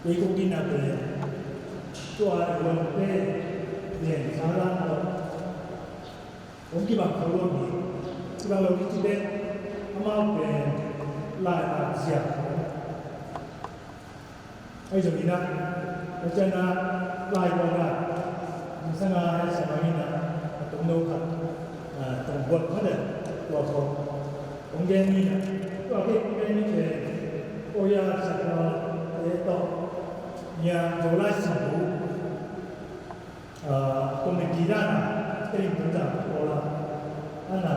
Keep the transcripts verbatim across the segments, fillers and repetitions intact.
Kei kong dinna pen tua i luangte pen sa lam tawh hong kibang kho lo hi. Kibang lo hi ci pen amau pen lai a ziak ahi zongin ah, Pasian a lai kawm a masanga Siamang in ah a tungno khat, ah, tungbuat khat eh, tua kong gen ni na, tua kei kong gen ni pen, oh ya, Siamang eh tawh, ya, Zolai Singbu, ah, committee dan a, ka lim tawh zang ko la, ana,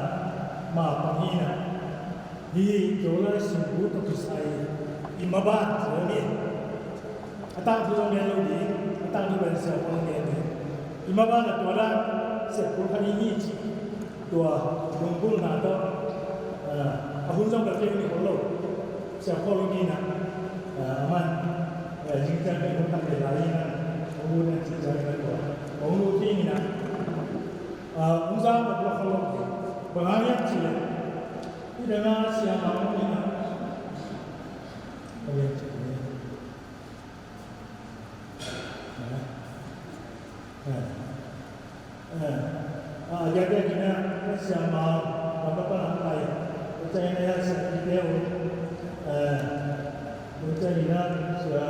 ma pang hi na, hi Zolai Singbu tawh kisai, i maban, zong ni, a tangthu zong gen lo ding, a tangthu pen Siamang zong gen ding. I maban a tua dan, Siamang khat i hi ci. Tua lunggulhna tawh, ah, a hun zong ka keu ni khol lo. Sia khol lo ni na, ah, a man, ah, zing ciang ka hun tak le lai na, a hun na ci ciang ka tua. Hong lut ding na, ah, hong zang ka tua khol lo. Bang hang hiam cih leh, i dang a Siamang hong ni na. Eh, eh, ah, ya, ya, gina, Siamang, apa, apa, apa, ya. Percaya na ya, Siamang, dia, eh, percaya na, Sia,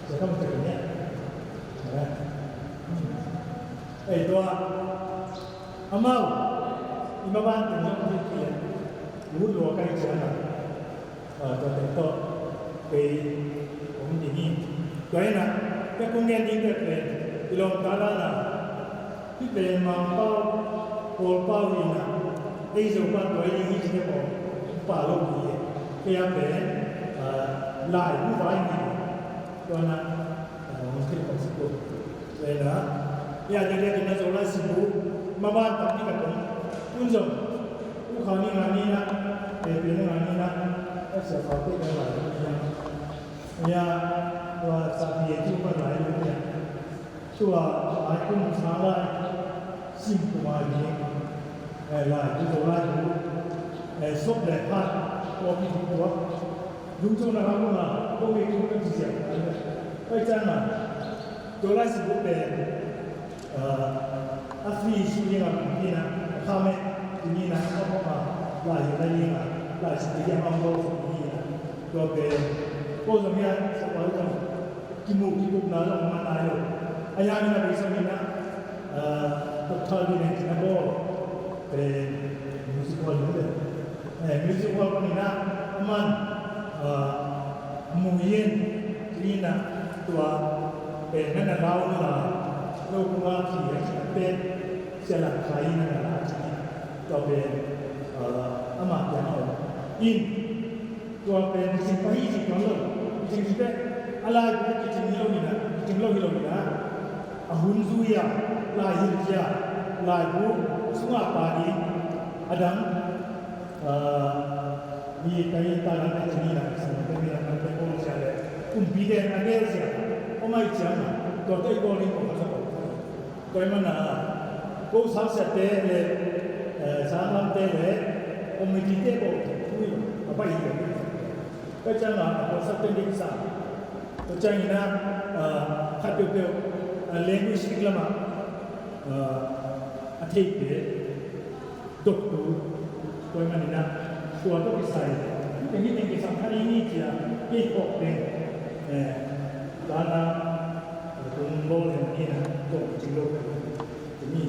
Sia, kamu cakap ni, eh. Hmm. Eh, tua, amau, i maban teng zong hi kei leh, i hun lua kai ciang a, ah, tua teng tawh kei kong ding hi. Tua hi na, kei kong gen ding pen, i lawmta dan a, hih pen Mangpau, Kawlpau hi na, ei Zopa tua hi ding hi ci te pawl, pa lo hi. Kei a pen, ah, laibu vai hi. Tua na, ah, hong thei kong suk lo. Tua hi na, ya, ya, ya, ya, Zolai Singbu, maban tam ni ka tong. Tun zong, u kha ni nga ni na, pe pe ni nga ni na, a sia fa pe ni nga ni na. Ya, tua sa pi e tu pa lai lu ya. Tua ai kum sa lai, sim kum ai ni. Eh, lai, tu lai tu. Eh, sok le phat, tua pi tu tua. Dung tu na ka mu na, ko me tu ka ti sia. Pai chan na. Tua lai si bu pe. Ah, a free si ni na, ni na, a kha me, ni na, a kha me, lai hi, lai ni na, lai si ni na, a kha me, ni na, tua pen, ko zong ya, sa pa zong, kimu, kikupna zong man lai lo. A ya ni na, pen sa ni na, ah, doctor ni na, ni na bo, pen, music hall ni na. Eh, music hall ni na, man, ah, mu yin, ni na, tua, pen na na lau na la, lo ku ma ki ya ki pen, sia la kai na na la ki, tua pen, ah, ama ya ma. In, tua pen, sing pa hi sing pa lo, sing sing pen, a lai ku ki sing lo ni na, sing lo ni lo ni na, a hun zui a, lai hin kia, lai ku, sunga pa ni, a dang, Ah, mi kai ta lang kai ni na, sang kai ni na, kai kai ko sia le. Kumpi de na gel sia. Ko mai sia na. Ko te ko ni ko sa ko. Ko ma na. Ko sa sia te le, eh, sa lam te le. Committee te ko. Ui, apa i ko. Ko sa na, ko sa te ni sa. Ko sa ni na, ah, khat peuhpeuh, ah, linguistic lam a, ah, a thei peuh. Dok tu, tua ahih manin ah, tua tawh kisai, hih teng, hih teng kisam kha ding hi ci-a, kei phawk teng, eh, dan a, eh, tung bawl teng hi na, tua kicing lo, kicing hi.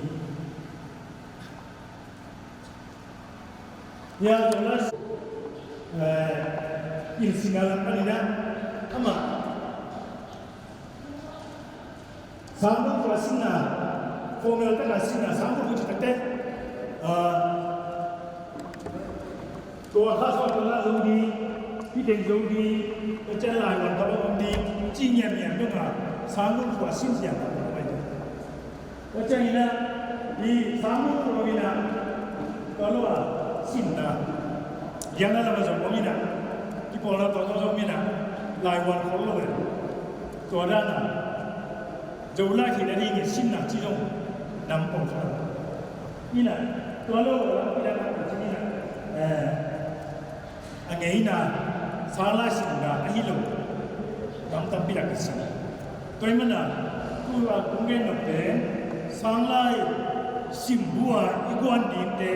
Ya, tua na, eh, inn sing a lam panin ah, amah, Sangbuh khua sinna, formal taka sinna, sangbuh khua takte, ah, tua kha suak tua la zo ding, hih teng zo ding, ka cian lai wan ka bang om ding, ci ngiamngiam dong a, sangbuh khua sin siang ka bang om ding. Tua ciangin ah, i sangbuh khua in ah, tua lo a, sinna, liang a lam a zong om in ah, kipawlna tua zong om in ah, lai wan khol lo in, tua dan a, Zolai khit a dingin sinna ci zong nam pawlkhat. Ina, tua lo lo lam pila ka ci ina, eh, a ngeina, Zolai sinna a hi lo. Nam Tampi tak kisim. Tua ahih manin ah, tu-a kong gen nop pen, sanglai sim bu-a i guan dingte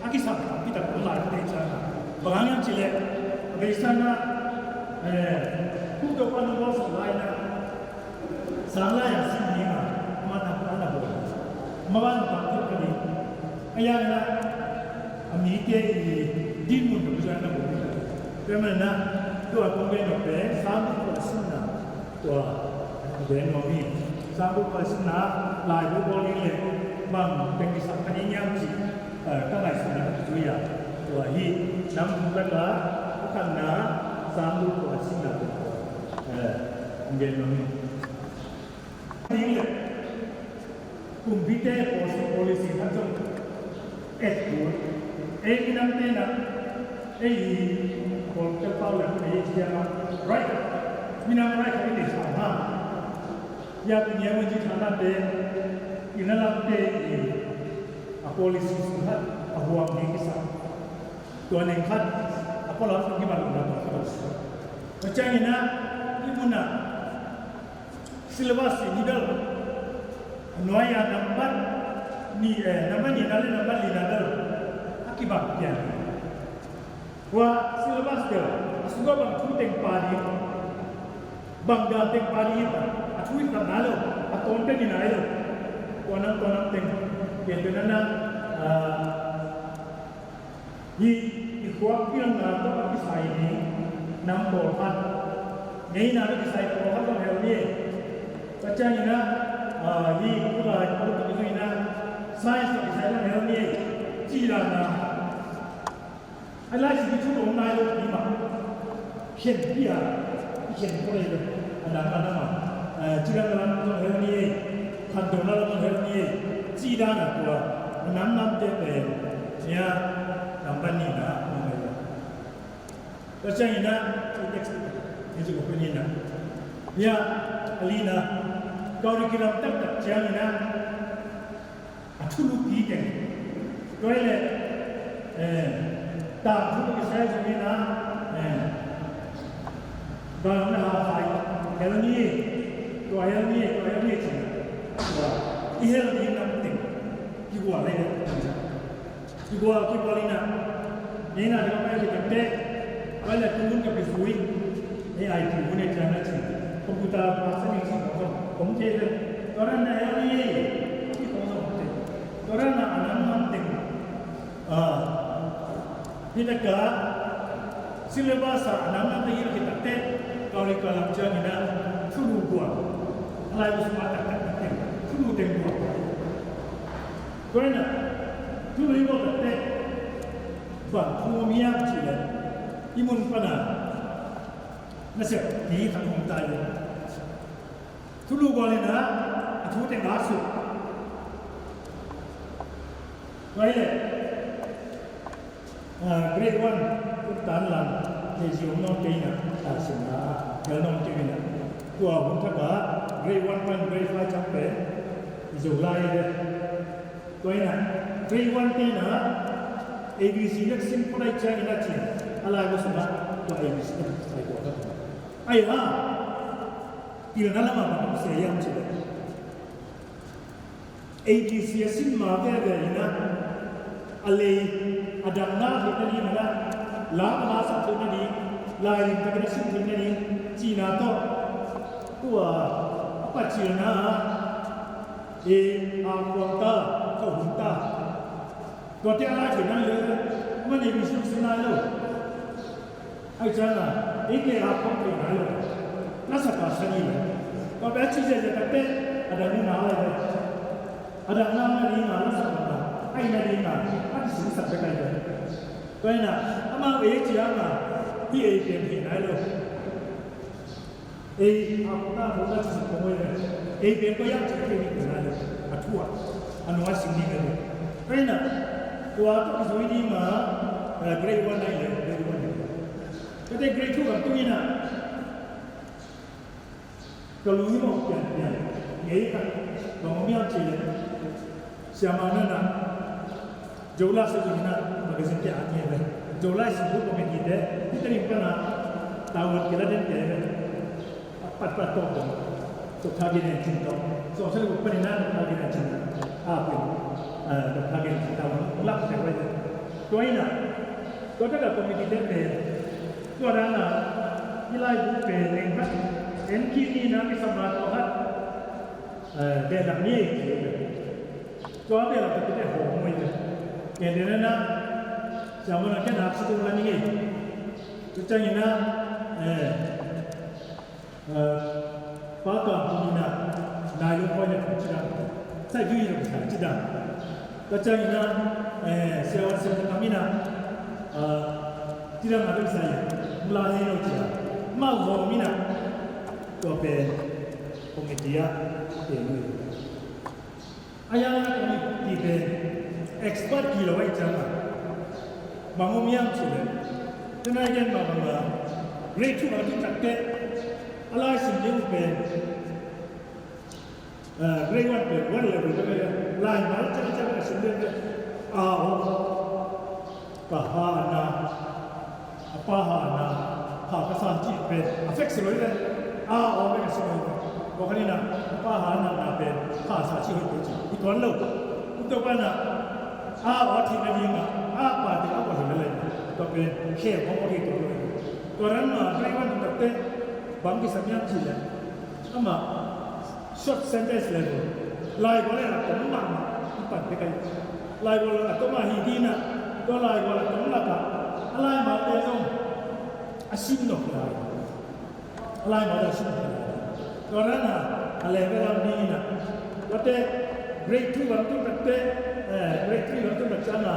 a kisam tampi tak om lai, tua teh ciang a, bang hang hiam cih leh, a beisa in ah, eh, kum Topa nong bawlsak lai in ah, sanglai a sim ding a, amah na, amah na bawl. Amah bang na bang tel kha ding. A yang in ah, a mite i dinmun tawh kisai na bawl ding. Tua ahih manin ah, tu-a kong gen nop pen, Sam buk kua simna, tua i gen nuam hi. Sam buk kua simna, laibu bawl ding leh bang teng kisam kha ding hiam cih, eh, ka ngaihsutna ka kizui a. Tua hi, nam thum lak ah a khatna, Sam buk kua simna, tua, eh, kong gen nuam hi. Ding leh, kumpite policy, policy khat zong et kul. Ei minamte in ah, ei i pawl tel pau leh ei ciang a, right, minam right khat i neih sa hang. Tua pi nia mun ci tha nate, i na lamte i a policy sung khat a huam ding i sa. Tua neng khat a pau lam tung kimat lo na tua khat. Tua ciangin ah, i mun ah syllabus i ni bel, a nuai a nambat nih, eh, nambat nihna leh nambat lina bel a kibang pian. Tua syllabus bel a sungah bang thu teng pha ding, bang dan teng pha ding, a thu i khat nai lo, a tawntung i nai lo. Tua nam, tua nam teng pian pian na, ah, hih i khuak pilna tawh a kisai ding nam pawlkhat, ngeina tawh kisai pawlkhat zong hel ni. Tua ciangin ah, ah, hih tulai pawl tawh kisai in ah, science tawh kisai zong hel ni. Cih dan a, a lai sim i thu om nai lo hi mah. Khen pi a, i khen ko lei lo. A dang a dang a, eh, cidang lam zong hel ni, khantohna lam zong hel ni, cih dan a tua, a nam namte pen, nia, nambat nihna, a nam nihna. Tua ciangin ah, i text, i ci ko pen in ah. Nia, a lina, curriculum taktak ciangin ah, a thulu pi teng. Tua hi leh, eh, tangthu kisai zong in ah, eh, bang na ha khai, hel ni, tua hel ni, tua hel ni ci. Tua, i hel ni nam teng. Kigual leh, kigual, kigual in ah. Ni na ding a pai ki teng teh. Tua leh tu hun ka pi zui. Ni ai tu hun e ciang na ci. Computer class ni ci ko. Kong te le. Tua ran na hel ni. Ki kong zong te. Tua ran na a nam nam teng. Ah. Hi ta ka. Syllabus a nam nam teng hi ta teh. Kau le ka lam ciang in ah. Thulu gual. Lai bu sma tak tak teng. Thulu teng gual. Tua in ah. Thulu hi gual tak teh. Bang thu om hiam cih leh, i mun pan a nasep ding khat om ta hi. Thulu gual in ah, a thu teng a suk. Tua hi leh, ah, grade one, kum tan lam, K G om nawn kei in ah, ah, sim na, ah, hel nawn kei in ah. Tua hun thak a, grade one pan grade five ciang pen, i Zolai hi leh. Tua in ah, grade one te in ah, A B C na sim pha lai ciangin ah ci, a lai bu sung ah, tua A B C na sim pha lai tua ka tua. Ai ha, pilna lam ah bang sim hiam cih leh. A B C a sim ma veve in ah, a lei, a dang na theihna ding in ah, la a la sak theihna ding, lai lim takin a sim theihna ding, cihna tawh, tua, a pacilna ah, E, a kuang ta, ka hun ta. Tuate a lai theihna le, man A B C sim nai lo. Ai ciang a, ei ke a kuang theih nai lo. Na sa ka sa ni lo. Tua pen ci zia zia tak teh, a dang na lai lo. A dang na na ding a, na sa ka. Ai na ding a, a ci sim sa ka kai lo. Tua in a, amau ei ciang a, hi ei pen theih nai lo. Ei, a, na, na, na, ci kong oi le. Ei, pen ko yang ci kong oi le. A thu a. A nung a sim ding le. Tua in a, tua tawh kizui ding ma, eh, grade one nai le, grade one nai le. Tua teh grade two kam tung in a. Ka lung hi mawk pian pian. Ngei ka, bang om hiam cih leh. Siamah na na. Zolai sa zong hi na, magazine te a ngai ve. Zolai Singpho committee te, hih teng pan a, tavuan kila den te ve. Pastor tawh, Doctor Gin Chin tawh, sawmsagih le guk panin ah Doctor Gin Chin, ah, pin, ah, Doctor Gin Chin tawh, lak sia wai. Tua ina, tua taka committee te pen, tua dana, i lai bu pen, en khat, en ki ni na, ki sama tua khat, eh, de nak ni, tua de nak te hong mui te. En de na, siamo na ken hak si tung la ni ngi. Tua ciangin ah, eh, Pa Kam Pi ina, nai lung koi na tung cidang. Sai dui na tung cidang. Ka ciang ina, eh, siawan siawan kam ina, ah, cidang na tung sai. Mula hei no cia. Mau ho mina. Tua pen, committee a, pen. A yang a kong i pen expert ki lo a i ciang a. Bang om hiam cih leh. Tena i gen mah bang a grade two bang tun tak teh a lai sim ding pen, eh, grade one pen one level ka pen lai mal ciang ciang a sim ding pen a om. Ka ha na, a pa ha na, ha ka sa cih pen a fek si lo hi ve. A aw pen a si lo hi ve. Tua khan ina a pa ha na na pen ha sa cih hoih pen cih hi tuan lo. Tua pa na a aw a thih na ding a, a pa te a aw hi na le. Tua pen khe aw aw hi tuan lo. Tua ran ma rai wan tak te bang kisam hiam cih leh. Amah short sentence level. Lai gual a tom mahmah i pan te kai. Lai gual a tom a hi dina. Tua lai gual a tom laka a lai mah te zong a sim nok lai. A lai mah te a sim nok lai. Tua rana a level a mi ina. Tua te grade two bang tun tak te, eh, grade three bang tun tak ciang a,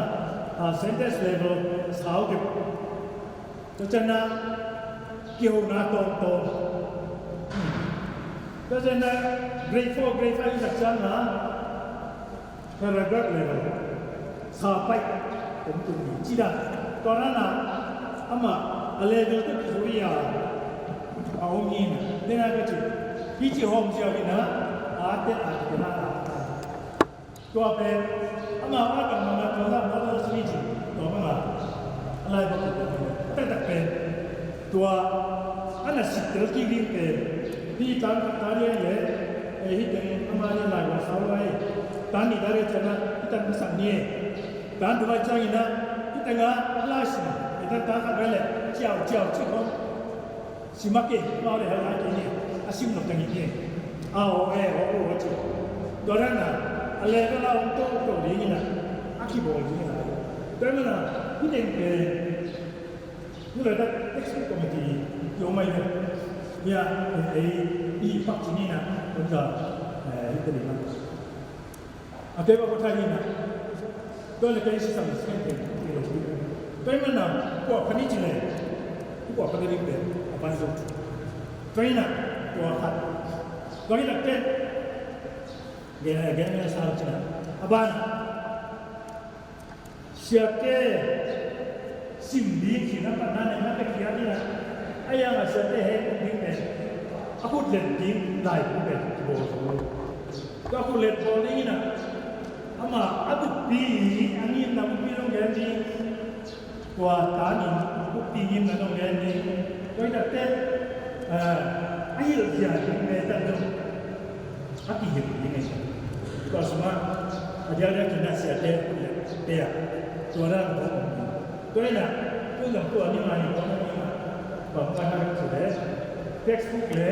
ah, sentence level sau kep. Tua ciangin ah kihona tawmtawm. Tua ciangin ah grade four, grade five i sak ciangin ah paragraph level. Sa paih om tung hi ci dan. Tua rana amah a level tawh kizo hi a, a om hi na. Tena ka ci hi ci hawm ziau hi na. A te a te na a te. Tua pen ama a dang mama tua la ma tua sini ci tua mama a lai bak tua pen taktak pen tua a na sik tel kik ding pen ni tan khat ta ding le. E hi teng ama ni lai wa sa lai tan ni ta ding ciang a hi tan ka sak ni e tan tua ciang ina hi teng a lai sin e tan ta khat le ciau ciau ci kong. Simak e, mau le hal a kini a sim lo tangi e. A o e o o ci. Tua dan a a level a om to to ding ina a kibawl ding ina. Tua mana hi teng pen nu le tak textbook committee yo mai le. Ya e i pak ci ni na. Tua hi teng ina. A kei ba ko thai hi na. Tua le kei si sam si kei kei lo si. Tua hi mana kua khan i ci le. Kua khan i ring pen a ban zo. Tua hi na kua khat. Tua hi na ken. Gen gen na sa ci na. A ban. Siate sim ding ci na pan na ne na pe kia ni na. A yang a siate he kung ding pen. A khut let ding lai kung pen. Bo zo. Tua khut let bawl ding ina, ama a bukpi, a ngimna bukpi zong gen ding, tua tanin bukpi ngimna zong gen ding, tua hi takte, a hilh zia ding le tan zong a kihilh ding ei. Tua sungah a diakdiak kina siate, te a, tua dan zong om ding. Tua ina, tu zong tua ni mah ni, tua ni mah, bang mah na rak tu le, textbook le,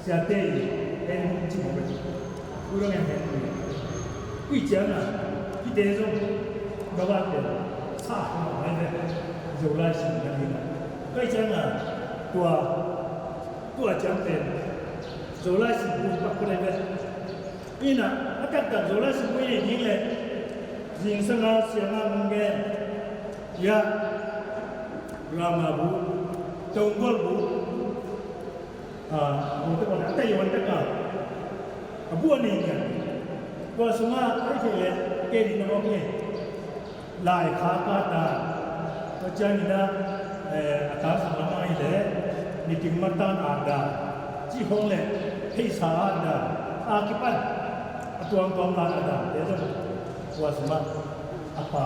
Siate i en ci mawk a ci. Ui dong en en ui. Ui ciang a, hite zong, gawate, sa hong a mai ve. Zolai sin na ding a. Ui ciang a, tua, tua ciang pen. Zolai sin ui pak ko dai ve. Ina, a taktak Zolai sin ui ding le. Zingsang a, siang a, mong gen. Ya. Rama bu. Tonggol bu. A, a bu te pawl a tei wan te ka. A bu a nei ngiat. Tua sungah a i theih leh kei ding na mawk hi. Lai kha ka ta. Tua ciangin ah, eh, a tan sang lamang hi leh niting matan a da. Ci hong leh theihsa a da. A kipan a tuamtuam lai a da. Tua sungah a pa.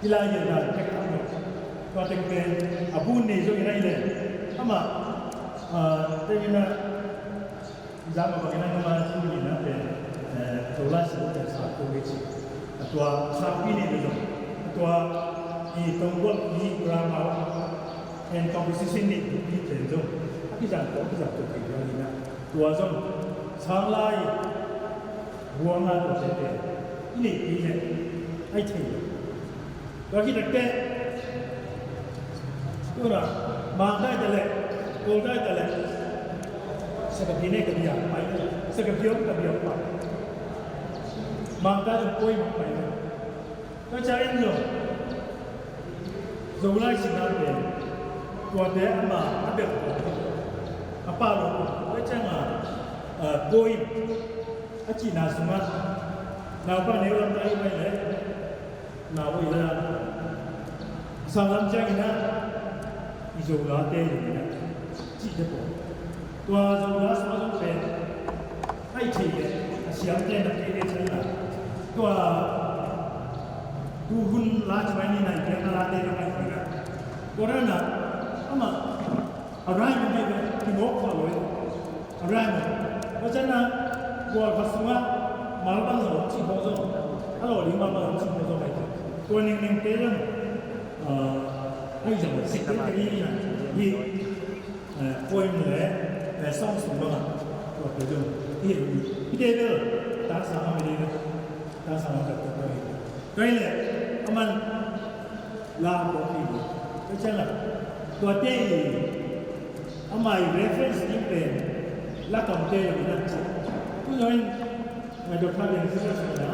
Hih lai lian dan pek khak lo. Tua teng pen a bu nei zong in a hi leh amah Aa, tei ina, i zak mah bangin a nungah thu ina pen, eh, Zolai sawltak sa ko ve ci. A tua sakpi nih ve zong, a tua i tongbuak i grammar and composition nih bup nih pen zong a kizang ko, a kizang ko kei ina. Tua zong sang lai buang a tua pen pen i neih pi leh ai thei lo. Tua khit teh, tu na, Mangdai ta leh, Kawldai ta leh, Sagabi ne ka bia pai, Sagabi om ka bia pai. Mangdai om koi mak pai. Tua ciang en lo, Zolai singna pen, tuate ama a bel ko, a pa lo, tua ciang a, a, koi, a cihna sungah, naupa neu lam ta i pai leh, na oi la. Sanglam ciangin a, i Zolate in a, cih te pawl. Tua Zola sua zong pen, ai thei le, a siamte na kei le ciangin a. Tua, tu hun la ci mai ni na i piang na la te na mai thei na. Tua na, ama, a rai mah hi ve, ki mawk kha lo hi. A rai mah. Tua ciang a, gual khat sungah, mal bang zong, ci bang zong. A lo ding mal bang zong, ci bang zong. Tua ning ning te zong, ah, ai zong, sik te te ni na. Hi, eh, poem le, eh, song sung bang a. Tua te zong. Hi, hi te zong. Ta sa ma mi te zong. Ta sa ma ka te zong. Tua hi leh, a man la a pawh hi. Tua ciang a, tuate i, ama i reference ding pen, la kamte lo in a ci. Tu zong in, ngai dok kha ding reference na,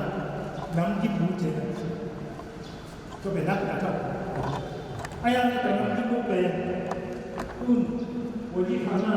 nam kim bu ce. Tua pen nak nak kha. Ai ang na nam kim bu pen, tun, wo di kha na,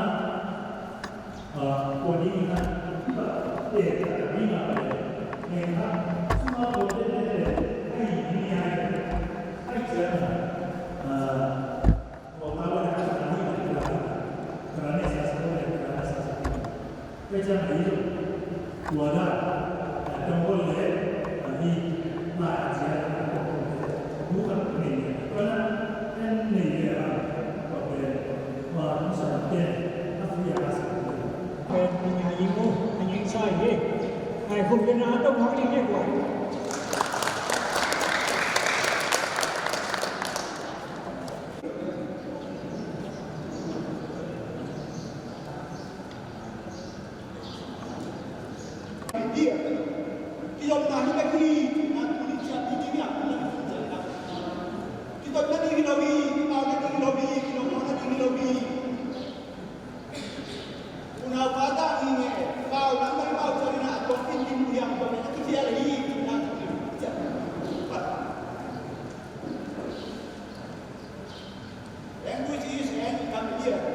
Language is an intermediary.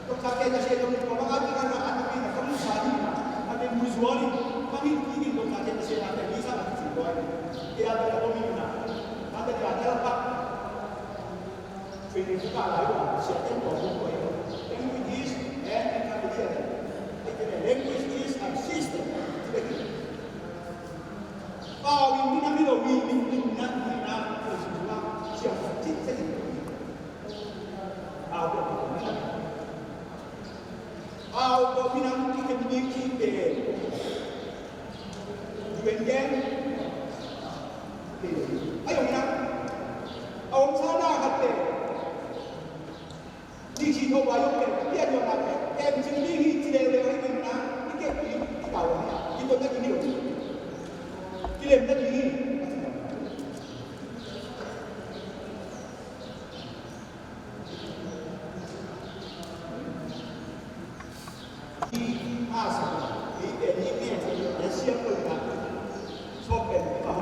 Tua kha kei na se dong ko bang a ti kan na an na pi na kamu sa ni na. A te mu zuari. Kami ti ni tua kha kei na se na te ni sa na ti zuari. Ke a te ko mi na. A te a te pa. Fini ka lai wa sia ten ko ko. Language is an intermediary. Language is a system. Pau in minam hi lo, mi, mi, minam, minam, siapa cik saja. Pau, minam. Pau, minam, kita ni kita. Juvengen. Ayo, minam. Awm sana kate. Ding si tho wa yong pen, pia yong na pen, kem cing ding hi ci leuleu hi pen na, i ke i, i tau hi, i to na ki hi lo. Ki lem na ki hi. I a sa, i pen i ne, i siam lo na. So pen, i ma,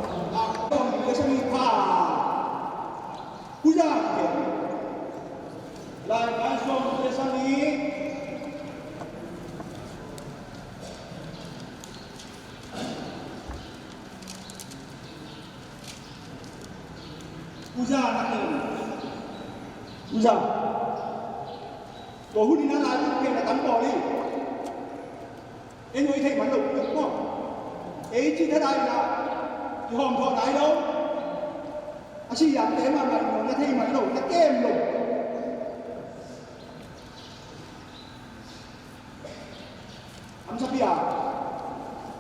a, i sa mi pa. Kuya, i pen. Lai, lai, song, kuya sa mi. Uza na kei. Uza. Tua hun in a lai in kei na tam pawl hi. Ei nuai thei man lo, maw. Ei ci tha lai na. I hawm thawh lai lo. A si yam te ma mai lo, na thei man lo, na kem lo.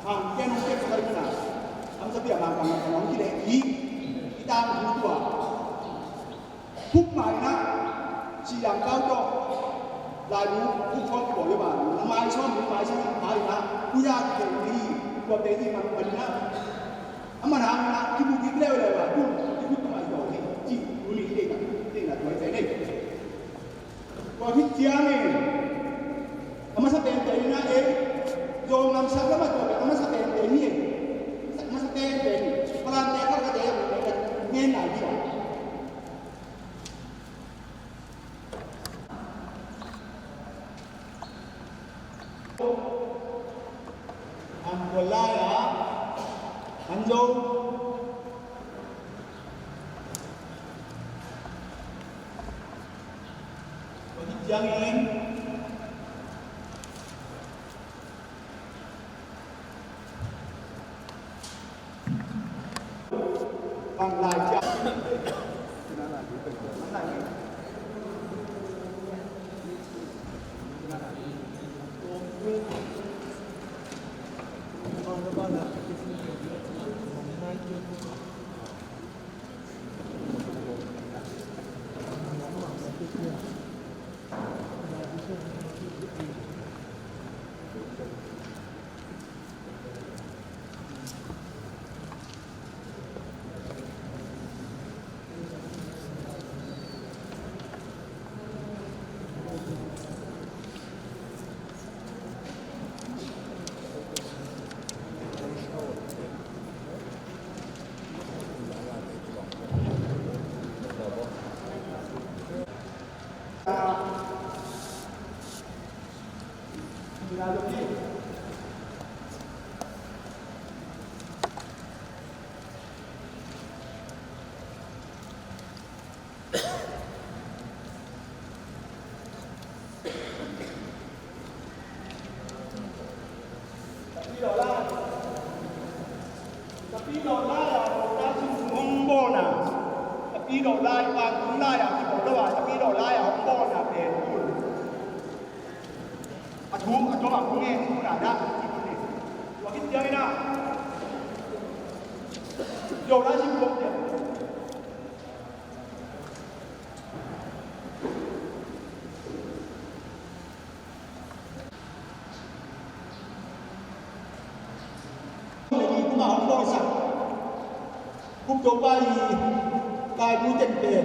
Hang ken hong tek sa kai mana. Am sa pia mang kang kang hong kileh i. I tang hu tua. Khuk mai na. Si yang kau to. Lai mu khuk khon ki bo yo ba. Mai so mu mai so mai na. Ku ya ki ni. Ku te ni mang man na. Ama na na ki bu ki leo leo ba. Ku ki bu mai to ni. Ci ku ni de na. De na to te ni. Tua khit ciangin a masa penpen in ah ei Zo ngam sak lam a tua pen a masa penpen hi ei. A masa penpen hi. Palante khat khat ei a ngen lai hi a. An kual lai a an zo. Tua khit ciangin bang lai ciang Tapidaw lai, tapidaw lai a, tapidaw lai a, tapidaw lai a, tapidaw lai a hong bawlna pen tun a thu a tawh a hong ngen hun a dah a ci hun hi. Tua khit ciangin ah Yolai sim kawm ciang Levi kuma hong bawlsak Kup Topa i laibu teng pen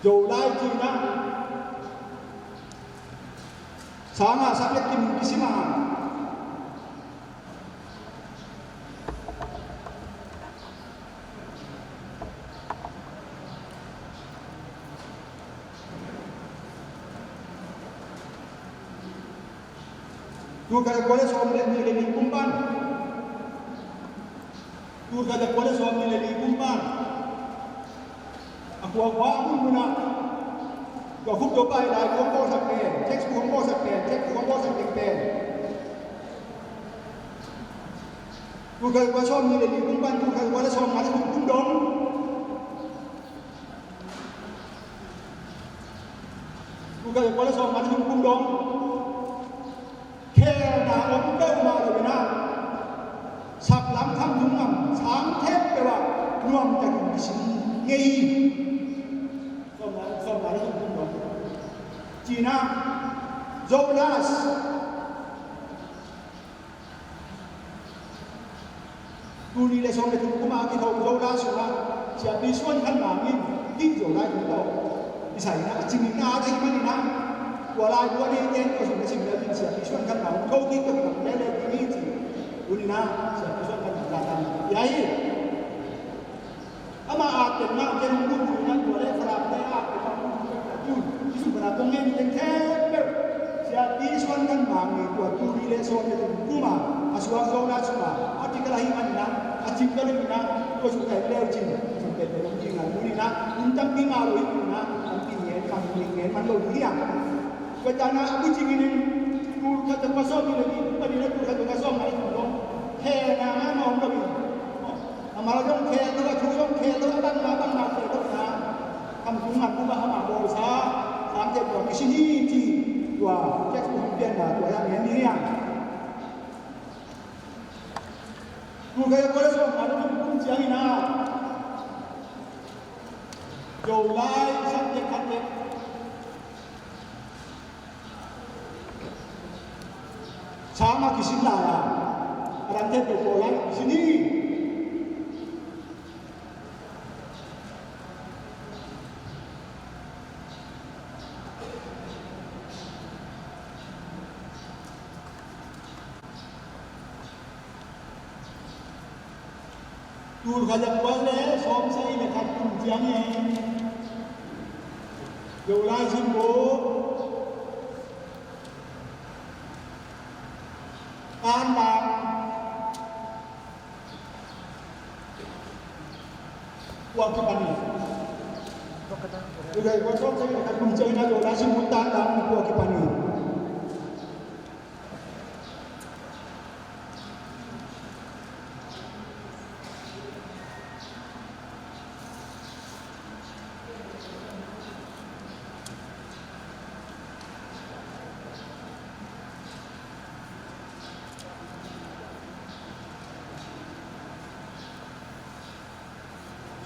Zolai cina sanga sak le kim kisim a. Tul khat za kua le sawm le nih le nih kum pan. Tul khat za kua le sawm nih le nih kum pan. A khuakhua a munmun ah tua Kup Topa i laibu hong bawlsak pen, textbook hong bawlsak pen, textbook hong bawlsak ding pen. Tul khat za kua sawm nih le nih kum pan, tul khat za kua le sawm nga le kum kum dong. Tul khat za kua le sawm nga le kum kum dong. Khelna om peuhmah lo in ah, saklam kham dunglam sang khempeuh ah nuamtakin kisim ngei hi. Sawm nga, sawm nga le kum kum dong. Cina, Zolas. Tul nih le sawm le thum kum a kitho Zola sungah Siapi Suan Khan Mang in hih Zola in tawh kisai in ah a cingin a at ahih manin ah, tua laibu a neite in tua sung a sim lel in Siapi Suan Khan Mang hong tho kik tawh kibang lel lel ding hi ci. Tuni in ah Siapi Suan Khan Mang zatan pia hi. Ama at pen mah ken hong lut uh in ah, tua le Falam te at pen mah hong lut uh in ah, tun i sum pan a kong ngen teng khempeuh Siapi Suan Khan Mang in tua tul nih le sawm le thum kum a a suak Zola sungah a kikal ahih manin ah, a cing kal ahih manin ah, tua sung ka en le cin sum pen pen hong ding a, tuni in ah hun tampi ngah lo hi, tuni in ah tampi ngen, tampi ngen man lo ding hi a. Tua ciangin ah a bucing in, tul khat za kua sawm nih le nih kum panin ah tul khat za kua sawm nga le kum dong, khelna mahmah om lo hi. Amah zong khel lo, a thu zong khel lo, a bangmah bangmah khel lo in ah, kham tung ngam kum ah amah bawlsa sangte tua kisin hi ci. Tua, text book hong pianna tua hiam, en ni hiam? Tul khat za kua le sawmnga le kum ciangin ah, Zolai subject khat le sang a kisin lai a, a dang khempeuh Zolai kisin hi. Tul khat za kua le sawmsagih le khat kum ciangin Zolai Simbuk, Tanlang, kua kipan hi. Tul khat za kua sawmsagih le khat kum ciangin ah Zolai Simbuk, Tanlang, kua kipan hi.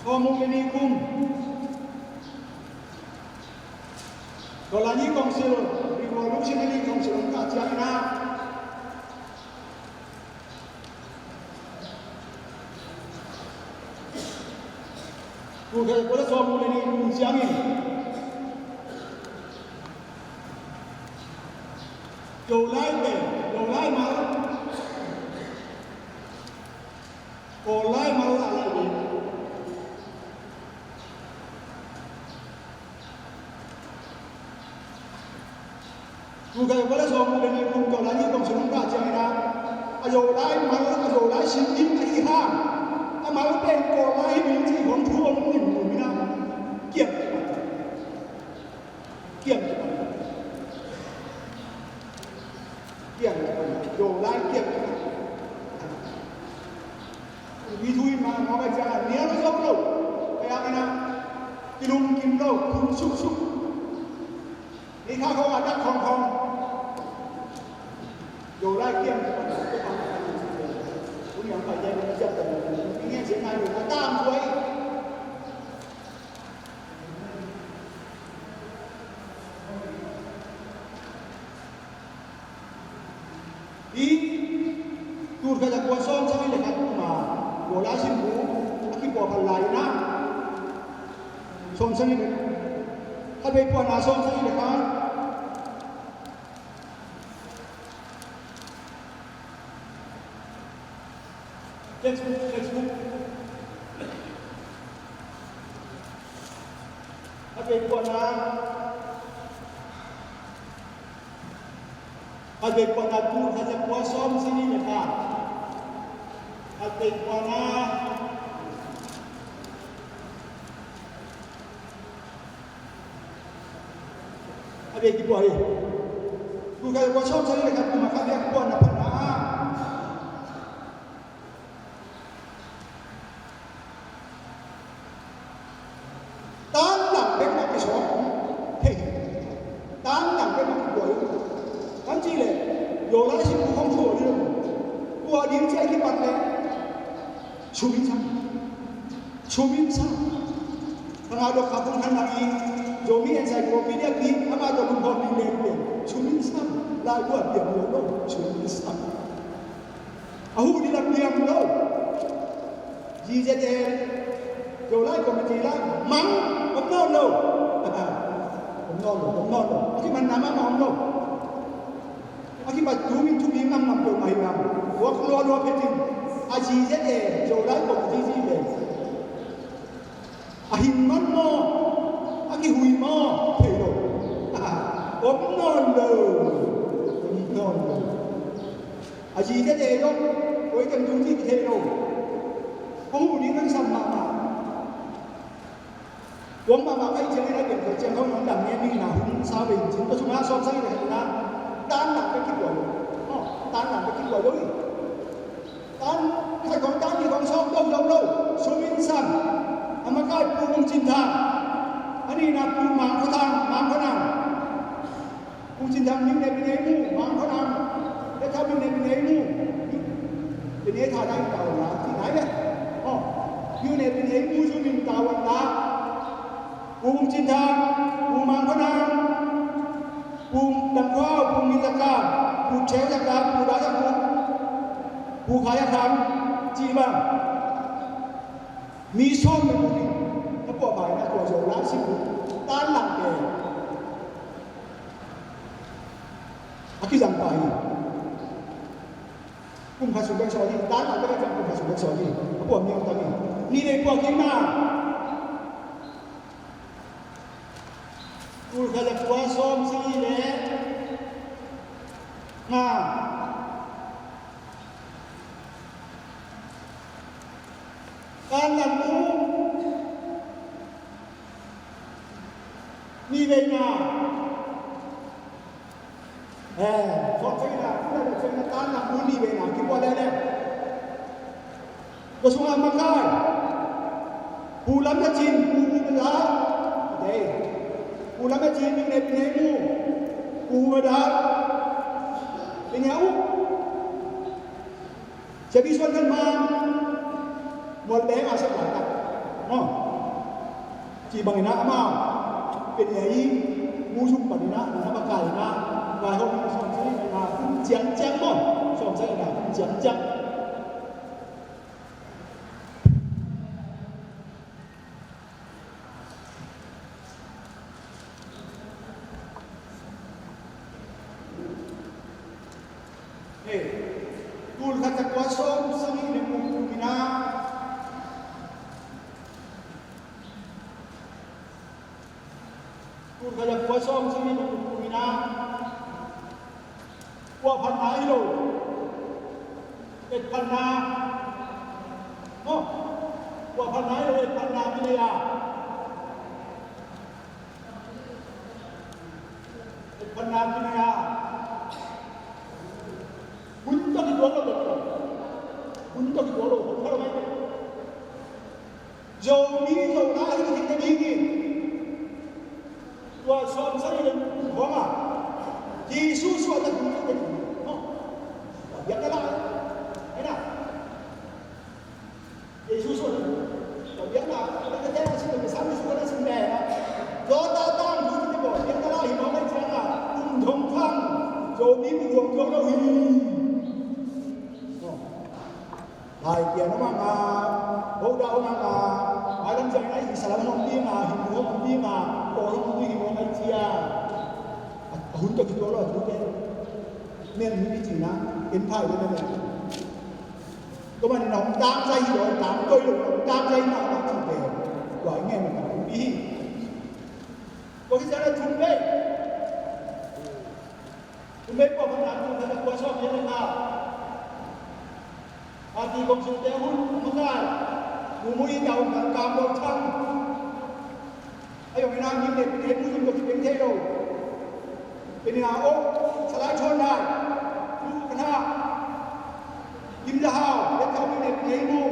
Sawmguk le nih kum, Zolai Youth Council, Revolutionary Council hong kah ciangin ah, tul khat za kua le sawmguk le nih kum ciangin Zolai pen, Zolai mal, Zolai mal a lai pen. Tul khat za kua le sawmguk le nih kum, Zolai Youth Council hong kah ciangin ah, a Zolai mal, a Zolai sin ding ahi hang, a mal pen Zolai hi ding cih khawng thu hong nimnimna kiam kiam kiam kiam kiam, Zolai kiam kiam. Mi thu in mah mawk a ciang a nial zo lo, a yak in ah kilungkim lo, khum suksuk. Ni kha khawng a dak khawngkhawng. Zolai kiam kiam. Kum yang pai dai ni ciam dai ni ngen sia nai ni a tam suai. Hi, tul khat za kua sawmsagih le khat kum a Zolai Simbuk a kipuah phat lai in ah, sawmsagih le khat, khat vei puahna sawmsagih le khat. Textbook, textbook. Khat vei puahna, khat vei puahna, tul khat za kua sawmsagih le khat. Khat vei puahna. A vei kipuah hi. Tul khat za kua sawmsagih le khat kum a khat vei a kipuahna phatna ah, Tanlang bek mah kisawm thei hi. Tanlang bek mah kikuah hi. Kan cih leh, Zolai Simbuk hong thuah ding, thuah ding cih a kipat leh, sum in sam. Sum in sam. Ka ngah dok kha kong khan nang i, Zomi Encyclopedia ki, amah tawh lungkhawm ding leh pen, sum in sam. Lai dua piang lo lo, sum in sam. A huh ding lam piang lo. G Z A, Zolai Committee la mang, om nawn lo. Om nawn lo, om nawn lo. A kimanna mahmah om lo. A kipat tu min thupi ngamngam peuhmah hi lam. Tua lua lua phet in. A G Z A, Zolai Committee G Z A. A hin man maw, a kihui maw, thei lo. Om nawn lo. Om nawn lo. A G Z A zong, koi teng tung cih kithei lo. Kong huh ding kan sam mahmah. Kuang mahmah ka hih ciangin a teng koi ciang kong nong dam ngen ding in a hun sa ve in cin. Tua sungah sawm sa in a hih na. Tan nak ka kikual lo. Aw, tan nak ka kikual lo hi. Tan, khat kong tan, nih kong sawm, dong dong lo. Sum in sam. A makai Pu Mung Cin Thang. A nihna Pu Mang Kho Thang, Mang Kho Nang. Pu Cin Thang, mihing ne pi ne mu, Mang Khaw Nang, Pu Cin Thang, mihing ne pi ne mu, pi ne tha dai tau la, ci nai le. Oh, mihing ne pi ne mu, zu min tau la. Pu Cin Thang, Pu Mang Khaw Nang, Pu Dam Khuau, Pu Min Za Ka, Pu Cheu Za Ka, Pu Da Za Ka, Pu Khai Za Khang, ci bang. Mi sawm le pu ding, na puah pai na tua zo la si pu, tan lang te. A kizang pa hi. Kum khat sung bek sawt hi, tan lang te ka zang kum khat sung bek sawt hi. A puah mi ang tam hi. Ni nei puah kik na. Tul khat le kua sawm sagih le nga. Tan lang mu ni veina. Eh, sawt sagih na, kum khat le sawm sagih na tan lang mu ni veina. Kipua le le. Tua sungah makai. Pu Lam Za Cin, Pu Pu Mada. Dei. Pu Lam Za Cin, Pu Ne, Pu Ne Mu. Pu Pu Mada. Pi Ne Uh. Sia Pi Suan Khan Man. Mual Beng a sak lai tak. No. Ci bangin ah amau. Pi Ne i. Mu sung panin ah. Na makai na. Vai hong sawm sagih na. Kum ciang ciang maw. Sawm sagih na. Kum ciang ciang. Hei, tul khat le kua sawm sagih le kum kum in ah. Tul khat le kua sawm sagih le kum kum in ah. Kuaphatna hi lo. Etphatna. Maw. Kuaphatna hi lo, etphatna kinei a. Etphatna kinei a. Hun tawh kituak lo, lo, lo. Hun tawh kituak lo, hun tawh lo mai. Zomi Zo la hi ding na ding hi. Tua sawm sagih le kum khawng ah Jesu suahtak ding na ding hi. Tua biakna la hi na. Jesu suahtak ding. Tua biakna la hi na. Tua biakna la hi na. Tua biakna la hi na. Kum thong khang Zomi mu huam zo lo hi. Laithiam hong hang a, Buddha hong hang a, mailam ciang in a Islam hong ding a, Hindu hong ding a, Kawl hong ding hi hong ai cia. A hun tawh kituak lo a thute. Men hi cihna, en phai lo na men. Tua manin a hong tangzai hi lo, tang toi lo, hong tangzai na hong cihte. Tua i ngen a hong pi hi. Tua hi ciang a thum vei. Kum vei pawlkhatna tul khat le kua sawm sagih le nga. Party kongsilte hun a makai. Mu mu i tau kang kang lo thang. A yong ina ngim le pite mu zum lo ki peng thei lo. Peni a o salai chon lai. Mu kana. Lim Za Hau, Lim Za Hau, mi ne, mi ne mu.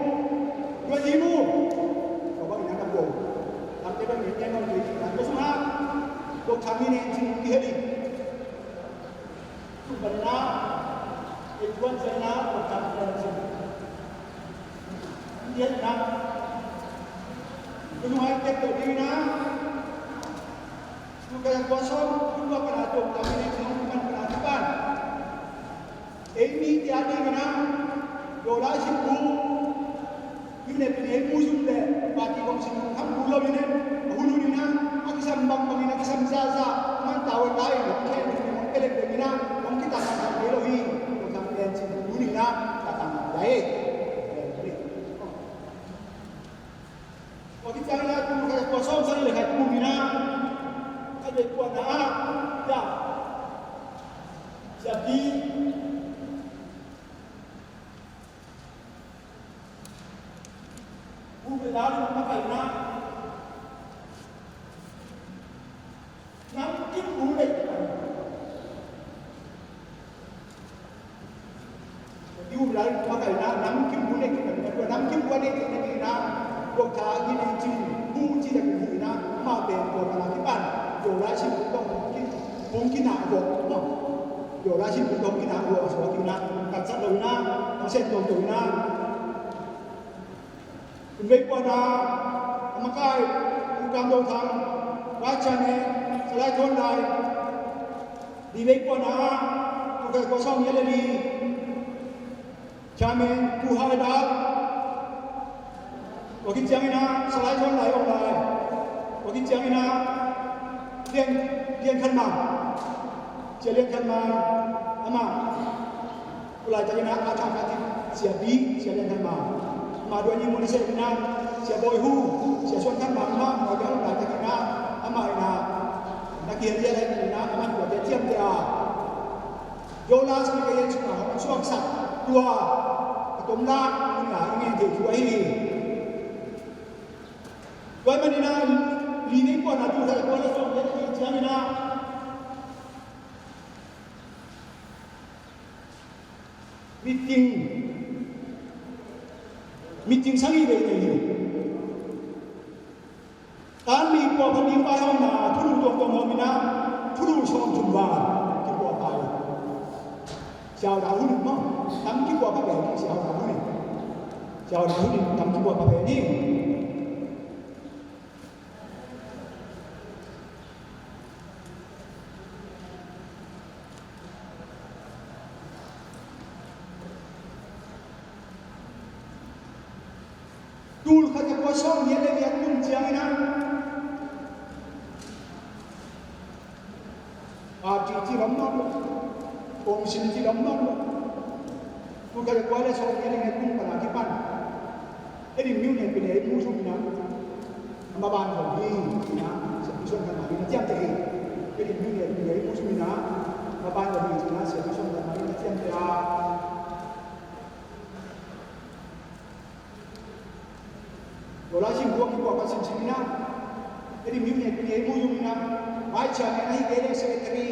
Yua yi mu. Kau bang ina na bo. Lam te bang mi ne, mi ne mu. Lam ko sung ha. Ko chang mi ne, ching ki heli. Tu bang ina. E tuan sa ina, ko chang mi ne, ching. Ni heli na. Ko sung ha, te ko di na. Tu kaya ko sung, tu ko kana to, kami ne, ching, kan kana, kan. Ei mite a dingin ah, dollar singkung, unit in ei mu zum leh, party kong singkung kham kul lo in eh, a hun hun in ah, a kisam bangbang in ah, a kisam zaza, a man tawh lai, hong khen in hong pelek ding in ah, hong kitak a tam kei lo hi, hong tam pen singkung hun in ah, ka tam lai. Tua khit ciangin ah kum khat le kua sawm sagih le khat kum in ah, a deih kuana ah, ya, siapi, kum le dal in ah, namkim bu nei. I um lai makaihna namkim bu nei kik na, namkim bu a nei kik na ding na, tua tha hi nei cin bu ci na ding hi na, amau pen tua tha kipan, tua lai cin bu tawh kim. Hong kinah vok maw? Zolai Simbuk hong kinah vok a suak in ah, tatsat lo in ah, hong sem tuamtuam in ah. Hun vei puan ah a makai U Kam Do Thang, Vice Chairman, Salai Thawn Lai. Li vei puan ah a makai Kua Sawm Ngiat le Li, Chairman Pu Hai Dal. Tua khit ciangin ah Salai Thawn Lai om lai. Tua khit ciangin ah Lian, Lian Khan Mang, Sia Lian Khan Mang, amah tua laitakin ah a thak a thit Siapi, Sia Lian Khan Mang. Amah duai ni mun a seh in ah Sia Bawi Hu, Sia Suan Khan Mang, amah duai ni mun a seh in ah, amah in ah na kian dia lai in ah, amah duai dia ciamteh a Zolai Speaker Inn sungah hong suaksak tua a tomlak mun ah i ngen thei thu ahi hi. Tua ahih manin ah li vei puan ah tu thei tua le sawm le thei ciangin ah meeting, meeting sagih vei nei hi. Tan li kua pha ding vaihawmna thulu tuamtuam hawm in ah, thulu sawmthum val kipuah pha hi. Siaudau hun in maw, tam kipuah pha pen hi, siaudau hun in. Siaudau hun in tam kipuah pha pen hi. Tul khat za kua sawm ngiat le ngiat kum ciangin ah, party ci lam mah lo, kongsil ci lam mah lo. Tul khat za kua le sawm ngiat le ngiat kum pan a kipan Edim Union pen ei mu zum in ah, a maban zong hi in ah, Siapi Suan Khan Mang in ah ciamteh hi. Edim Union pen ei mu zum in ah, a maban zong hi in ah, Siapi Suan Khan Mang in ah ciamteh a. Zolai Simbuk kipuah pha simsim in ah, Edim Union pen ei mu zum in ah, Vice Chairman ahih kei leh Secretary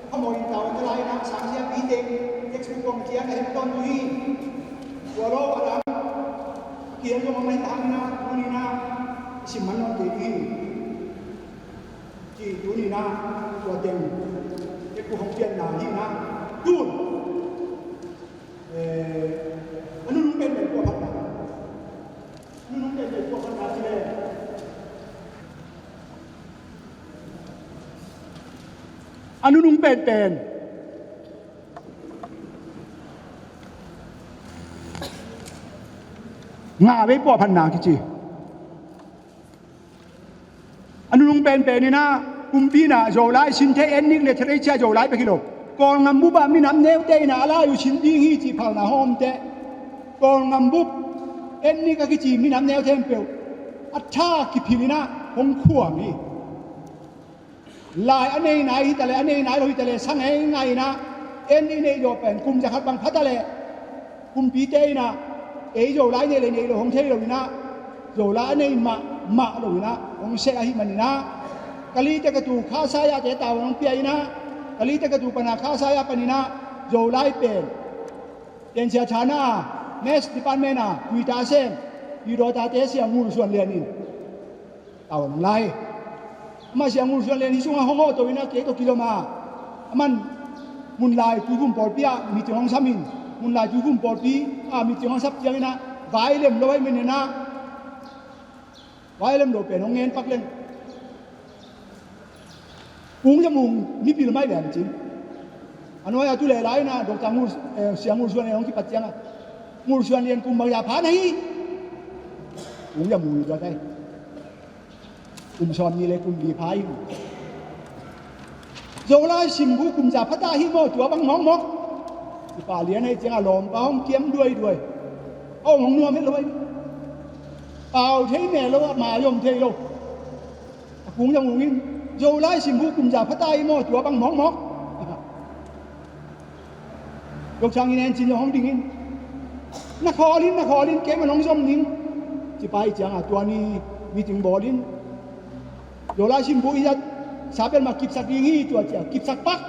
a phamawh in tau in ka la in ah, Sang Siapi teng textbook kong ciang a hem tawntung hi. Tua lo a dang a kiang zong a mai ta in ah, tuni in ah sim man nawn kei ding hi. Ci tuni in ah tua teng textbook hong pianna hi in ah, tun Eh, a nunung penpen kua phatna? A nunung penpen kua phatna ci le? A nunung penpen nga vei puah phatna kici. A nunung penpen in ah, kumpi in ah Zolai sin thei, ethnic literature Zolai bek hi lo. Kawlngam bup ah minam neute in ah a lai uh sin ding hi cih phalna hong om teh, Kawlngam bup ethnic a kici minam neu khempeuh a tha kiphil in ah hong khuang hi. Lai a nei nai hi ta leh, a nei nai lo hi ta leh, sa ngeingai in ah, en i neih zawh pen kum za khat bang pha ta leh, kumpite in ah, ei Zolai nei le nei lo hong thei lo in ah, Zolai a nei mahmah lo in ah hong seh ahih manin ah, Kalaite ka tu Kha Saya te tavuan hong pia in ah, Kalaite ka tu pan a Kha Saya pan in ah, Zolai pen, Tiansia Chana, Maths Department a, Tuita sem, Pi Dawta te Sia Ngul Suan Lian in tavuan hong la hi. Amah Sia Ngul Suan Lian hih sungah hong hawh to in ah kei tawh kizom a, aman Munlai Tuiphum pawlpi ah meeting hong sam in, Munlai Tuiphum pawlpi ah meeting hong sap ciangin ah, vai lem lo ahih manin ah, vai lem lo pen hong ngen pak leng. Kung Za Mung mipil mai lian cin. A nuai a tu le lai in ah Doctor Ngul, eh, Sia Ngul Suan Lian hong kipat ciangah, Ngul Suan Lian kum bang za pha na hi? Kung Za Mung hi tua tai. Kum sawm nih le kum li pha hi. Zolai Simbuk kum za pha ta hi maw, tua bang mawkmawk. I pa lian ahih ciangah lawmpa hong kiam duaiduai. A om hong nuam het lo ai. Pau thei meh lo, a mai om thei lo. A Kung Za Mung in, Zolai Simbuk kum za pha ta hi maw, tua bang mawkmawk. Doctor Ngin En Cin zong hong ding in, na khawl in, na khawl in, kei man hong zom ning, ci pai ciangah tua ni meeting bawl in, Zolai Simbuk i zat sa pen mah kipsak ding hi, tua ciah kipsak pak.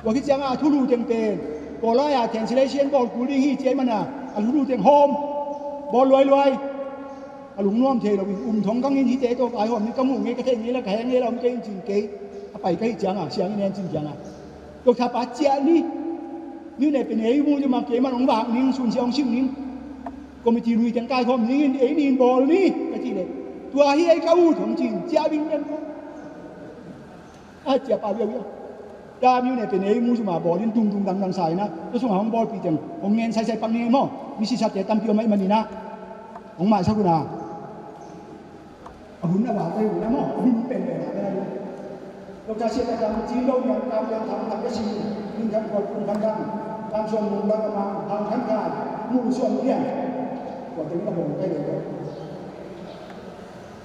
Tua khit ciangah a thulu teng pen, Kawllai a translation bawl kul ding hi, ci ahih manin a thulu teng hawm bawl luailuai. A lungnuam thei lo in, um thong kang in, hihte tawh vaihawm ni, ka muh ngei, ka theih ngei la, ka heng ngei la om kei in, cin kei. A pai ka hih ciangah, siang in en cin ciangah, Doctor pa ciah ni. Miu ne pen ei mu zumah keiman hong vak ning, sunsia hong sim ning. Committee lui teng kaikhawm ning in, ei ni in bawl ni ka cih leh, tua hi ei ka ut hong cin, ciah ving pen. A ciah pa viau viau. Tua miu ne pen ei mu zumah bawl in dungdung dangdang sa in ah, tua sungah hong bawlpih teng hong ngen saisai pak ning maw. Misisate tampi om ahih manin ah hong maisak un ah. A hun a vak teng hun a maw, a hun penpen a teng a hun. Doctor Sian a dang, Cin Lo Niang, Kam Lian Thang, Thang Ka Sin, Min Khan Kuat, Kum Khan Dang, Kam Suan Mung, Bang Ka Mang, Hang Khan Kai, Mu Suan Lian. Tua teng a bawl kai le.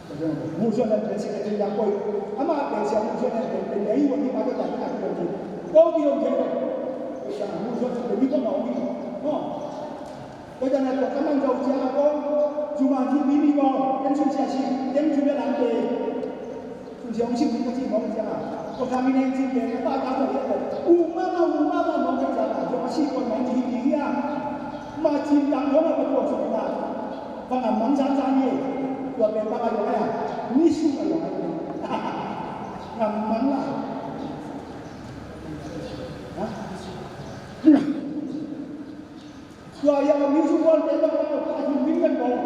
Tua teng a bawl. Mu Suan Lian pen secretary a koi. Amah pen sia Mu Suan Lian pen, pen lei wan ni pa tua teng a koi. Ko ki om thei lo. Tua teng a Mu Suan Lian pen ni ko ma om ni. No. Tua ciangin tua ka mang zo ciangin kong zumah thilpi mi kong, ken sunsia si, ken thilpi lam te. Sunsia hong sim ka cih mawk ciangin, tua ka mi nen cih pen, pa ka mawk hiam, u mama, u mama mawk ka ciangin, tua ka si kong man cih hi hiam. Ma cih tang kong a ka tua suk na. Bang a mang zan zan ye. Tua pen bang a yong a ya. Ni suk a yong a ya. Ngam mang la. Ha? Tua ia music wall te tawh a hin min kan bawl.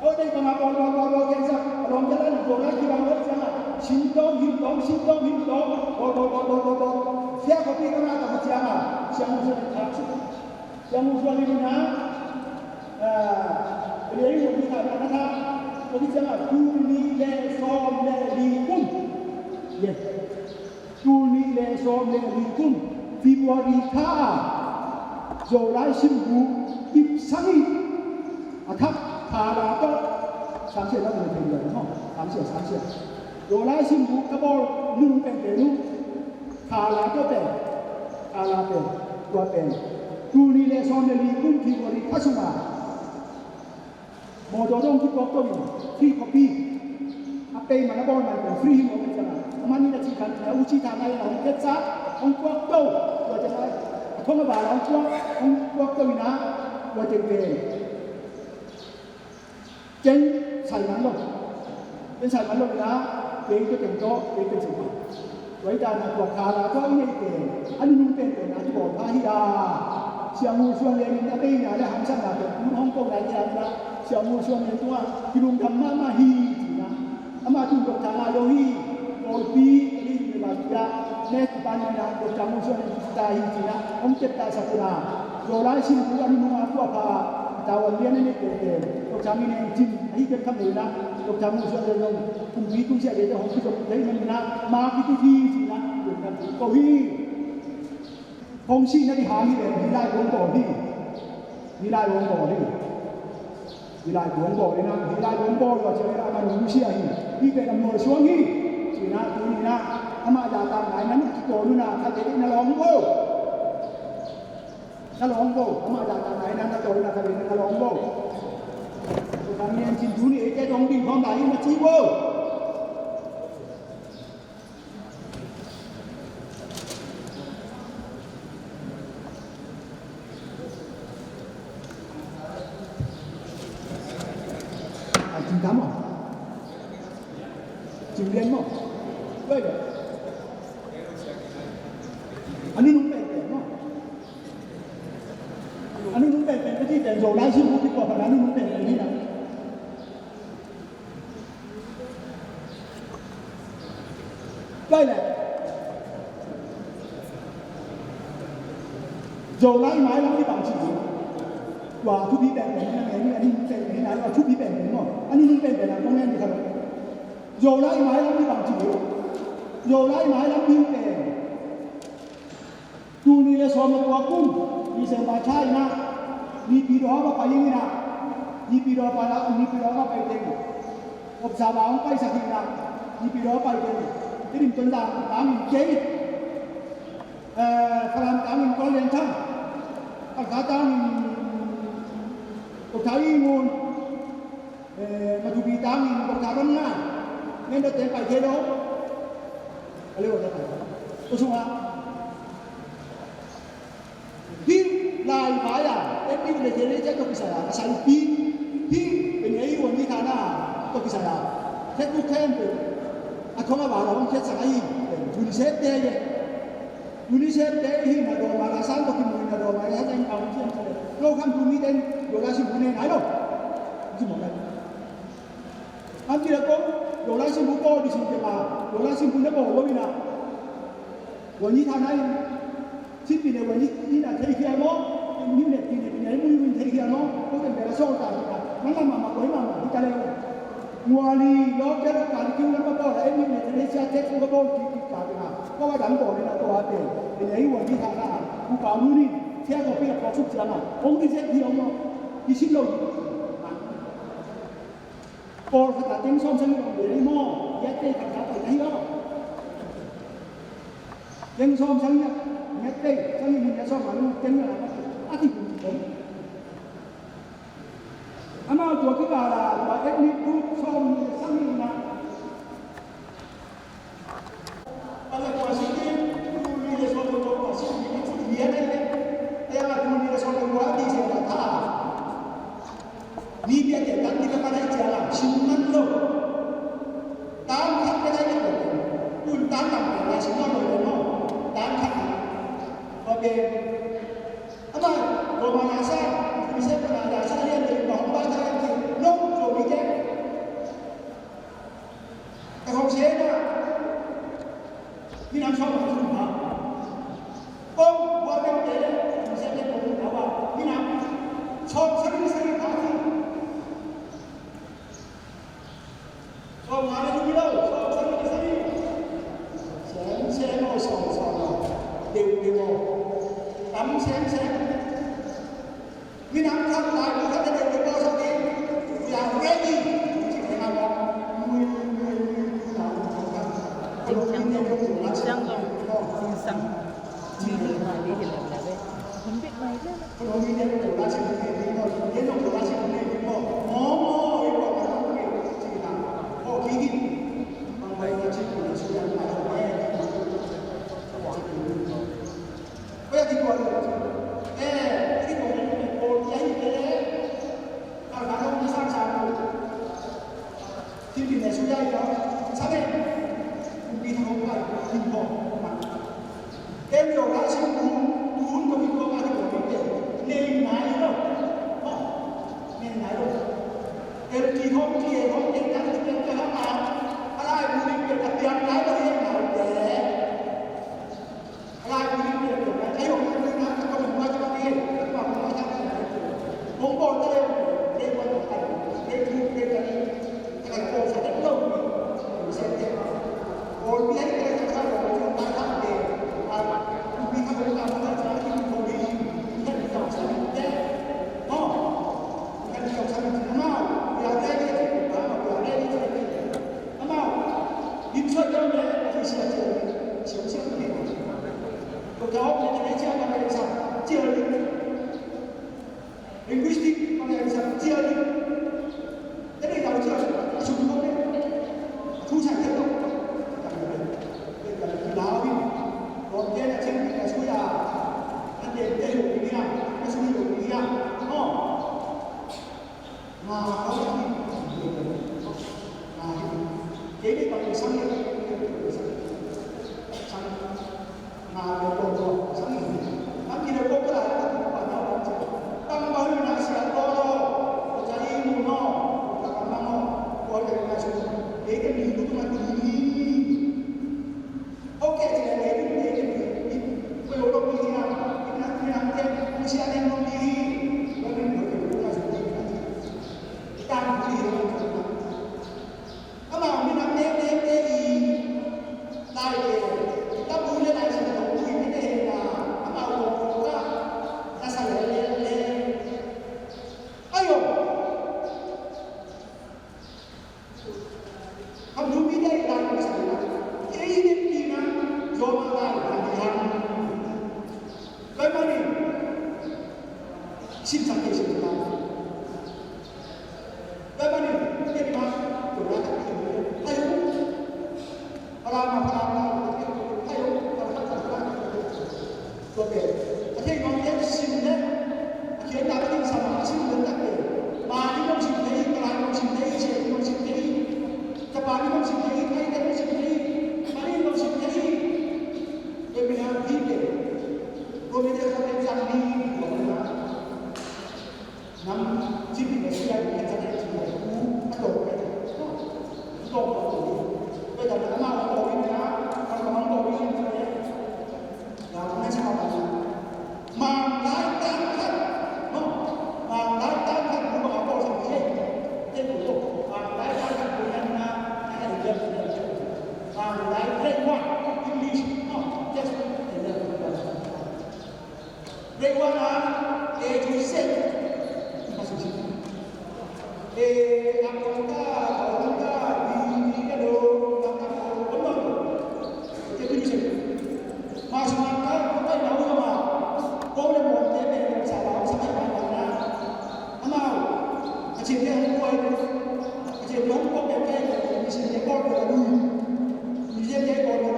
Aw dei bang a bawl bawl bawl bawl kei sa a lawm te lan bawl lai kibang bawl ciang a sin tawm hin tawm sin tawm hin tawm bawl bawl bawl bawl bawl bawl. Sia khuapi ka ngah tak ciang a Siang Mu Suan in thak suk. Siang Mu Suan in a, a, lei wun mi thak na thak. Tua hi ciang a tul nih le sawm le li kum. Yes. Tul nih le sawm le li kum February kha ah Zolai Simbuk kipsang hi. A thak khala tawh Sangsia na mu thei lo maw? Sangsia, Sangsia. Zolai Simbuk ka bawl nung pen pen uh. Khala tawh pen, khala pen, tua pen tul nih le sawm le li kum February kha sungah mawtaw dong kituak to in, free copy. A pei man a bawl man pen free hi mawk hi ciang a, a man in a cih khan a uci tha nai in a hong khetsa, hong tuak to. Tua ciang a, a thong a val a hong tuak, hong tuak to in a, tua ciang pen ken sai man lo. Ken sai man lo in a, kei tua teng tawh, kei ken sai man. Tua hi ta na tua khala tua i neih pen a nunung penpen a kibawl pha hi a. Siang Mu Suan Lian in a beina le hamsatna pen tun hong ko nai te a, Siang Mu Suan Lian tungah kilungdam mahmah hi ci-in a, amah tun doctor ngai lo hi. Pawlpi ka ding le bang ci-a, nek kipan in a doctor Mu Suan Lian ci ta hi ci-in a hong tep ta sak un a. Zolai Simbuk a nunung a tua pha a, a tavuan lian a neih penpen doctor Min Aung Hlaing ahi pen kham nei in a, doctor Mu Suan Lian zong kumpi tungsiah lian te hong kizom thei man in a, ma kitut hi ci-in a, ko hi. Hong sihna ding hang hi leh hih lai hong bawl hi. Hih lai hong bawl hi. Hih lai hong bawl hi na, hih lai hong bawl lo ci-in a, amah hong sia hi. Hih pen a mual suang hi. Ci-in a, tuni in a, amah zahtakna in a, na kitawn un a, khat vei na lawng bo. Na lawng bo, amah zahtakna in a, na tawn un a, khat vei na lawng bo. Tua kan nian cin tuni eite dong ding khawm lai hi na ci bo. A cing tam maw? Cing lian maw? Tua hi leh a nunung penpen maw? A nunung penpen ka cih pen Zolai Simbuk kituak pha a nunung penpen hi na. Tua hi leh Zolai mailam hi bang ci hi. Tua thupi penpen hi na, ngen hi a, nunung penpen hi na, tua thupi penpen maw? A nunung penpen a kong ngen ding kha lo. Zolai mailam hi bang ci hi. Zolai mailam hi pen Tul nih le sawm le kua kum, December thla in ah, Naypyidaw ah va pai ing in ah, Naypyidaw pai la, Naypyidaw ah va pai teng, Observer hong paisak ing in ah, Naypyidaw ah pai teng, Tedim Tonzang tangin kei, eh, Falam tangin Kol Lian Thang, Hakha tangin Doctor Ing Un, eh, Matupi tangin Doctor Ron Ngai, Ngen Dot teng pai thei lo. A leh tua pai. Tua sungah hih lai pai a, ethnic le thei le cia tawh kisai a, a saipi, hih pen ei uan ni kha na tawh kisai a, tek luk khempeuh a Khong a val a hong khiatsak ahi. UNICEF te ahi. UNICEF te ahi na dawm a la sang ko kimu na dawm a la sang ka hong khiam ci le. Lo kham tu mi ten dollar sim bu nei nai lo. Ci mo kai. Am ci le ko dollar sim bu ko di sim te ma dollar sim bu na ko lo ina. Wan yi tha nai. Chin pi ne wan yi ina thei khia mo. Ni ne pi ne pi ne mu ni thei khia mo. Ko ten bela so ta. Mang ma ma ko ma ma ta le. Muali lo ke lo ka ni kiu na pa pa la e ni ne ne sia te ku ka bo ki ki ka na. Ko wa dang bo ni na ko wa te. Ni ne i wa ni ha na. Ku pa lu ni. Sia ko pi ko suk sia na. Ong di se ki ong mo. Ki sin lo. Ko sa ta teng som sang ni ong de mo. Ya te ka ka pa ni ong. Teng som sang ni. Ya te sang ni ya som ma lu teng na. A ti ku ko. Amau tua kikal a tua ethnic group sawm nih le sagih in ah, Palai tua sih in, tul nih le sawm le tua sih in, tul nih le, tua nih le sawm le tua nih le tua. Ni bia te tan ni ka palai cia la, sin man lo. Tan khat ka lai lo. Tun tan tam ka lai sin man lo lo. Tan khat. Tua pen Amah, Roma na sa, Mise pana na sa, lian lian, ba hong ba sa, lian lian, nong, Zomi te. Ka hong sia na, minam sawm a thum ha. Kong, bua beng te, Mise te kong na wa, minam sawm sagih sagih ha thum. Sawm nga le thum hi lo, sawm sagih le sagih. Sem sem aw, sawm sawm aw. Deu deu aw. Tam sem sem. Minam khat lai, minam khat deu deu aw, sawm ding. We are ready. Ci khen aw. Mui mui mui. Insang lo. Insang. Mui mui mui. Insang. Mui mui mui. Insang. Philippines ne suya ina, sa ne, kumpi thang hong kai, lim hong, ma. Ken yo la sing tu, tu hun ko mi ko ka ko mi ke, nei nai lo, ma, nei nai lo. Ken ki hong ki hong ken ka ki ken ka ma, ala ai mu ni ke ka piang nai lo, nei nai lo. Amau, lim suai deuh leh, Asia ciang, siang siang leh. Tua ka hawk leh, Malaysia, Malaysia, ciang leh. Linguistic, Malaysia, ciang leh. Tadi tahu ciang, a sum kau leh. A thu sai ciang leh. Lau in, lau in, a ciang leh, a sum ya. Kan dia, dia leh, dia, a sum leh, dia. Oh. Nga kau hi. Nga hi. Kei dei pa sang ye. Sang. Nga le to to. Sang ye. Ang kina ko pala pa pa na pa. Tang pa hu na sia to lo. Ko cari mu no. Ko ta ka ma no. Ko le na su. Kei ke mi ku tu ma tu ni. Ayo. Hapduk mi dai lai A to Z. A to Z. Eh, a kong ta, a kong ta, di, di, ka do, ma ka ko, ko no. Te tu ni se. Ma su ma ka, ko ta na u ma. Ko le mo te ne, sa la, sa ka ma na. Amau. A chin te hong ko. A chin te hong ko pe pe, mi sin te ko ko lu. Mi sin te ko ko.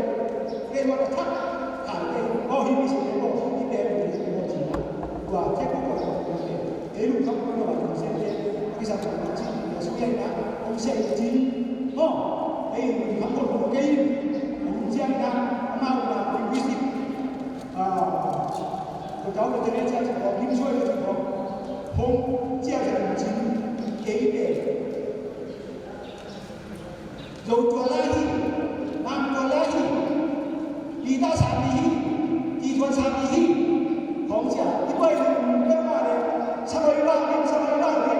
Pe ma ka ta. Ka pe. Ko hi mi sin te ko. Hi pe mi sin te ko. Tua te ko ko. Ei lungkham ko lo a, hong sia te, a kisam ko a ci, a suk ai na, hong sia i cin. Maw, ei lungkham ko lo kei, hong sia na, amau na, linguistic. Ah, ko tau ko te ne cia ko, lim suai ko, hong sia cia cin, kei te. Zo tua lai hi, Mang tua lai hi, Peter Sami hi, Ti Thuan Sami hi, hong sia, i pai ni, ni ma le, sa loi ba ni, sa loi ba ni,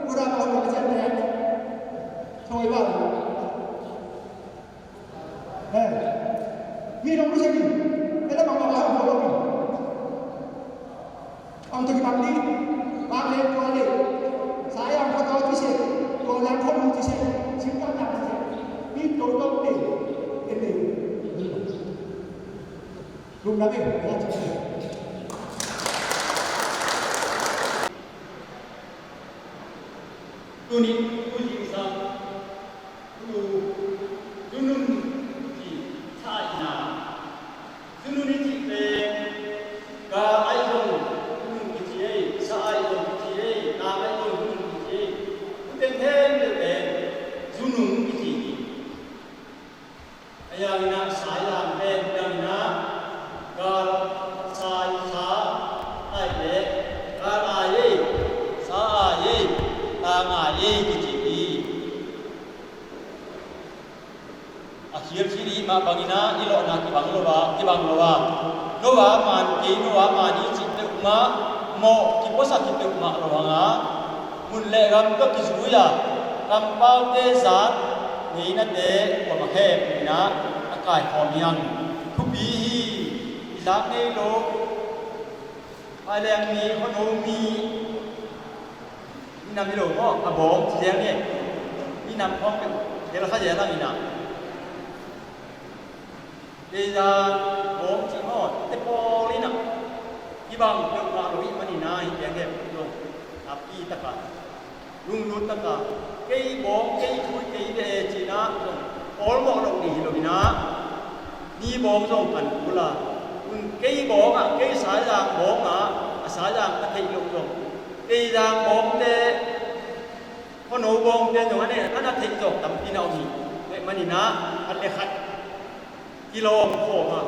ura ba ni, sa loi ba ni. Eh, mi nong lu sa ni, kena bang bang hong tua lo ni. Ang tagi bang ni, bang le tua le. Sayang ko tau ti se, tua lang ko lu ti se, sim kang kang ti se. Ni to to le, le le. Lum na be, ya ti se. Tuni, tu jing sa. Zu, zunun kici sa aihna. Zunun i cih pen, gal aih zong zunun kici ei, sa aih zong kici ei, tang aih zong zunun kici ei. Uten khempeuh pen zunun kici hi. A yang inah sa i lam pen, yang inah gal sa i sa aih le gal aih ei, sa aih ei, tang aih ei kici hi. A khial cin i hih mah bangin ah i lawhna kibang lo a, kibang lo a. Noah man kei, Noah man i cih peuhmah, mawh kipuasak hi peuhmah lo hang a, mun le gam tawh kizui a, kampaute zat ngeinate kuamah khempeuh in ah a kaikhawm hi hang. Thupi hi, i zak ngei lo. Thailand mi, Khuano mi, minam hi lo maw, a bawng ci zel ni. Minam khawng peuh zel kha zel hang in ah. Kei zang bawng ci maw, te pawl in ah. Hih bang peuhmah lo hih manin ah, hih teng he peuh lo. Happy tak a. Lunglut tak a, kei bawng, kei thui, kei ve e ci-in ah zong awlmawh loh ding hi lo in ah, mi bawng zong kan kul a, un kei bawng ah, kei Saizang bawng ah, a Saizang a theih loh zong, kei Zang bawngte, Khuano bawngte zong a ne, a na theih zawk tampi na om hi. Tua ahih manin ah, khat le khat kilawm khawm a,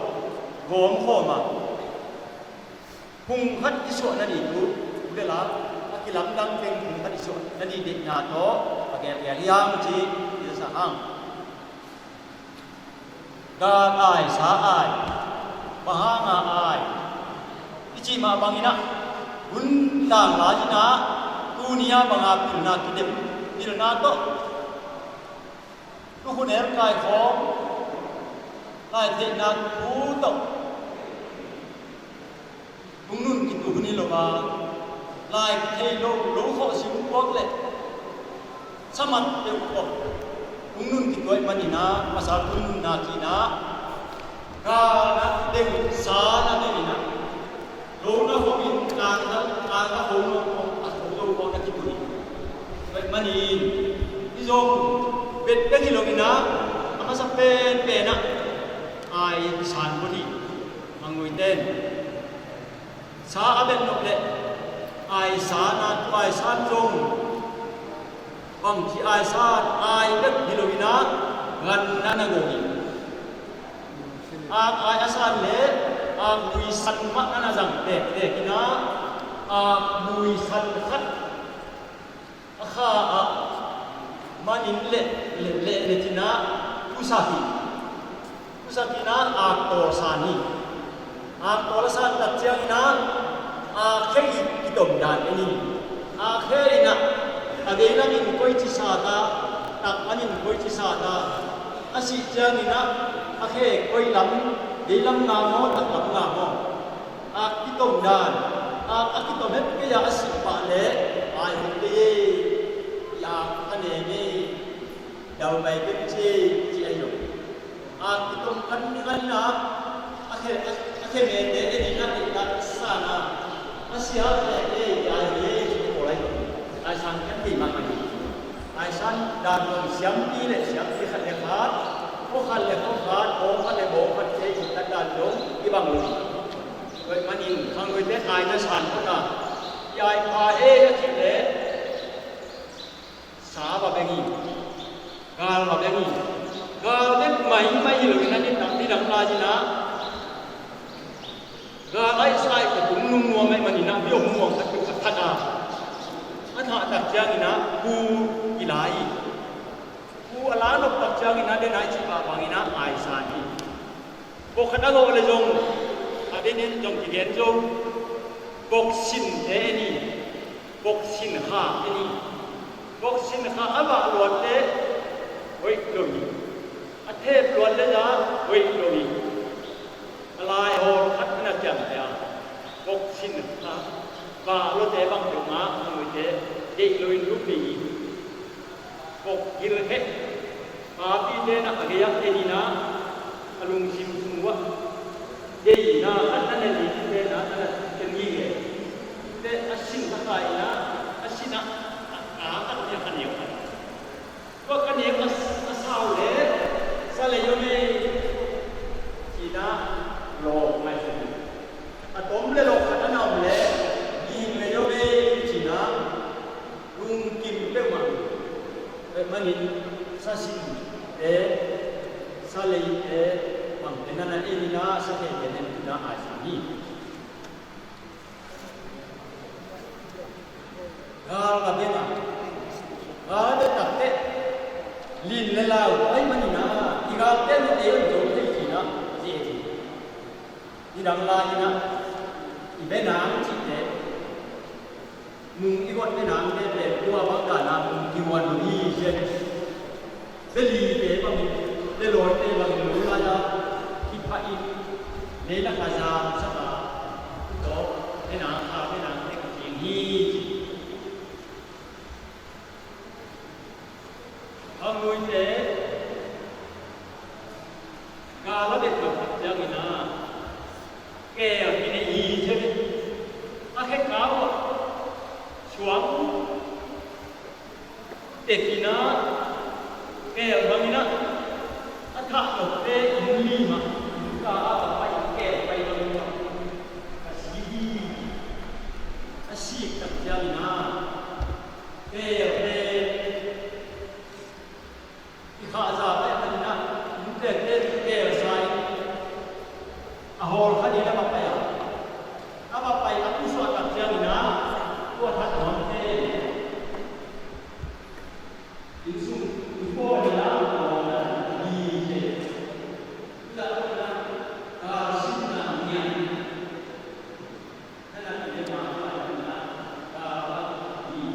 gawm khawm a. Phung khat i suah nading tu, u le nau, a kilamdang teng phung khat i suah nading deihna tawh a gelgel hi hang ci i sa hang. Gal ai, sa ai, bang hanga ai i cih mah bangin ah, hun tang lai-in ah, tuni-a banga pilna kidem, pilna tawh, tukhun el kaikhawm, lai theihna thu tawh, tungnun kitu hun hi lo a, lai thei lo, lo khawh sim puak le samat peuh khawh tungnun kitu ahih manin ah, pasal tungnunna kiin ah, galna deuh, sana deuh in ah, lona khawh in, galna, galna khawh lo khawh, a khawh lo khawh na kitu hi. Tua ahih manin i zong bet bek hi lo in ah, a masa penpen ah ai san khawh hi. Mangnuite in sa a bet nop leh ai san a, tua ai san zong bangci ai san, ai bek hi lo in ah, ganna na go hi. Ak ai a san leh ak lui san mah na na zang tektek in ah, ak lui san khat a kha ah manin leh, leh, leh, leh ci-in ah, pusak hi. Pusak in ah, aktawl san hi. Aktawl a san tak ciangin ah, akhei kitom dan en hi. Akhei in ah, a veilam in koici sa ta, tak lam in koici sa ta, a sih ciangin ah, akhei koi lam, veilam nga maw, tak lam nga maw. Ak kitom dan, A, a kitom het kei a, a sih pah leh ai hong kei ei, i ak a nem ei, dau pai kei ci ei, ci ahi lo. A kitom khan ni khan in ah, a khe, a, a khe mete en in ah, i tak san ah, a sia khe ei, ai hong kei ei, ci ei, ko lai lo. Ai sang khan kei mahmah hi. Ai san dan zong siampi le siampi khat le khat, ko khat le ko khat, ko khat le ko khat, kei i tak dan zong i bang lo. Tua ahih manin khangnoite ai na san khat a, i ai pha ei a cih leh sa va beng hi, gal va beng hi. Gal bek maimai hi lo in a, nidang, nidang lai in ah gal ai sa ai ka tung nung nuam ahih manin ah, biom muang khat tuk a that a, a thah tak ciangin ah pu i la hi. Pu a la nop tak ciangin ah, den ai cih pah bangin ah ai san hi. Vok khat a gawh leh zong, a den in zong kigen zo. Vok sin te en hi. Vok sin kha en hi. Vok sin kha a vah luat leh hoih lo hi. A thep luat leh zah hoih lo hi. A lai hawl khat in a ciamteh a, vok sin kha vah luate bang peuhmah a muite deih lo in lup ding hi. Vok gil het, papite na a gei-ah en in ah, a lungsim sung uah deihna khat na ne ding te na, na na ken ngei e. Te a sin kha kha in ah, a sin ah a, a, a, a neu kha. Tua ka nek a, a sau leh sa lei om ei, ci-in ah lawk mai hi. A tom le lawk khat a na om leh, ning lei om ei, ci-in ah lungkim peuhmah. Tua ahih manin sa sinte, sa leite, bangte na na en in ah, sa theite na en in ah, ai san hi. Gal va beng a, gal bek takteh lin le lau ahih manin ah, i galte in ei hong zo thei ci-in ah, ci ei. Nidang lai-in ah i benang cihte, nung i guat benangte pen tua bang dan a nung kihuan hi ci ei. Beli te bangin, le loi te bangin lo lai-a kipha in, lei na kha zam sak a, tua lei na kha, lei na te ka cing hi ci. Khangnoite gal a bek lo khat ciangin ah, keel kinei hi ci ei. A khekau ah suang tek in ah, keel bangin ah, a thah nopte inn lim ah, inn ka ah va pai, keel pai bangin ah, ka si hi. A sik tak ciangin ah, keel pen i khahza pen in ah, inn tekte keel sa in, a hawl khat in a va pai a, a va pai a, a pusuah tak ciangin ah, tua that nuamte inn sung, inn pawl in ah, a hawl khat in a hi ci ei. Tua tua in ah, gal sinna ngian, na na pi le ma khat in ah, gal a hi.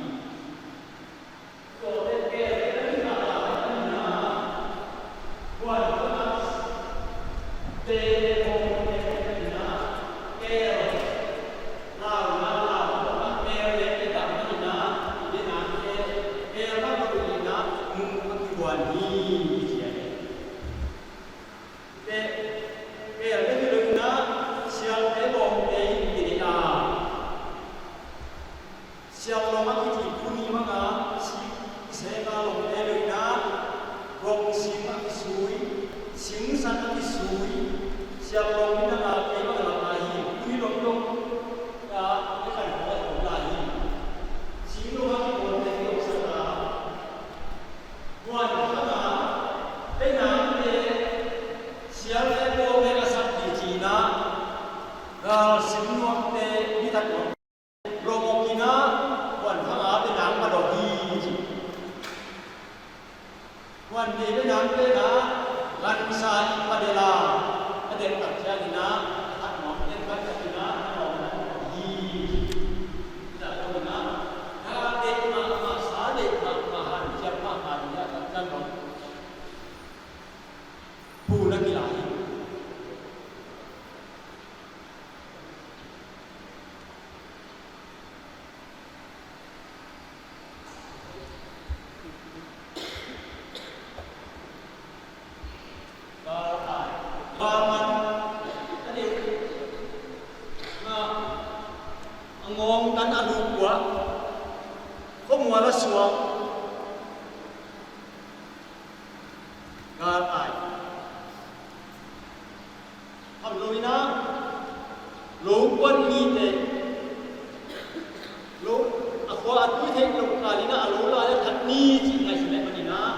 Te, keel bek hi lo in ah, sialte bawmte in kideih a, sial long a kici puni bang a, sik kisek a longte lo in ah, gong sing a kisui, singsan a kisui, sial long in a, kei bang a lak a hi, puni long long a, i kan khawh a om lai hi. Sing long a kibawmte kiomsak a, Huan khang a, benangte, sialte pawlkhat a sak ding ci-in ah, galsim nuamte, mi that nuamte, rong awk in ah, huan khang a benang madawk hi ci. Huan nei benangte in ah, gansa in madel a, a del tak ciangin ah, a nuamte in gansa in ah, a nuam in ah, hi ci. Tua in ah, na deih mahmah, sa deih mahmah, hanciam mahmah, a tak ciang dong. Pu na kila hi. Mala suang gal ai. Kham lo in ah, lo kuan mite, lo a khua a tui theih lo kal in ah a lo lai a that ni cih ngaihsun leh man in ah,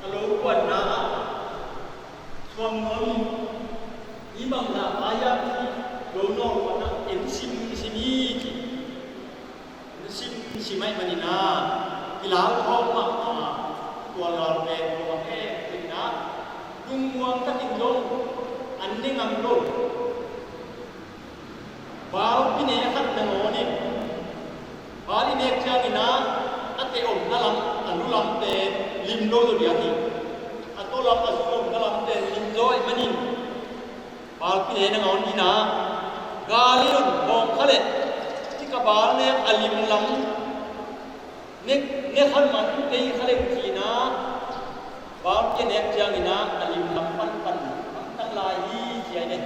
a lo kuanna ah suam nuam in, i bang dah pai ah, lo nawlkhuahna en sim sim hi cih. Sim, sim ahih manin ah, i lau thawk mahmah, tua gal pen tua he, in ah, lungmuang takin zong an ne ngam lo. Balpi ne khat nangawn in, bal i nek ciangin ah, a teh omna lam, a lu lam pen lim lo zaw ding hi. A taw lam, a zu omna lam pen lim zaw ahih manin, balpi ne nangawn in ah, gal i don khawng kha leh, hih ka bal nek a lim lam, nek, nek khan man kei kha leh ci-in ah, balpi nek ciangin ah a lim lam panpan, panpan lai hi ci-in ah,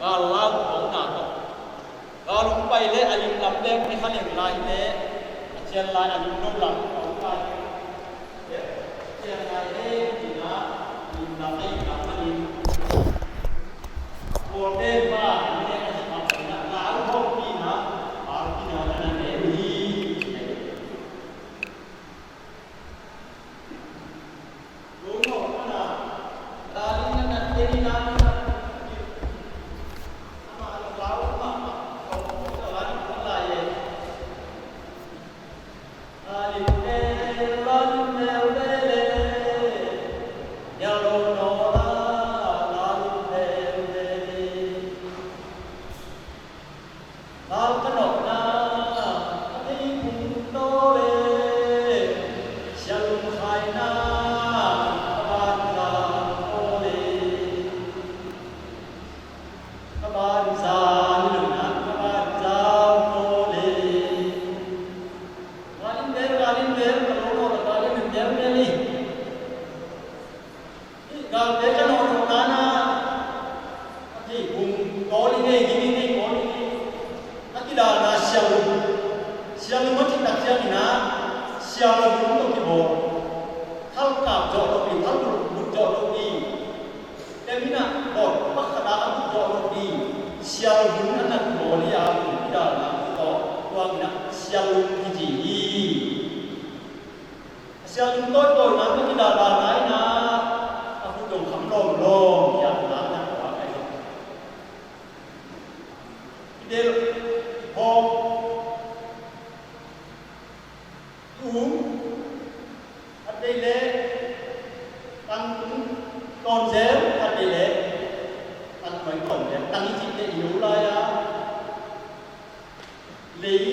gal lau khawng na tawh. Gal hong pai leh a lim lam nek nek kha leng lai leh, a cian lai a lim lo lam khawng lai leh, a cian lai leh, ci-in ah, lim lam ei lam a lim. Pawlte pa, lim nek a lim lam, lau khawng ci-in ah, lau ci-in ah, a na nek hi. Lal ka nopna a thei phung tawh le, sialum khaina a banzan tawh le, a banzan lungna a banzan tawh le. Gal in bel, gal in bel, ka lo lo la gal in bel bel hi. Hih galte ka nawhna ah, a thei phung tawl i ngei, ngei, ngei, tawl i ngei. A kidalna sialum, sialum a cih tak ciangin ah, sialum tawh kibawl. Thalkap zawh lopi, thalbut zawh lopi. Tua min ah, bawl pakhat ah a but zawh lopi. Sialum a na kibawl hi a, kidalna tawh, tua min ah sialum kici hi. A sialum tawitawi nang ka kidalna in ah, a khut dong kham lawmlawm, ciah na na tua kai lo. Kidel, hawm, um, a tei le, tang tung, tawn zel, a tei le, tang mai tawn zel, tang i cih teh i lo lai a. Lei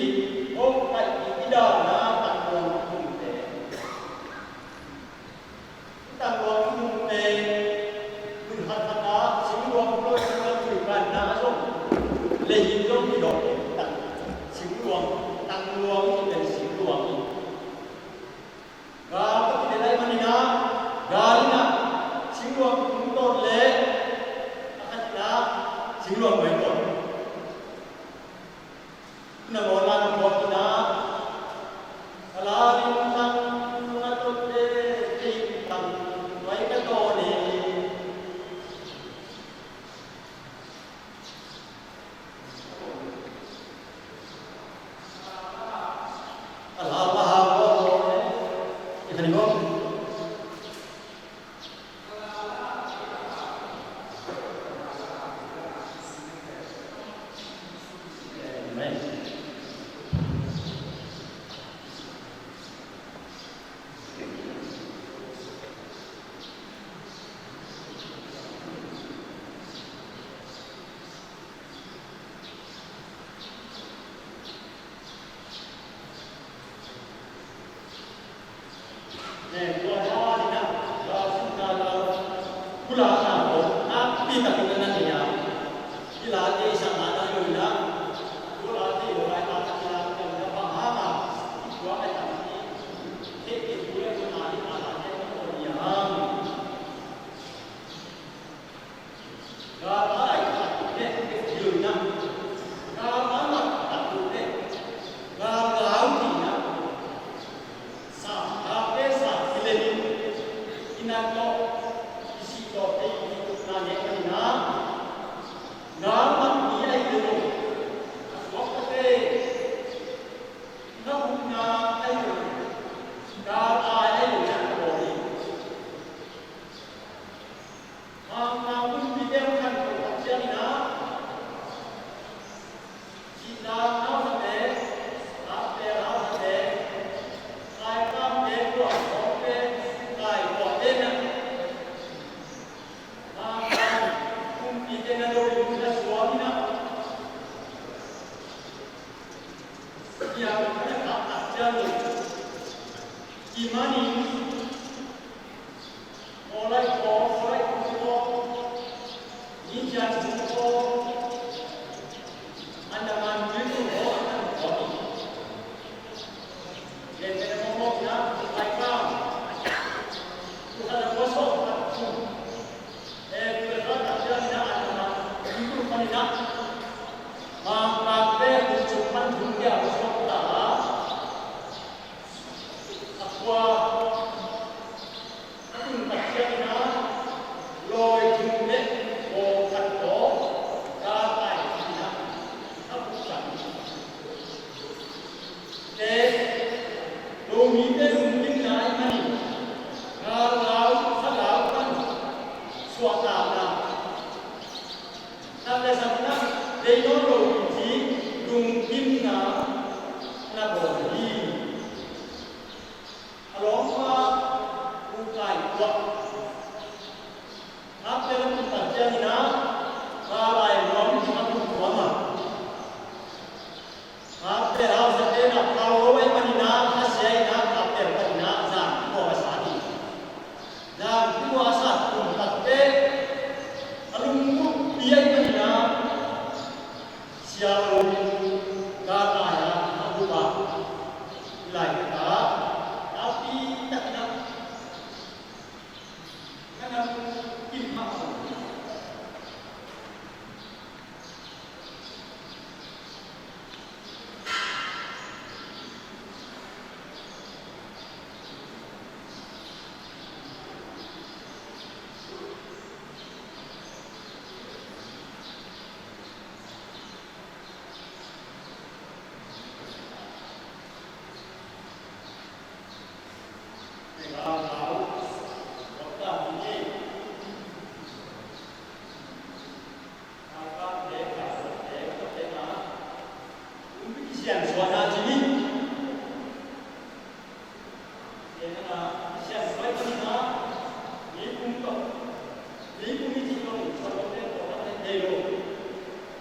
hawk kaih i kidalna tangluang i hungte. I tangluang i hungte, mun khatkhat ah singluang, singluang, singluang kanna a zong, lei in zong kidawk i tang, singluang, tangluang i hungte singluang i. Gal ka kidel ahih manin ah, gal in ah, singluang tung tawn leh, a khat in ah, singluang mai tawn. Nangawn lam khawng in ah, a la lim tang, a tawtte, lim tang, mai ka tawn e.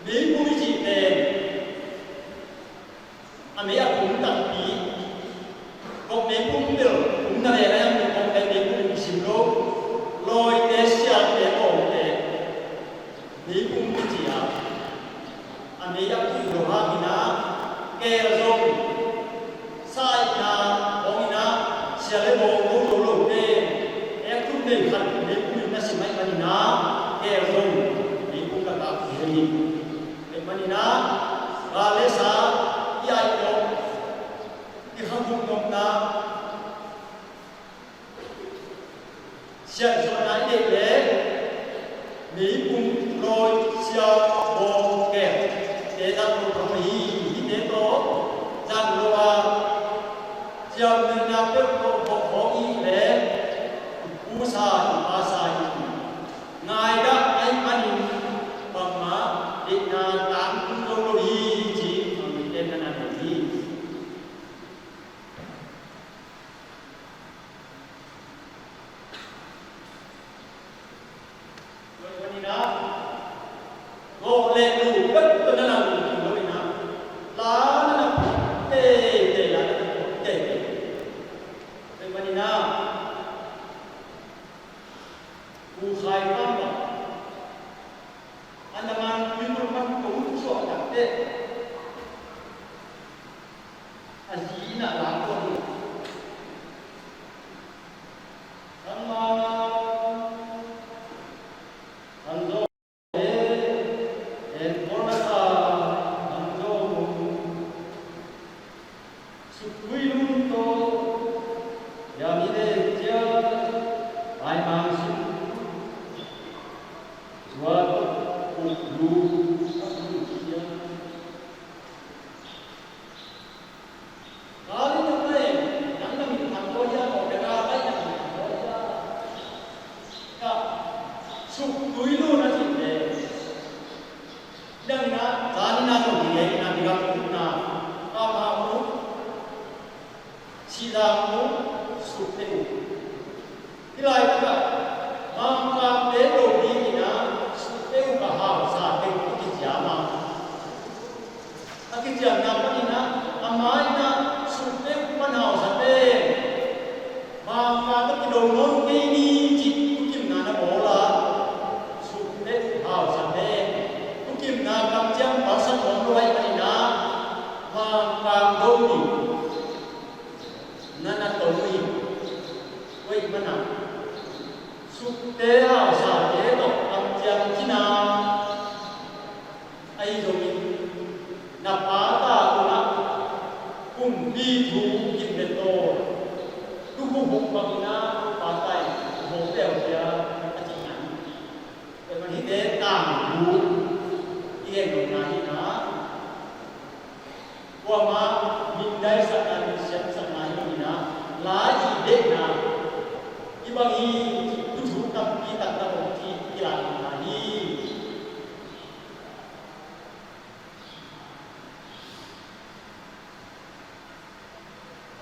Meipum i cih pen a mei a pum takpi, kawk meipum bel pum na leh lai ang, kawk meipum i sim lo, lawite, siate, kawngte, meipum i ci a, a mei a pum lo hangin ah, keel zong, saina hong ina, sia le bawng lo lo lo te, ek thum nei khat meipum in na sim ahih manin ah, keel zong meipum lakah hi hi. Ahih manin ah, gal le sa i aih nop, i kha guk nopna, siansuahna i neih leh, meipum, lawi, sia, bawng, keel te zang lo thang hi. Hihte tawh zang lo a, ciamnuihna peuh tawh bawh khawng i hih leh, i pusa, i pasa i ngaihdah ahih manin, bangmah deihna tangtung zo lo hi, ci-in a mite na na nei hi. Tua ahih manin ah, gawh le lu peuh tawh na na lungkim lo in ah, la na na puak teitei, la na na puak teitei. Tua ahih manin ah, Pu Khai Kam bang, Andaman tuikulh pan kong suah tak teh, a zi in ah la kong, nangma Hangzo e, en kawlna kha Hangzo mu. Suk tui lum tawh, yam i den cia, ai mang suk, zua tawh, uk lu, uk lu cia. Gal in a pai, nang na min thang kua hia, maw, bia gal pai na min thang kua hia. Ka suk tui lu na cih te. Nang na, zan in a zong hi ngei in a, mi gam utna, ka ma ut, sihzang ut, suk te ut. Hih laitakah Mangkangte lo dingin ah, sukte uh ka hausa teng uh kiciam a, a kiciamna panin ah, a ma in ah sukte uh pan hausa teng, Mangkang ka kilo nawn kei ni cih thukimna na bawl a, sukte uh hausa teng thukimna kamciam palsat nawn lo ahih manin ah, Mangkang do ding na na tong uh hi. Tua ahih manin ah, sukte hausate tawh kamciam cihna ahi zongin, na pa ta un ah kumpi thu kim le taw, tu huhuk bangin ah, pa ta in hong leu cia, a cihna hi. Tua ahih manin hihte tangthu i gen nopna hi in ah, kuamah mindaisakna, minsiamsakna hi lo in ah, la i deihna i bang hi cih thu tampi tak na om cih kilakna hi.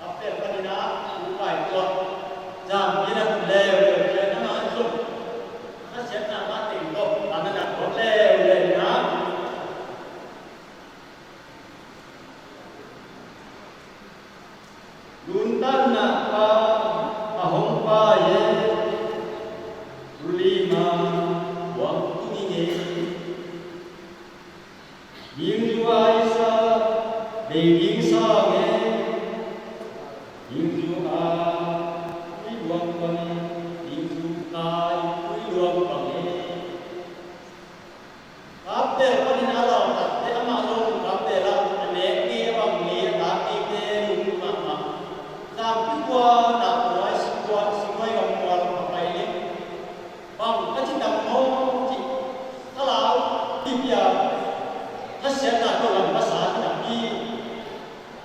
A pel panin ah, u kai tua, zang in a kum leuleu cia na mah zong, a siatna mah teng tawh a na na tuak leuleu in ah, nuntakna pa a hong pai e, tu lima buang tung ing e. Ningzu aisa bei ding sang e, ningzu a tui luang bang e, ningzu kai tui luang bang e. Kaptel panin a lau takte amah zong kaptel ah a nek ngei a bang ngei a tak ngei te lungkim mahmah. Zampi kua, nak kua, singkua, singkua i gam kua lam a pai leh bang ka ci tam maw cih ka lau, i pia khasiatna tawh lam ka sa hi napi.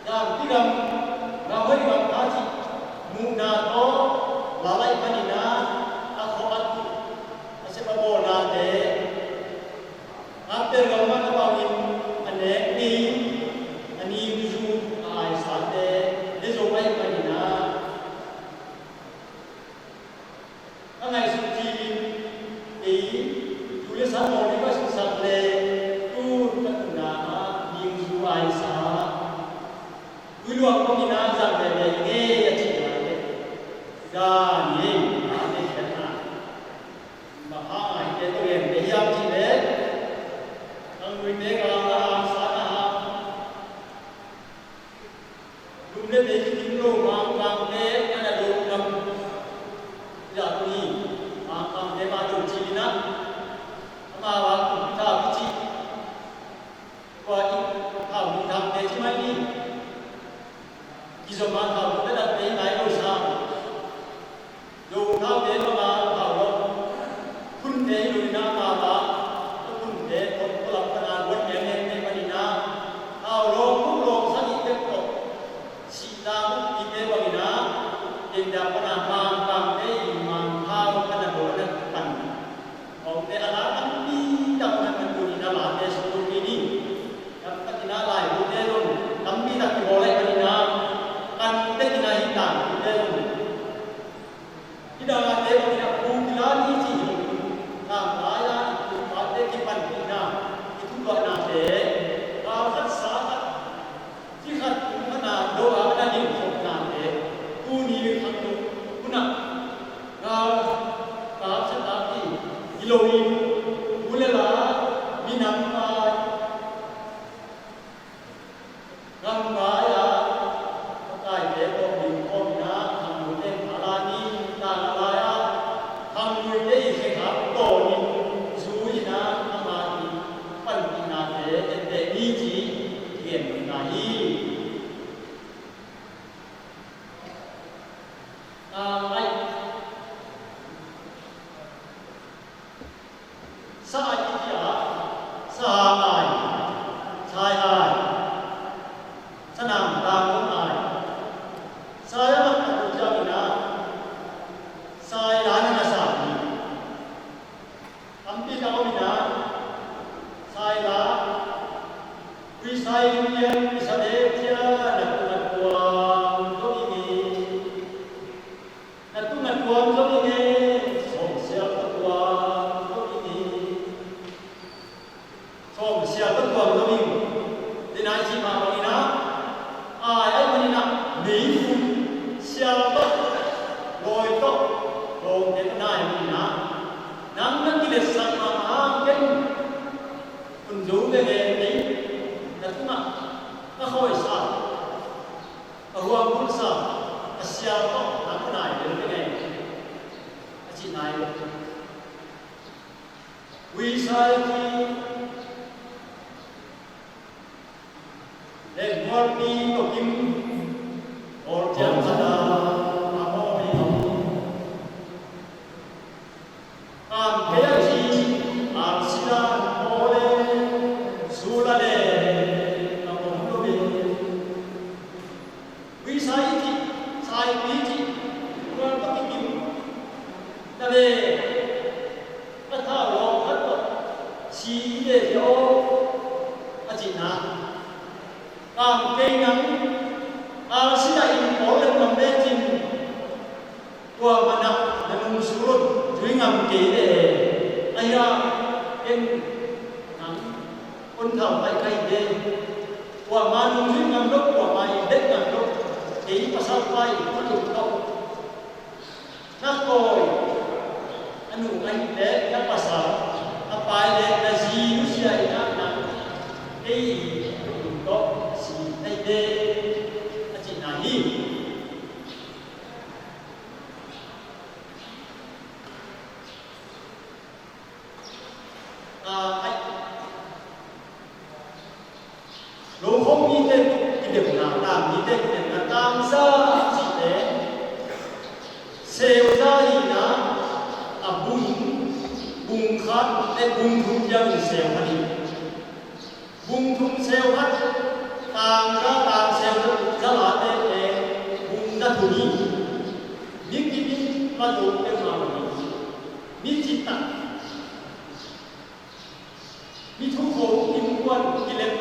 Zampi gam, gam hoih gam kha cih muhna tawh la laih panin ah, a khawh a tuh, a sep a bawlnate, a pel gam mah a bangin a nek ngei, a ningzu a aisate le zo ahih panin ah, ka ngaihsut cil in, ei, tu le sa mawh ding ka sutsak le, tu Zomah thau te dat te ngai lo sa. Zo thau te banga thau lo. Phun te hi lo ina ma ba. Phun te khon ko lap kana wan te ne te manina. Thau lo, phun lo sa i te ko. Sihna hong pite bangin ah, India pana mangkangte in mangthau pana bawl a na kipan. Hongte a la tampi tak na kan tuni na late sukul ni ni. Tampi tak ina laibute zong tampi tak kibawl a i pan ina, kan tek ina hi tangtute zong. Hih dangate bangin a phu kila ni ci hi lo. Tangkai a i phu pate kipan ina, i thutuahnate, kal khat sa khat, ci khat tung khat na do a na ding khopnate, tuni khang tung hunah, kal, kal khat a ki, i lo in, u le la, minam a, Gam vai-ah pakaite tawh dingkhawm inah khangluite in pha lai ni. Tang a lai-ah khangluite i khekhap tawnin zui inah ama i panpihnate etteh ni ci-in i gen ngai hi. Ai. Sa ai i ti a, sa ai, sai ai, sa nang tang ai, sai a mat a tu ciang ina, sai la na na sa ni. Tampi tak om ina, sai la, ui sai lian i sa de cia na tu na tuang zong i ni. Na tung a tuam zong i nge, sawm sial ka tuam zong i nge. Sawm sial ka tuam zong i nge. Dina i cih mah bangin ah, ai ai manin ah, meifun sial tawh, lawi tawh, lawmte ka nai manin ah, nang na kiletsakna ah ken, kun zo veve ni, na tungah ka khawi sa. A huam hun sa, a sial tawh, a ka nai lel veng e. A cih nai lel. Ui sai ki, le mualpi tawh kim, awl ciang khat a, a mawh hi. Kam kei a ci, al sida, aw le, sula le, a mawh lo le. Ui sai i cih, saipi i cih, kual tawh kikim. Na ve, ka thau lawng khat tawh si i ve ve aw, a cihna. Kam kei nang, al sida in awl lem lam ve cin. Tua manah na nungsul un zui ngam kei le, ahi a, ken nang on thau kaikai te. Kuama nung zui ngam lo, kuama i det ngam lo, kei pasal pai ka lum lo. Na kawi a nu a hi le na pasal a pai le na zi nusia in ah nang kei i lum lo si nai te, a cihna hi. Ai. Lo khong mite kidemna, tang mite kidemna, tangza cihte, seuza hina, a bung, bung khat le bung thum ciangin seu khat hi. Bung thum seu khat, tangza, tang seu khat, za late te, bung za thum hi. Mi kimin, ma zo te ma ma hi. Mi citak. Mi thukho, innkuan, kilem,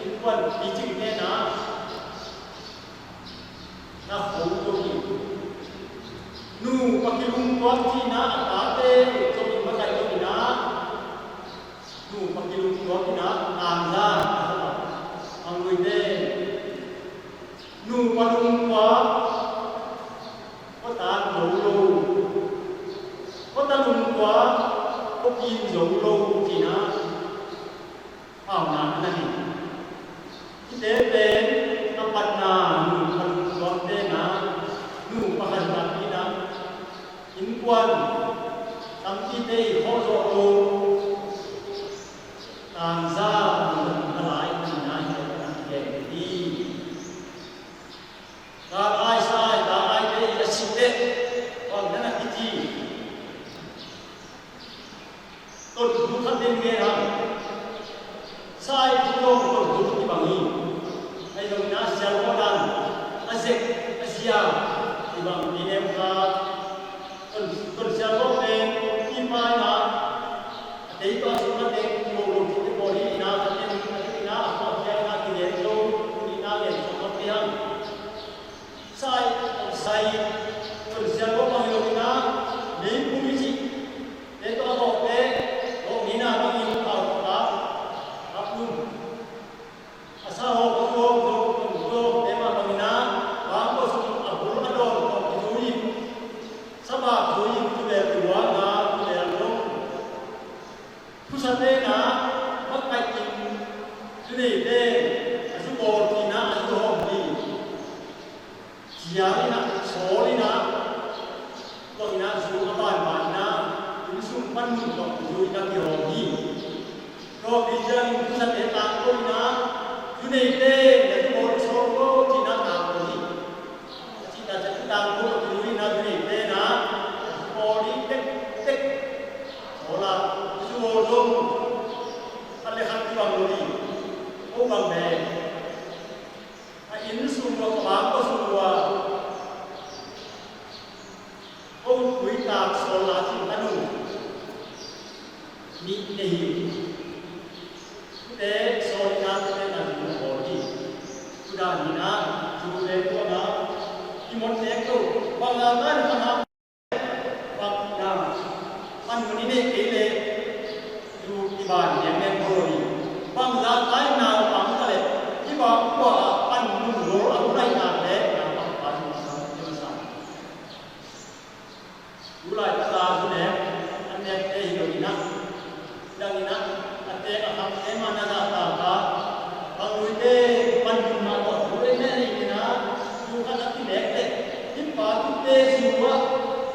innkuan, picing te na. Na kho zo hi. Nupa kilungtuak cihna, a tate, zo in makaih zo in a. Nupa kilungtuak in ah tangza a hong a, a ngui te. Nupa lungtuak, khuata zo lo. Khuata lungtuak, khuapi zo lo, cihna. Paunak na hi. Hihte pen a patna nupa lungtuak te na, nupa khantak hi na. Innkuan tampi te i khawh zawh lo, tangza a lai cihna hi a, a gen hi. Ka Kon thu khat den gen hang. Sa i thu zong kon thu kibang hi. Ahi zongin a sialvawh dan a zek a zia kibang hi nem kha. Kon, kon sialvawh pen i pa in a, a tei tawh a sung a teng lo lo thu te pawl hi in a, a teng a teng in a, a khuak khia in a kigen zo, tuni in a gen zo hi hang. Sai, sai, kon sialvawh bang hi lo in a, meipum i cih te tawh a gawh te, gawh nina bang hi lo kau kau a pum. A sa hawk a tuak zo, kon tuak te mah bang in a, bang ko sung a bul a dawn tawh kizui in, sabak zui in, tu lel tua nga, tu lel dong. Thusate na, makaih in, zu neite, a zu bawl kina, a zu hawm hi. Ciang ina, sawl ina, tua ina, zu a banban ina, inn sung panmun tawh zu ina kihawm hi. Tua pi ciangin thusate tangko ina, zu neite, na zu bawl sawl ko, cina tangko hi. A cihna ciang tangko tawh zu ina, zu neite na, zu bawl hi, tek, tek. Sawl a, zu bawl zong, khat le khat kibang lo hi. Ko bang le. A inn sung lua, ka bang ko sung lua. Ko tui tak sawl la cin ka nung. Nih nei hi. Tute sawl ina tute na ning a bawl hi. Tuda nina, tute tua na. I mon nek lo. Bang la kan ka na. Bang na, panmun i neih kei leh, zu i ban diam diam ko lo hi. Bangzah tai naupang ta leh, i bang kua ah panmun lo a hun ai nak leh, naupang pa zu sa, zu sa. Zu lai ta ta zu nek, an nek te hi lo hi na. Dang ina, a teng a kham te mah na zahtak a, bang nuite panmun mah tawh thu ei meh hi ina, thu khat a kinek leh, hih pa tute zu ah,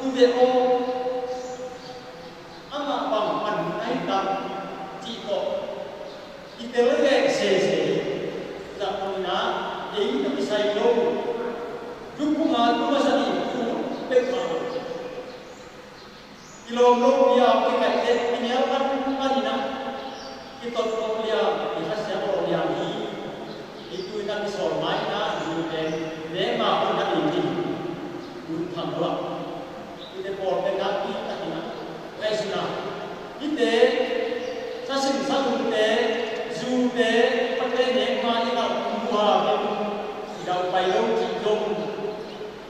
tu ve aw, amah bang panmun ahi tak, cih tawh, i tel leh sese, zah ina, ei na kisai lo, tu puma tu masa ni, tu pek mah. Kilawm lo piau, kikaih teh, kinial pan, pan ina. Kitot lo liang, kikhasia lo liang hi. Itu ina kisawl mai ina, itu pen, lema pun na ding ding. Ut tham lo. Ite pawl pen na pi tak ina. Rai sina. Ite, sa sim sa lum te, zu te, pate nek ma ina, mua pen, i dau pai lo, cih zong.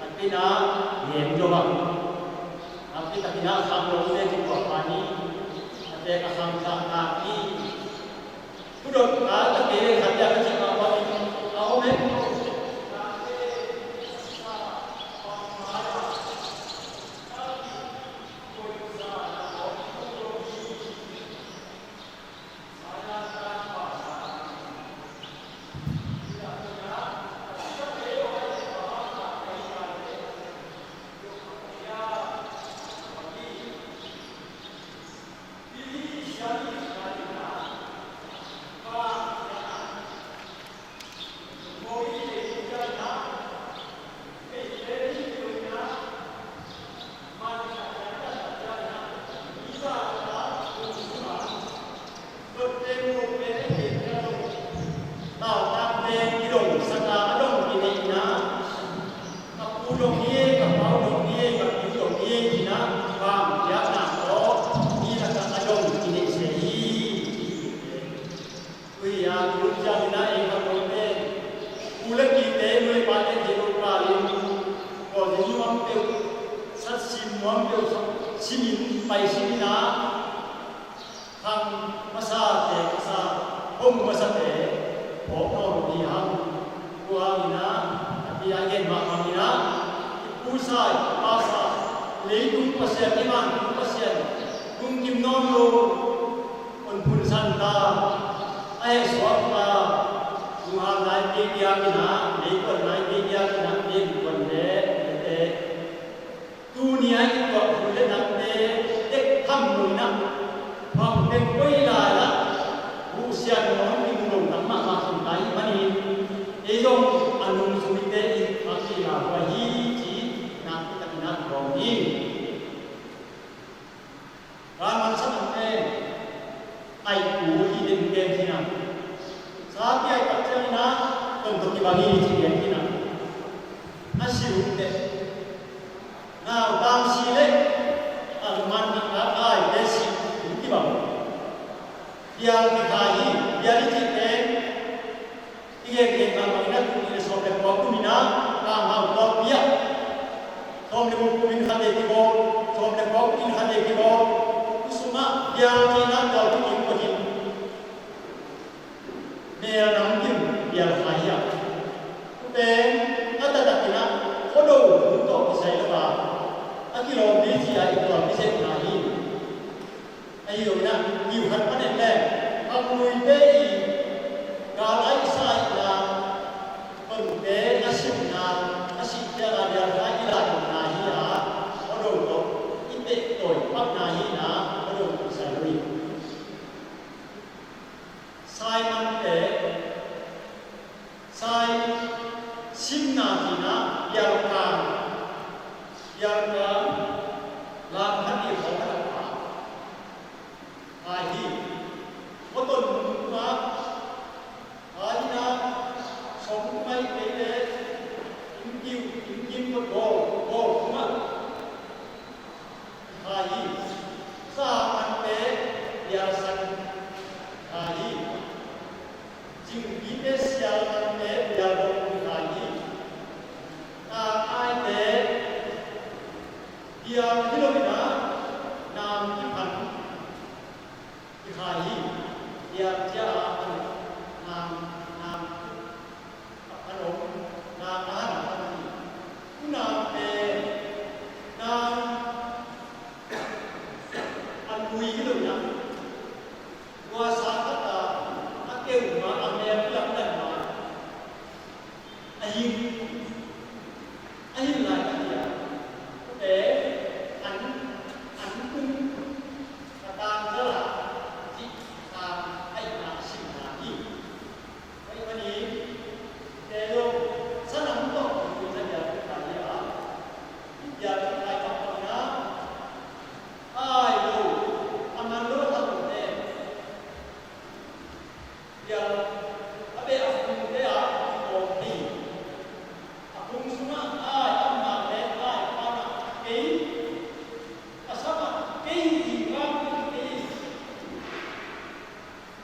Ate na, nek lo bang. A pi takin a khang lo te ci kuah pa ni, a tek a khang zahtak ni. Kudot a ta kei le khat ya ka ci ma pa ni, a om he. Tautak pen kidong saka a dong kineihna, ka pu dong hi, ka pau dong hi, ka pi dong hi, cina bang piakna aw, hi laka a dong kineih se hi. Ui a, tu ciang ina ei ka dong te, pu le pi te, nuai pa te, ci lo ka lim, ko ci nuam peuh, sat sim nuam peuh, simin pai simina. Khang masa te, masa, hong masa te, phawk nawn lo ding hang. Tua hangin ah, a pi a gen mah bangin ah, i pu sa, i pa sa, leitung pasian, i vantung pasian, lungkim nawn lo, hong phunsan ta, a hehsuak ta, lunghan nai kei diakin ah, leikuan nai kei diakin ah, leikuan le, le te. Tuni a i tuah thu le nate tek tham lo in ah, phampen koi lai ah, buhsiat mawng i mu lo tam mahmah khin ta i hih manin, ei zong a nungzuite in a kila hua hi ci, nakpi takin ah kong hi. Galman sa nang pen, Ai ku hi den gen hi na. Sa ki ai tak ciang na, ton to ki bang hi ci gen hi na. A si u te. Nau tang si le, a man na ka ai te si u ki bang. Bial ki kha hi, bial i ci te. I gen gen bang bang i na tu i le sawm le kua kum i na, ka hau kua pia. Sawm le kua kum in kha te ki bo, sawm le kua kum in kha te ki bo. Kusuma, bial ki na kua kum in kua kum. Mel nam kim pial kha hi a. Pen a taktak in a, Khuado thu tawh kisai lo a, a kilawm ding ci a i tuam i zet kha hi. Ahi zongin a, kiu khat panen le, a muite i gal a i sa i la, tonte a simna, a sihciang a pial kha i la na hi a, Khuado tawh i pehtawi pakna hi na, Khuado tawh kisai lo hi. Sai mante, sai simna kina, bialkang, bialkang, lam khat i khawng khat a pha. Ai hi, moton nungma, ai na, sawm nungma i kei le, in kiu, in kim ko gol, gol kuma. Kha hi, sa mante, bialsan. Kha hi, zingpite sial mante, bialbawm. Kha hi, a aite, bial hi lo in a, nam kiphan. Kha hi, bial cia a, nam, nam. A phan om, na a han a phan hi. Unau pen, na a lui hi lo na. Tua sa khat a, a keu ma, a mel lam dan ma. A hin, a hin lai ka hi a. Pen, an, an tung, a tang za la, ci, tang, a ina, sim na hi.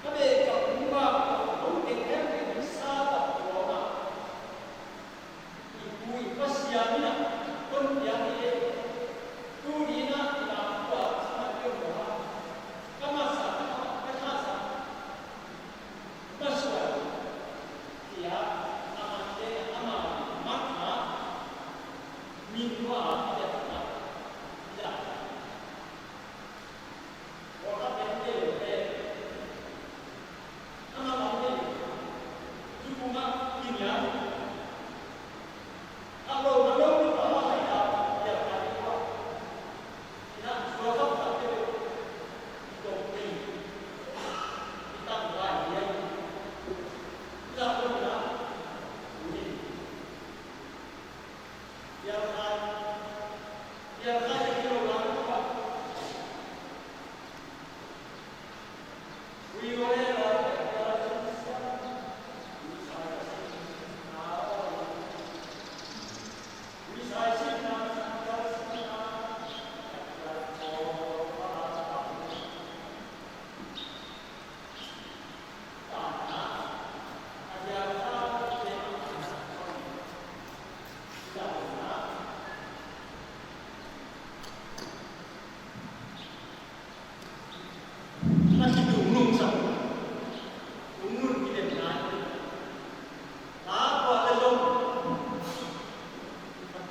Ka beh ka pum bak tawh lo keng khem keng in sa tawh tuam ah, i pu i Pasian in ah hon piak hi. Tuni in ah i lam tua sa man keu lo ah, ka masa, ka tha sa, ka suan, cia, a man te, a man, man kha, min hua, a cia, a cia.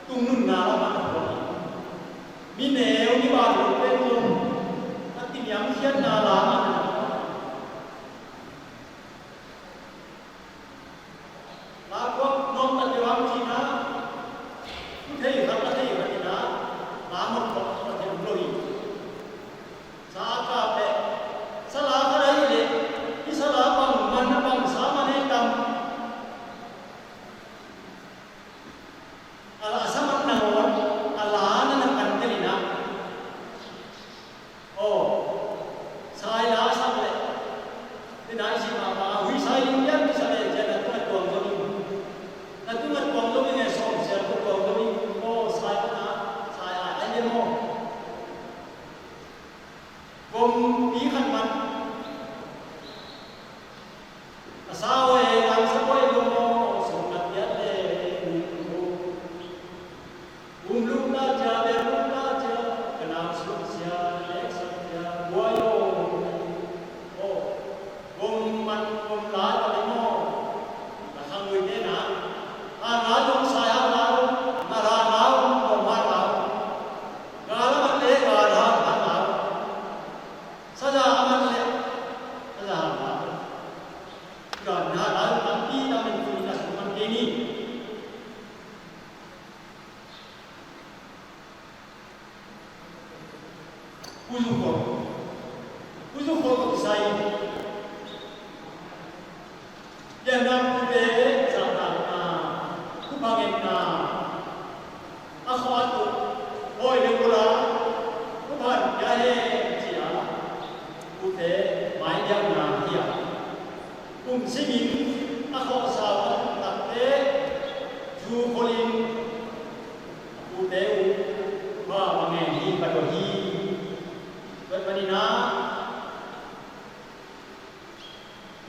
Tungnunna lamah a puak hi. Mi neu, mi vanlo pen zong a kiniamkhiatna lamah a puak hi. La puak nuam tak kei lam cihna, thu thei khat, la thei khat cihna, la mawk puak khat thei lo hi. Sa a kap leh, sa la khat ahih leh, mi khat man a sa hoih e, lam sa hoih lo maw, sum na piat le, um lo. Um lum ta cia, bel lum ta cia, ka nau sum sia, nek sak sia, buai lo. Oh, gom man gom lai ka ding maw. Ka khangui te na. Hang lai zong sai hang lai, ma la lau, gom hang lau. Ga la man le ga la hang lau. Saza a man le saza a man. Ga na la tampi tam in tuni na sum man kei ni. Kuzukhol. Kuzukhol ko kisai. Pianna pute zahtakna, thupha ngetna, a khua tuk, hawi le bula, thupha pia hen ci-a, pute maidiakna hi a. Kum simin a khawhsa takte, zu kholin, a pute uh, thupha va ngen hi, va dawh hi. Tua panin ah,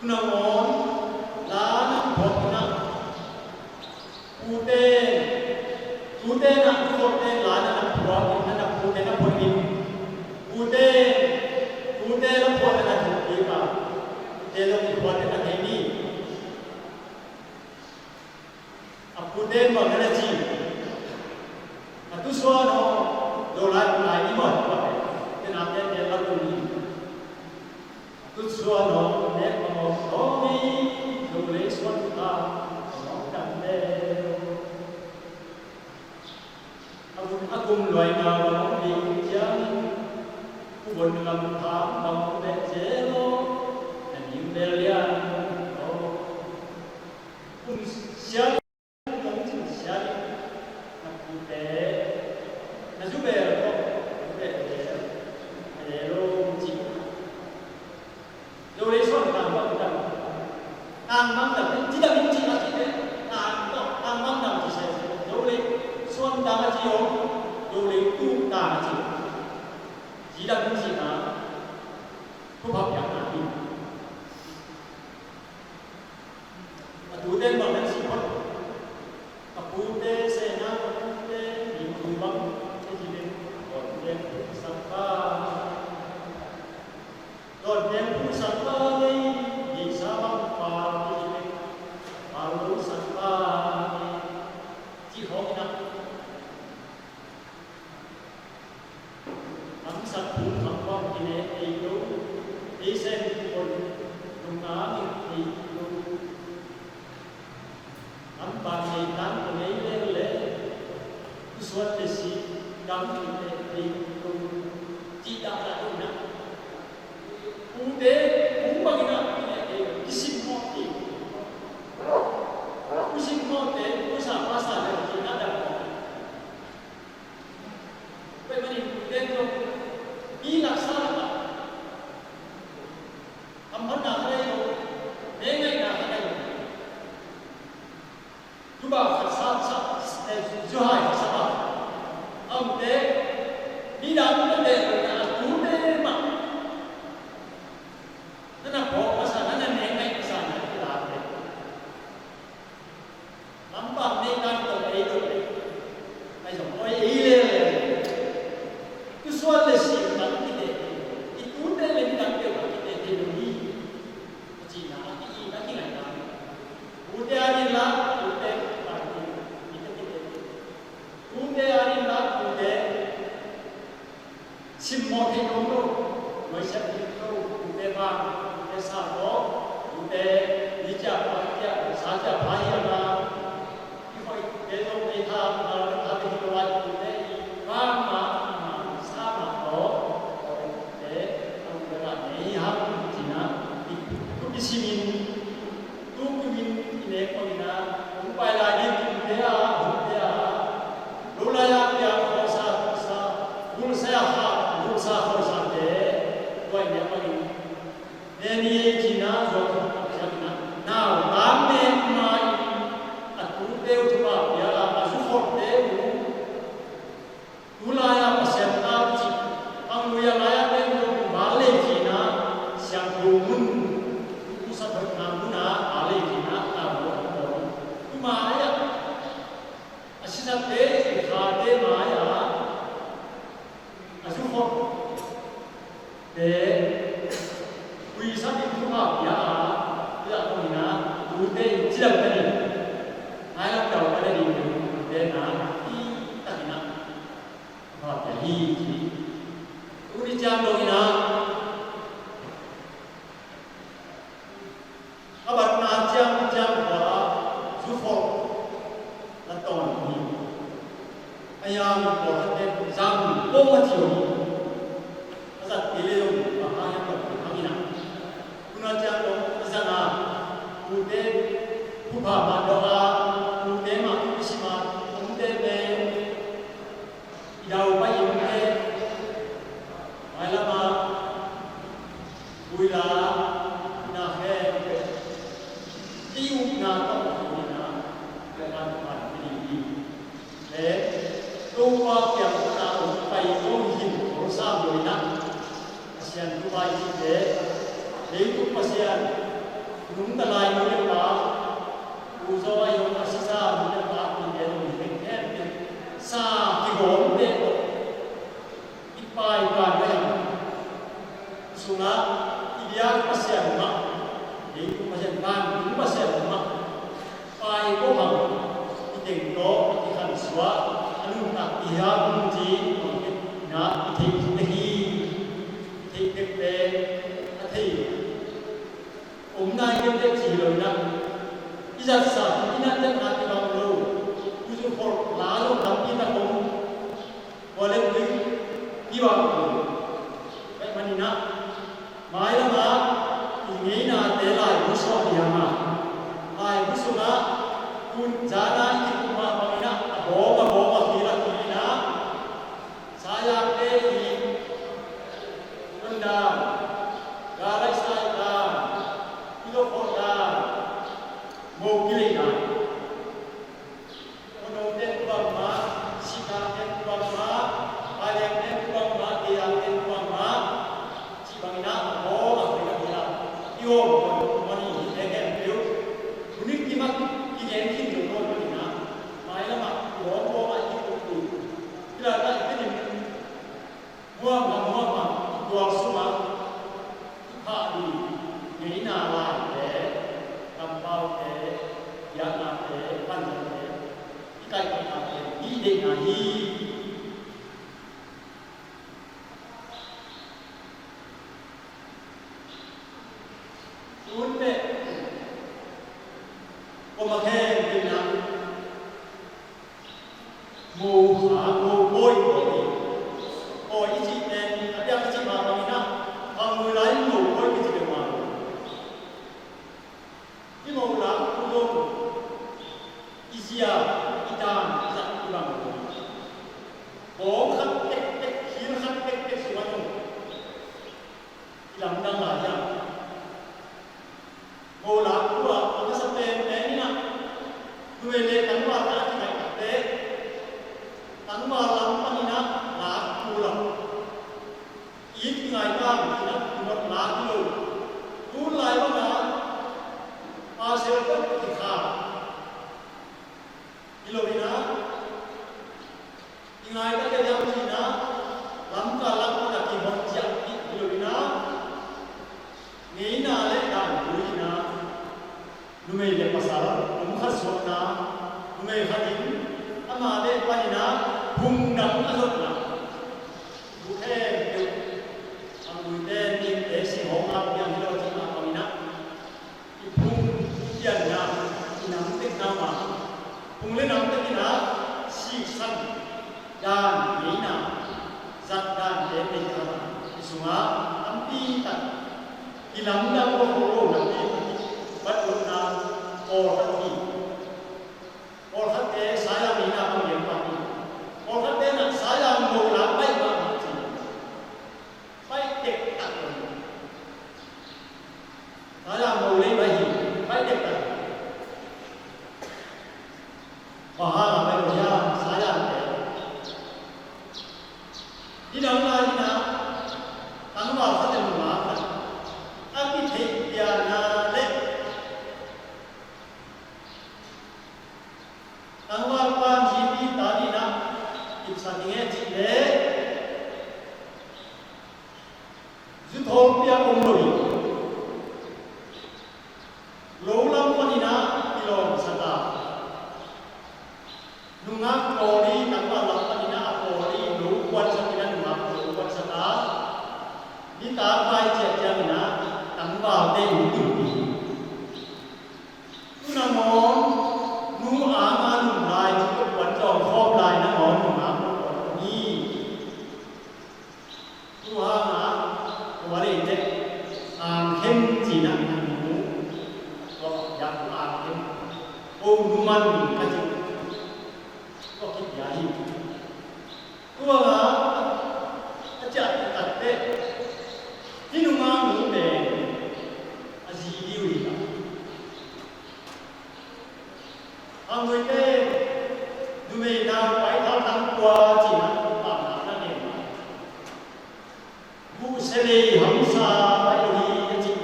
Nangawn la na phuak in ah, pute, tute na phuakte la na phuak in ah, na pute na phuak in, pute, tute la phuak na thuk kik a, pute zong i phuak na thei ni. A pute in bang na ci? A tusuan aw, Zolai lai ni maw, tua te na te te la tu ni. A tusuan aw, nek ma maw, Zomi, Zolai suan ta, a maw kan te. A vun a kum luai na bang hong bei ciang, u bon lam tham bang hong beh zel aw, na ning bel lian aw. Kum siang, kum hong cin siang, na pute, na zu bel aw, na zu bel zel, a lel aw ci. Zo lei suan tang bang dang. Tang bang dang, ci dang in ci a ci te. Tang dang, tang bang dang ci se. Zo lei suan tang a ci o. Zo lei tu tang a ci. Ci dang in ci na. Thu phap yak na in. A tu ten bang dang ci phot. Ka pute sena, ka pute ning tu bang, ka ci leng, dawn teng phu sak pa. Dawn teng phu sak pa lei, ning sa bang pa, ka ci leng, pa lo sak pa, ci hong na. Lamsak phung kham bang kine ei lo, ei sem kipon nunga ngin ei lo. Lampak nei tang ko nei leng le, kusuat le si dang kine ei lo. Ci dah dah lo na. Pute, phung bang ina kine ei lo, kisim mawk ei. Kisim mawk te, kusa pasa le, ci dah dah mawk. Tua ahih manin pute zong mi laksa lakah, kamhotna khat ahi lo, nengaihna khat ahi lo. Zuba khat sa, sa, eh, zuhai khat sa ba. A omte, midang na teh lo na a tute mah. Na na phawk masa, na na nengaih masa na kilak te. Lampak nei tang tawh ei dot le, ai zong oi ei le le. Tusuan le sim tang kite, i tute le midang te tang kite te lo hi. A cihna a ki-it a kingaihna. Tute a ding la, tute a ding, i te kite. Tute a ding la, tute. Simmawh theih dong lo, nuaisiat ding lo, tute bang, tute sa tawh, tute ni ciah, pa ciah, sa ciah, pa hiam a, i hoih tute zong ei tha, na tha te hi lo ai tute i bang ma, ma, sa ma tawh, tute, a ute bang nei hi hang, cina, i, tu kisimin, tu kimin, i nek pangina, hong pai lai ding, tute a, tute a, lo lai a, pia, sa, sa, Gulsa kha, gulsa kholsa te, tua i nek bangin. Neni ei cina, zuak kholsa cina. Nau, tam nek ma in, a tute uh thupha pia a, a zu khol te uh. Tu lai a Pasian tau ci, a ngui a lai a te uh, mal lei cina, Te, huisak in thupha pia a, i lak kong ina, tute in cidam ka ni. Ngai lam dau ka na ding, tute na, i tak ina, thupha pia hi, ci. Tuni ciang dong ina, a batna ciang ciang khua ah zukhol la tawn hi. A yang pawlkhatte zang kong a ci hi. A zat kei le zong bang hang hiam lo kei hang ina. Tuna ciang lo a zang a, tute thupha mah dawh a, tute mah thu kisim a, tute pen i dau pai in te, mailam ah, buila, na khe, i upna tawh, i upna, le man, man, i, i, le, Topa kiang na, pai, kong hin, kong sam, buila. Pasian thu bai cihte, leitung Pasian, nungta lai nu le pa, u zaw a i hong a sisa nu le pa, tite nung hi khempeuh, sa kigawmte tawh, i paipan a iam sungah, i biak Pasian mah, leitung Pasian, vantung Pasian mah, pai kawm ang, i teng tawh, i khansuah, a nuntak i hiam ci, na, i theih tek hi, i theih tek pen, a thei om nai tek tek ci lo na, i zatsa, i nat tek na i bang lo, u zu khol, la lo, lampi na kong, kua le tui, i bang lo, pai maninah, mailamah, i ngeinate laibu suah lianga, laibu sungah, kun zana i kikup mah bangin ah, a bawm, a bawm, a khil, a khil inah, sayakte i tun dan, galai sai dan, i lokhol dan, mo kilei dan. Mono ten bangmah, sika ten bangmah, paliang ten bangmah, geyang ten bangmah, cih bangin ah, a bawm a khil a khil a, i om moni hi te khempeuh. Tunik kimat kigen khin lo lo manin ah, mailamah, i bawm bawm ah i kikup uh. Hi laitak i kinin, muam a muam a, i tual sungah, i phah ding, ngeina laite, kampaute, biaknate, panzate, i kaihtaknate, i deihna hi. Tun beh, koma khen, khen na. Mo kha, mo pawi, pawi. Pawi i cih pen, a biak i cih mah bangin ah, bang mo lai mo pawi i cih pen mah. I mo lak, mo, i zia, i dan, i zat, i bang mo. Bawm khat tek tek, khil khat tek tek sungah zong i lamdang lai hiam? Mo lak uh a, a masa pen pen in ah, numei le tangval a kingaihtakte, tangval lam panin ah lak uh lo. It kingai tang in ah, kinot lak uh lo. Tun lai bang a, pasal peuh kikhak hi lo in ah, i ngai ta kei liang ci-in ah, lamkal lam pan a kihon ciah kik hi lo in ah, ngeina le danbui in ah, numei le pasal, kum khat suahna, numei khat in, ama le panin ah, phung dang a zotna. Bukhen deuh, a buite, ningte, sihawm a piang hi lo cih mah bangin ah, i phung, i pianna, i namtekna mah, phung le namtek in ah, siksan dan, ngeina, zat dante, neihna, i sungah, tampi tak, i lamdang lo, lo, nampi, bat utna, pawlkhat hi. Pawlkhatte, saya ngeina, pang gen pang hi. Pawlkhatte na, saya mo la, pai mah, mah, ci. Pai tek tak. Saya mo lei pai hi, pai tek tak. Bang hang a pai lo hiam, saya te. Nidang lai in ah, tangval khat le nungak khat, a kithei Khawlpi ah om lo hi. Lo lam panin ah kilawmsak a, nungak pawl hi, tangval lam panin ah a pawl hi, lo kuansak in ah nungak lo kuansak a, nitak vai ciah ciangin ah tangvalte in tung hi. Tu nangawn nu ang a nung lai, tu kuan zawng khawm lai nangawn nungak lo kuan hi. Tu hang a tua lei teh angkhen cih na a nu, tua yak angkhen, ko nu man ka cih, tua khit dia hi. Tua hang a a ciah taktak teh hih nungak nu pen a zi ding uh hi. Hanghoite numei naupai thaltang kua cihna pamnak na ngen. Buhsia lei hamsa pai lo hi a cih.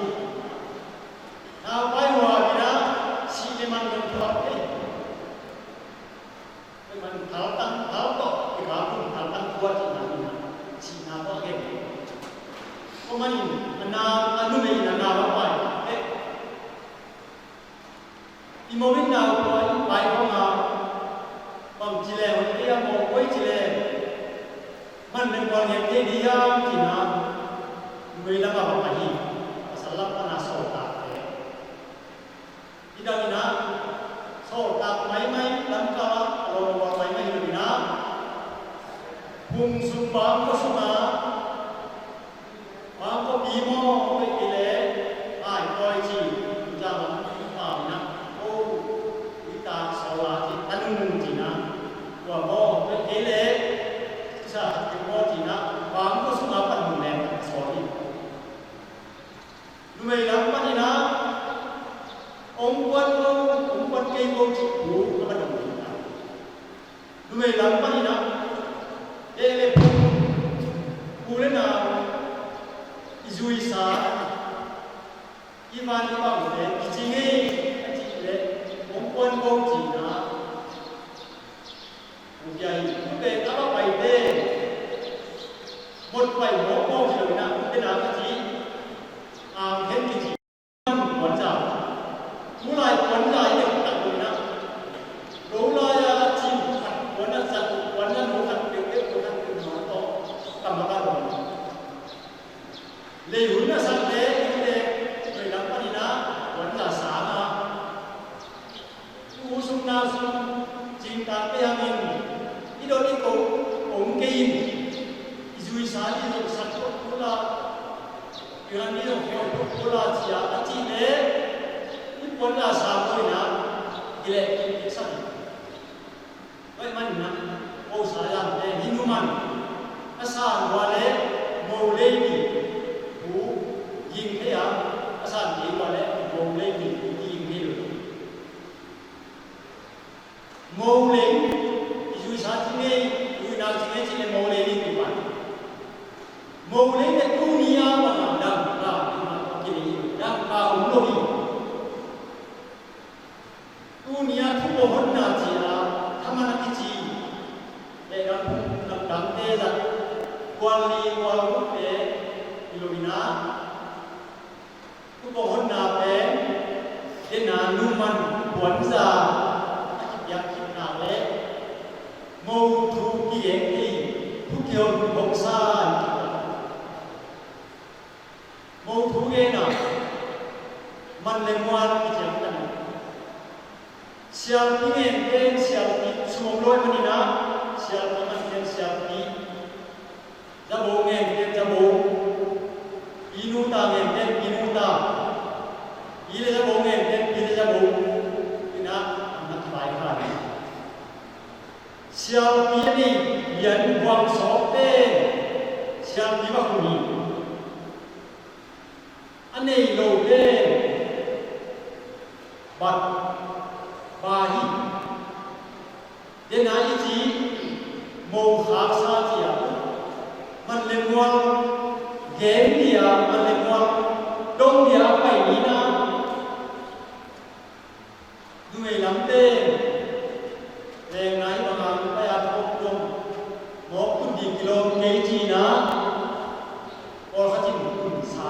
Naupai hua mina sih le man nong thuak ei. Pai man thaltang thal tawh i ka bung thaltang kua cihna mina sihna tawh a gen. Ko manin a nau a numei in a nau a pai ei. I mo in nau tua i pai khong a bang ci leng hon kei a mo koi ci leng man le mual ngen kei di hiam cihna numei lam a bang ahi. Pasal lam pan a sawltak te i dang in ah sawltak maimai lam ka a lawng mual maimai hi lo in ah phung sung bang kua sung a Bang khuapi maw, kei kei le ai koi ci, Zanglam pau in ah, o, ui ta sawl a ci, a nung ci in ah, tua maw, kei kei le sa khat kei maw ci in ah, bang khua sung a pan nung leng a sawl hi. Numei lam pan in ah, ong kuan ko, ong kuan kei ko ci, u, a pan nung leng a. Numei lam panin ah, eh le phung, u le nau i zuisa, i van i bangte kici ngei a cih leh hong kuan ko cihna. U pia hi, u pen a va paite mot pai mawkmawk hi lo in ah, u pen a ka ci, ang khen kici. Puanza. Tulai puanza i deuh tak lo in ah, lo lai a cin khat puan a zat, puan a nu khat peuhpeuh, nu khat peuh, nu tawh, kam a ka dong. Lei hun a sak le, i le, lei lam panin ah puanza sang a. Tu sung na sung cingtak te hangin i dot i ko om kei in, i zuisa i zot sak ko tu la, i han i zot ko tu la cia a ci le, i puan la sa ko in ah i leh i sak. Bai man in ah ko sa lam te hi nu man a san hua le mo lei ni bu ying thei a, a san kei hua le mo lei ni bu ying thei lo. Mo lei, i zuisa ci ngei, i zuina ci ngei ci le mo lei ni tu pan. Mo lei te tu ni a ma dang ka, dang ka om lo hi. Tu ni a thu ko honna ci a, thaman a kici. E dang, dang, dang te zat, kual li, kual guk te, i lo ina. Tua honna pen, dena numan puanza a kipiak kikna le mo thu kigeng thei, thu kihon hong sa. Mo thu gena man le mual kiciam kan. Sialpi ngen pen sialpi sum om lo i manin ah, sialpi man pen sialpi. Zabo ngen pen zabo. Pi nu ta ngen pen pi nu ta. Pi le zabo ngen pen pi le zabo. Ina, a na kibai kha ni. Sialpi a nei lian huang sawk pen sialpi va khum hi. A nei lo pen bat ba hi. Dena i ci mo khaksa ci a man le mual gen dia, man le mual dong dia a pai ni na. Numei lamte leng nai banga pai a thawk tuam mawk tun ding kilawm kei cina pawlkhat in tun sa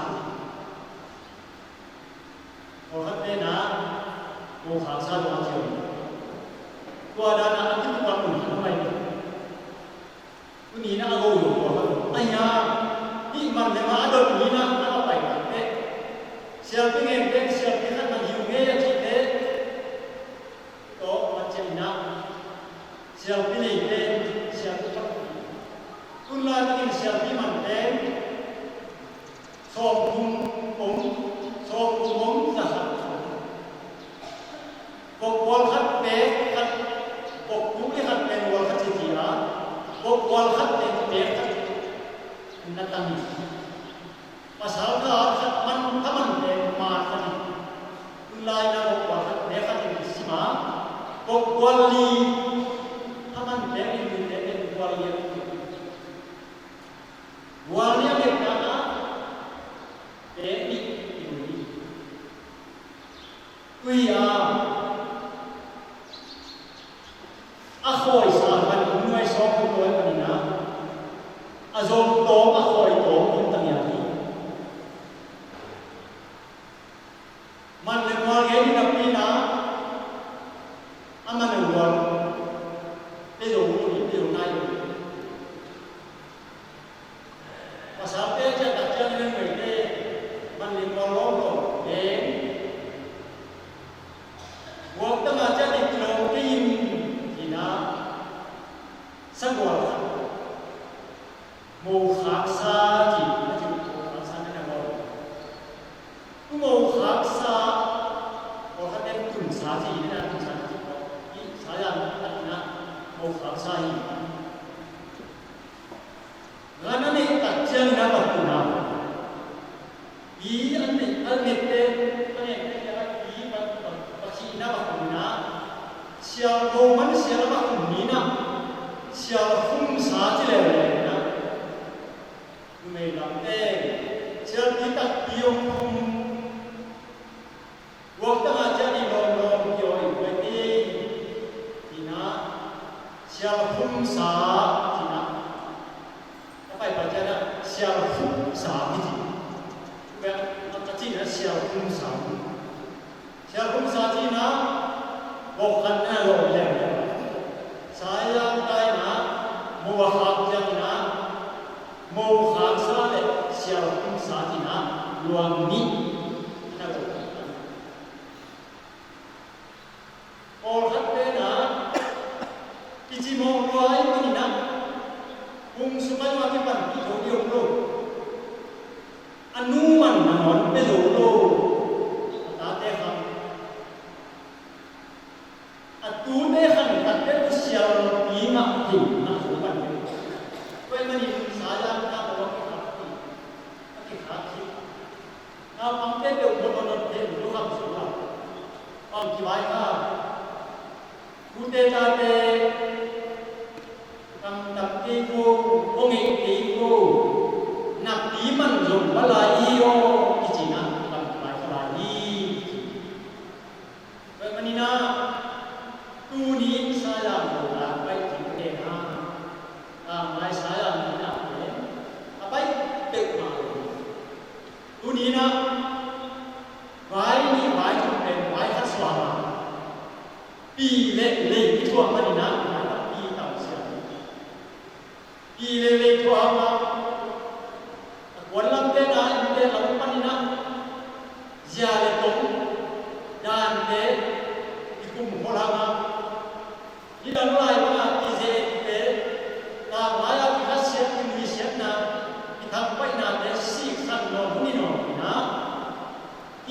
Sialpi ngen pen sialpi khat man hi ung e a cihte tawh mat ciangin ah, sialpi nei pen sialpi khat. Tunlai takin sialpi man pen sawmthum om, sawmthum om, za khat om. Kokbual khat pek khat, kokbual khat pen bual khat ci ci a, kokbual khat pen pek khat na tang hi. Pasal khat khat man, khat man pen ma khat hi. Tunlai na kokbual khat pek khat hi sim a, kokbual li khat man pen li pen bual li. Bual li a pek na a pek ni. Tui a, a khawi sa khat in nuai sawk ko tuai panin ah, a zom tawm a khawi tawm om tang hi. Man le mual gen in a pina, a man le mual pe zo lo, pe zo nai lo. Pasal te ciah tak ciang in a nuai te man ling bawng lawm lo. Eng buak tanga ciah dik kilawm kei in, ci-in ah sagual khat, mokhaksa ci, a ci, mokhaksa na na lawm. Tu mokhaksa, mokhaksa ten tunsa ci, na tunsa ci ko. Hi sa yan, a ci na mokhaksa hi. Gan a neih tak ciangin a va kun a, pi a neih, a neihte, a neihte kiangah pi va, va, va khihna va kun a, sial, moman sial a va kun ni-in ah, sial khumsa ci leuleu in ah, numei lamte sialpi takpi om khum. Buak tanga ciah dik lawmlawm kiawi buai ni, ci-in ah, sial khumsa, ci-in ah, a paipai ciah dik sial khumsa kici. Tua a cihna sial khumsa. Sial khumsa ci-in ah, bawk khat na lawm lem lem. Sayang tai na, mo a khak ciangin ah, mokhaksa le sial khumsa ci-in ah luang nih na lo. Pawlkhat pen ah kici mawh lua ahih manin ah, hong sung ah kipan kik zo ding om lo. A nu man nangawn pia zo lo. A tate kham. A tute khan tate tu sialpi ngah thei ngah zo pan ding. Tua ahih manin sayang ta lo a kikhak hi. A kikhak hi. Naupangte peuh mawtaw nat thei lo kham zo lo. Bang kivai kha. Tute tate Tam tam kei vo, ko ngei kei vo, nakpi man zong va lai hi aw, kici-in ah lam pai kha lai hi. Tua ahih manin ah, tuni in sayang ko la pai cih pen ah, tanglai sayang in ah pen a pai peuhmah lo. Tuni in ah, vai nih vai thum pen vai khat suak a, pi le lei kithuah manin ah, vai khat pi tam siam. Pi le lei thuah hang a, a kuan lamte na innte lam panin ah, zia le tong dante i kum khol hang a, nidang lai bang a kizia-ette, tanglai a kikhatsiat, kinuisiatna, kithangpaihnate siksan nawn hun i nawn in ah,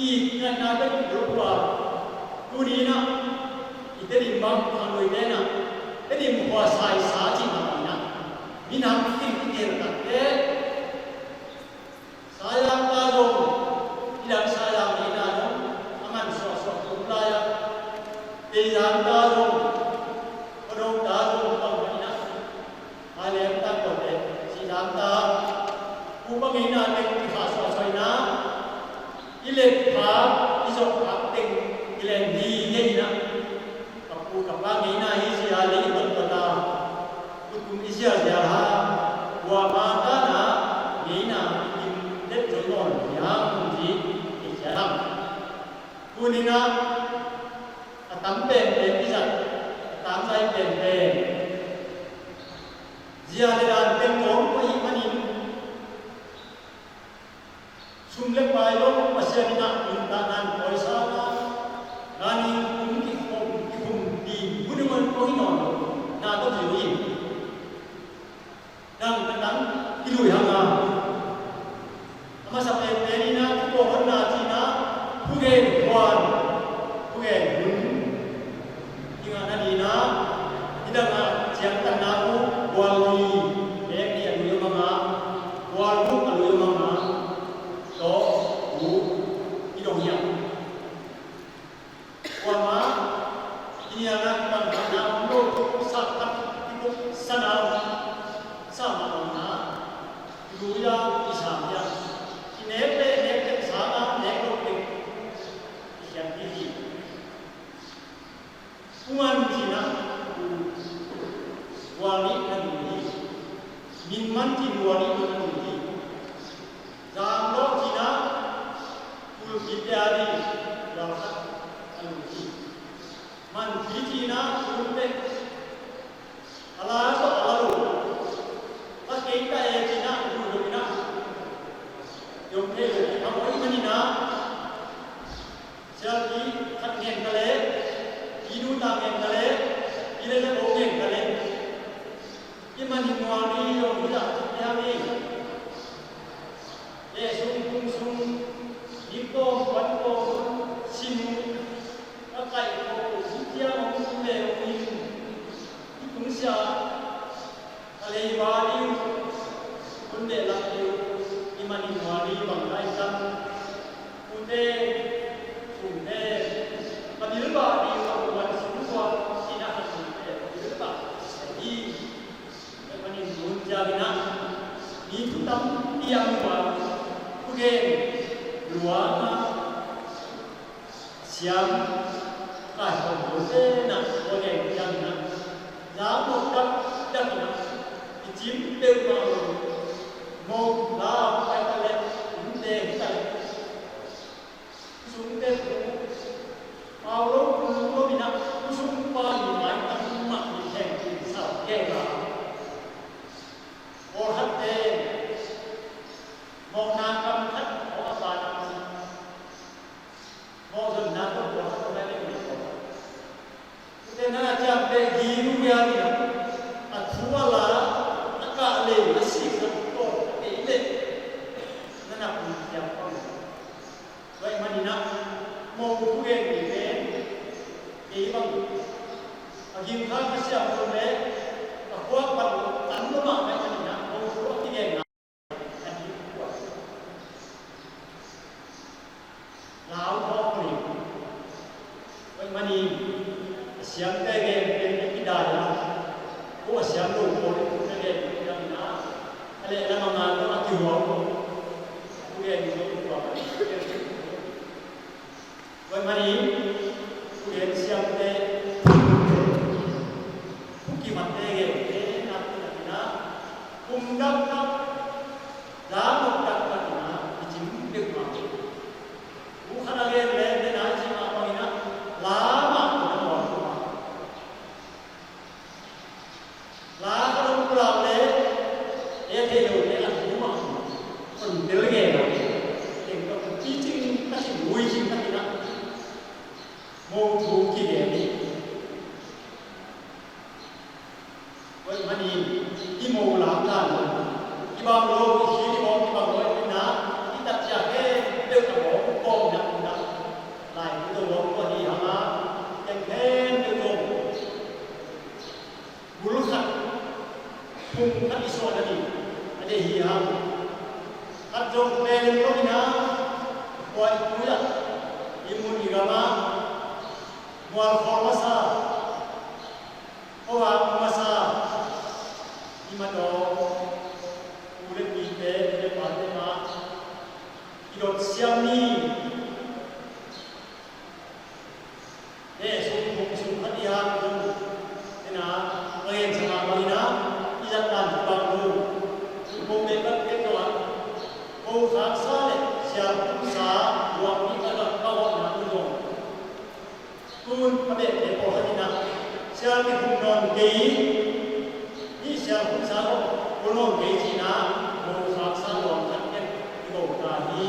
i ngaihna bek hi lo a, tuni in ah i Tedim bang khangnoite in ah, Tedim khua saisa cih mah bangin ah, minam kin kiteltakte, sayang ta zong, i dang sayang ngeina zong a man suahsuah tum lai-ah, teizang ta zong, khuadawk ta zong bang bangin ah, Thailand tangkote, Sihzang ta, pu pa ngeina teng kikhahsuah suah in ah, i let phak, i zop phak teng kilen hi ngei in ah, ka pu ka pa ngeina hi zia le i tonton a, tukum i zialzial ha, kuama tana ngeina i kim let zo nawn hi hang ci, i cial hang. Tuni in ah, a tam penpen i zat, a tangzai penpen zia le dan teng lawm ko ahih manin, sum Sum le pai lo Pasian in ah nuntakna in pawi sa a, na ning kum kikhum, kikhum ding hun in hong hi nawn lo, na tawh zui in. Nang ka tang i lui hang a, a masa penpen in ah thu kong honna cih in ah thugen kuan, thugen hun i ngahna ding in ah, nidang ah ciangtanna uh gual li, nek nih a lui a mang a, gual guk a lui a mang a, tawh uh i dong hi a. Kuamah i nialna kipangthakna om lo, sap khat kipuk sana, sa mah bangin i lui a, i sam hi a, i nek le nek teng sang a, nek lo teng i khiat ding hi. Kuman cih in ah gual nih na lui hi. Min man cih gual nih na lui hi. Zang lo cih in ah kulkip te a ding gual khat na lui hi. Man pi cih in ah kulkip te a la tawh a la lo. La kei ta e cih in ah lui lo in ah yom thei lo. A mawi man in ah sialpi khat ngen ka leh, i nu ta ngen ka leh, i lele bo ngen ka leh, i man hi mual ni lo hi dah, i hang i. Leh sung kung sung, ni kawm, wan kawm, sin, ka kaih ko, i tiang hong sung le hong in, i kung sia, a leiba ding, hun le lak ding, i man i mual ding bang lai sam. Ute, sungte, ka bilbah ding a kuan sungkuan, sinah a sungte, bilbah, sahi. Ka panin mun ciangin ah, mi thu tampi a mual, thugen, luang a, siam, kai khawm lo te na, thugen ciangin ah, zang mawk taktak in ah, i cim peuhmah lo, mawk la, pai ta leh, ute, hi ta leh. Sungte pu, pau lo, lo mi nak, sung pa i mai tam mak mi theng tin sau ke la. Pawlkhatte, mawkna kam khat, mawk a pa tam si. Mawk zonna tawh pawlkhat tawh nai leng mi pawlkhat. Ute na ciamteh hi lu mia ni a, a thu a la, a kah le, a sik a tawh, a kei le. Na nak mi ciam pawlkhat. Tua ahih manin ah, mo thugen kei pen, kei bang, a gim kha ka siam lo le, a khuak bang, tam lo mah ka ahih manin ah, mo thu a kigen na, a gim khuak. Lau thawk ni. Tua ahih manin, a siamte gen pen i kidai a, ko a siam lo pawl i thugen pen i dam na, a leh lam a ngal lo a kihuau lo. Thugen lo tua man. Tua ahih manin, thugen siamte, thu kimatte gente, nak, nak, nak, kum dang, dang, dang, dang, dang, i cim deuh mah. Thu khat a gen le, den a i cim mah bangin ah, la mah, la mah. La ka dong pulak le, e thei lo le a thu mah. Kon tel gen a. Teng tawh kicing, kacing, uicing, kacing a. Mo thu kigen hi. Tua ahih manin, i mo lam dan lo. I bang lo, i khit i bawm, i bang lo, i na, i tat ciang he, deuh a bawm, bawm na, na. Lai, i to bawm, tua ni hang a, teng he, deuh bawm. Bul khat, phung khat i suahna ding a deih hi hang. Khat zong pen lo in a, kua i tui ah, i mun i gam ah, mual khawl masa, khuavak masa, i matawh, u le pite, u le pate mah, i dot siam ni. Te sung, sung khat i hang zong, tena, ka gen sa mah bangin a, i zat dan bang lo, ko beh bat pek lo a, ko khaksa le siaphumsa luang ni ka gam ka gawhna uh zong. Tun a behte pawlkhat in a, sial kikhum nawn kei, ni siaphumsa ko nawn kei ci-in a, ko khaksa luang khat ken i ko ta hi.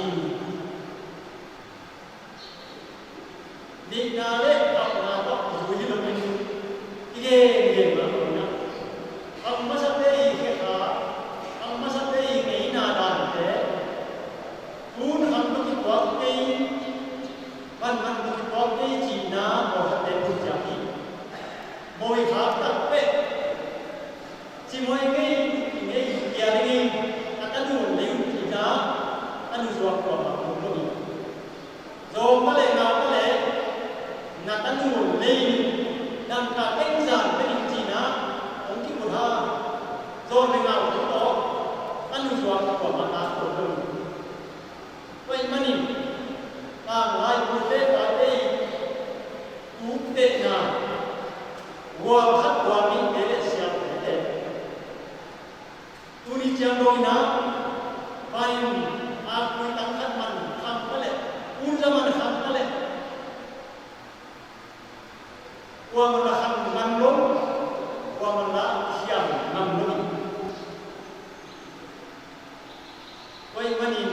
Neihna le hauhna tawh zui hi loin i gen gen mah lo in ah, a masate i khekha, a masate i ngeina dante, tun kham tawh kituak kei, van man tawh kituak kei cihna pawlkhatte phun ciang hi. Mo i khak tak peh, ci mo i ngei, i ngei, i ngei, a tanu lei un cihna, tanu zuak tua mah lo hi. Zawng ka leh, ngau ka leh, na tanu lei, dangka teng zan ka ning cihna hong kimu a, zawng le ngau tawh tanu zuak tua mah ta tawh lo. Tua ahih manin tanglai pute tate i tuktehna, gual khat gual nihte le sialte, tuni ciang dong in ah, vanin a kui tang khat man kham ta leh, un za man kham ta leh, kua man la kham ngam lo, kua man la siam ngam lo. Tua ahih manin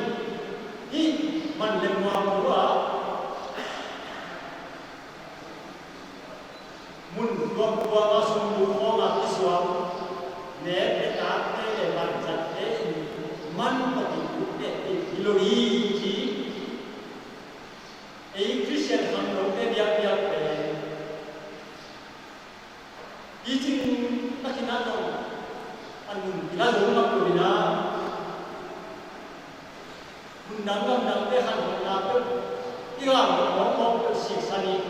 hih man le mual thu ah, mun tuamtuam ah sum bu khawng ah kisuam, nep le takte le vanzatte in man tawh kitukteh hi lo hi ci. Ei Khristian khangnote biakbiak pen picing takin ah zong a nun kila zo ngam lo in ah, mun dang gam dangte hanhawmna peuh i gam mawkmawk peuh siksan in,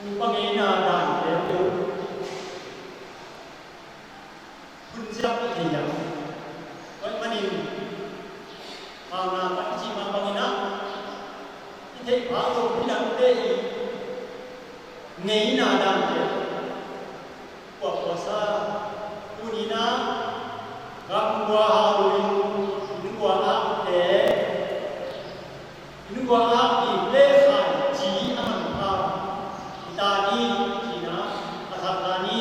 upa ngeina dante peuh hun siap i thei hiam? Tua ahih manin, hauhna pan i cih mah bangin ah, i theih phak lo midangte i ngeina dante puahpuah sa. Tuni in ah, gam gua hau loin, inn gua akte, inn gua ak i le khan ci a manpha i ta ni, cihna a thak ta ni.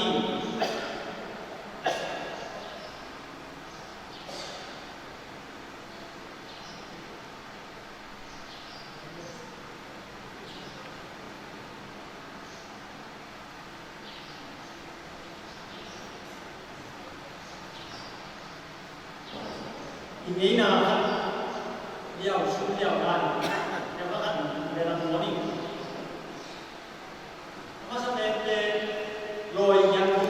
I ngeina khat liau sum liau dan, liau khat liau dan mawh ding. A masa pen pen lawi hiam thu.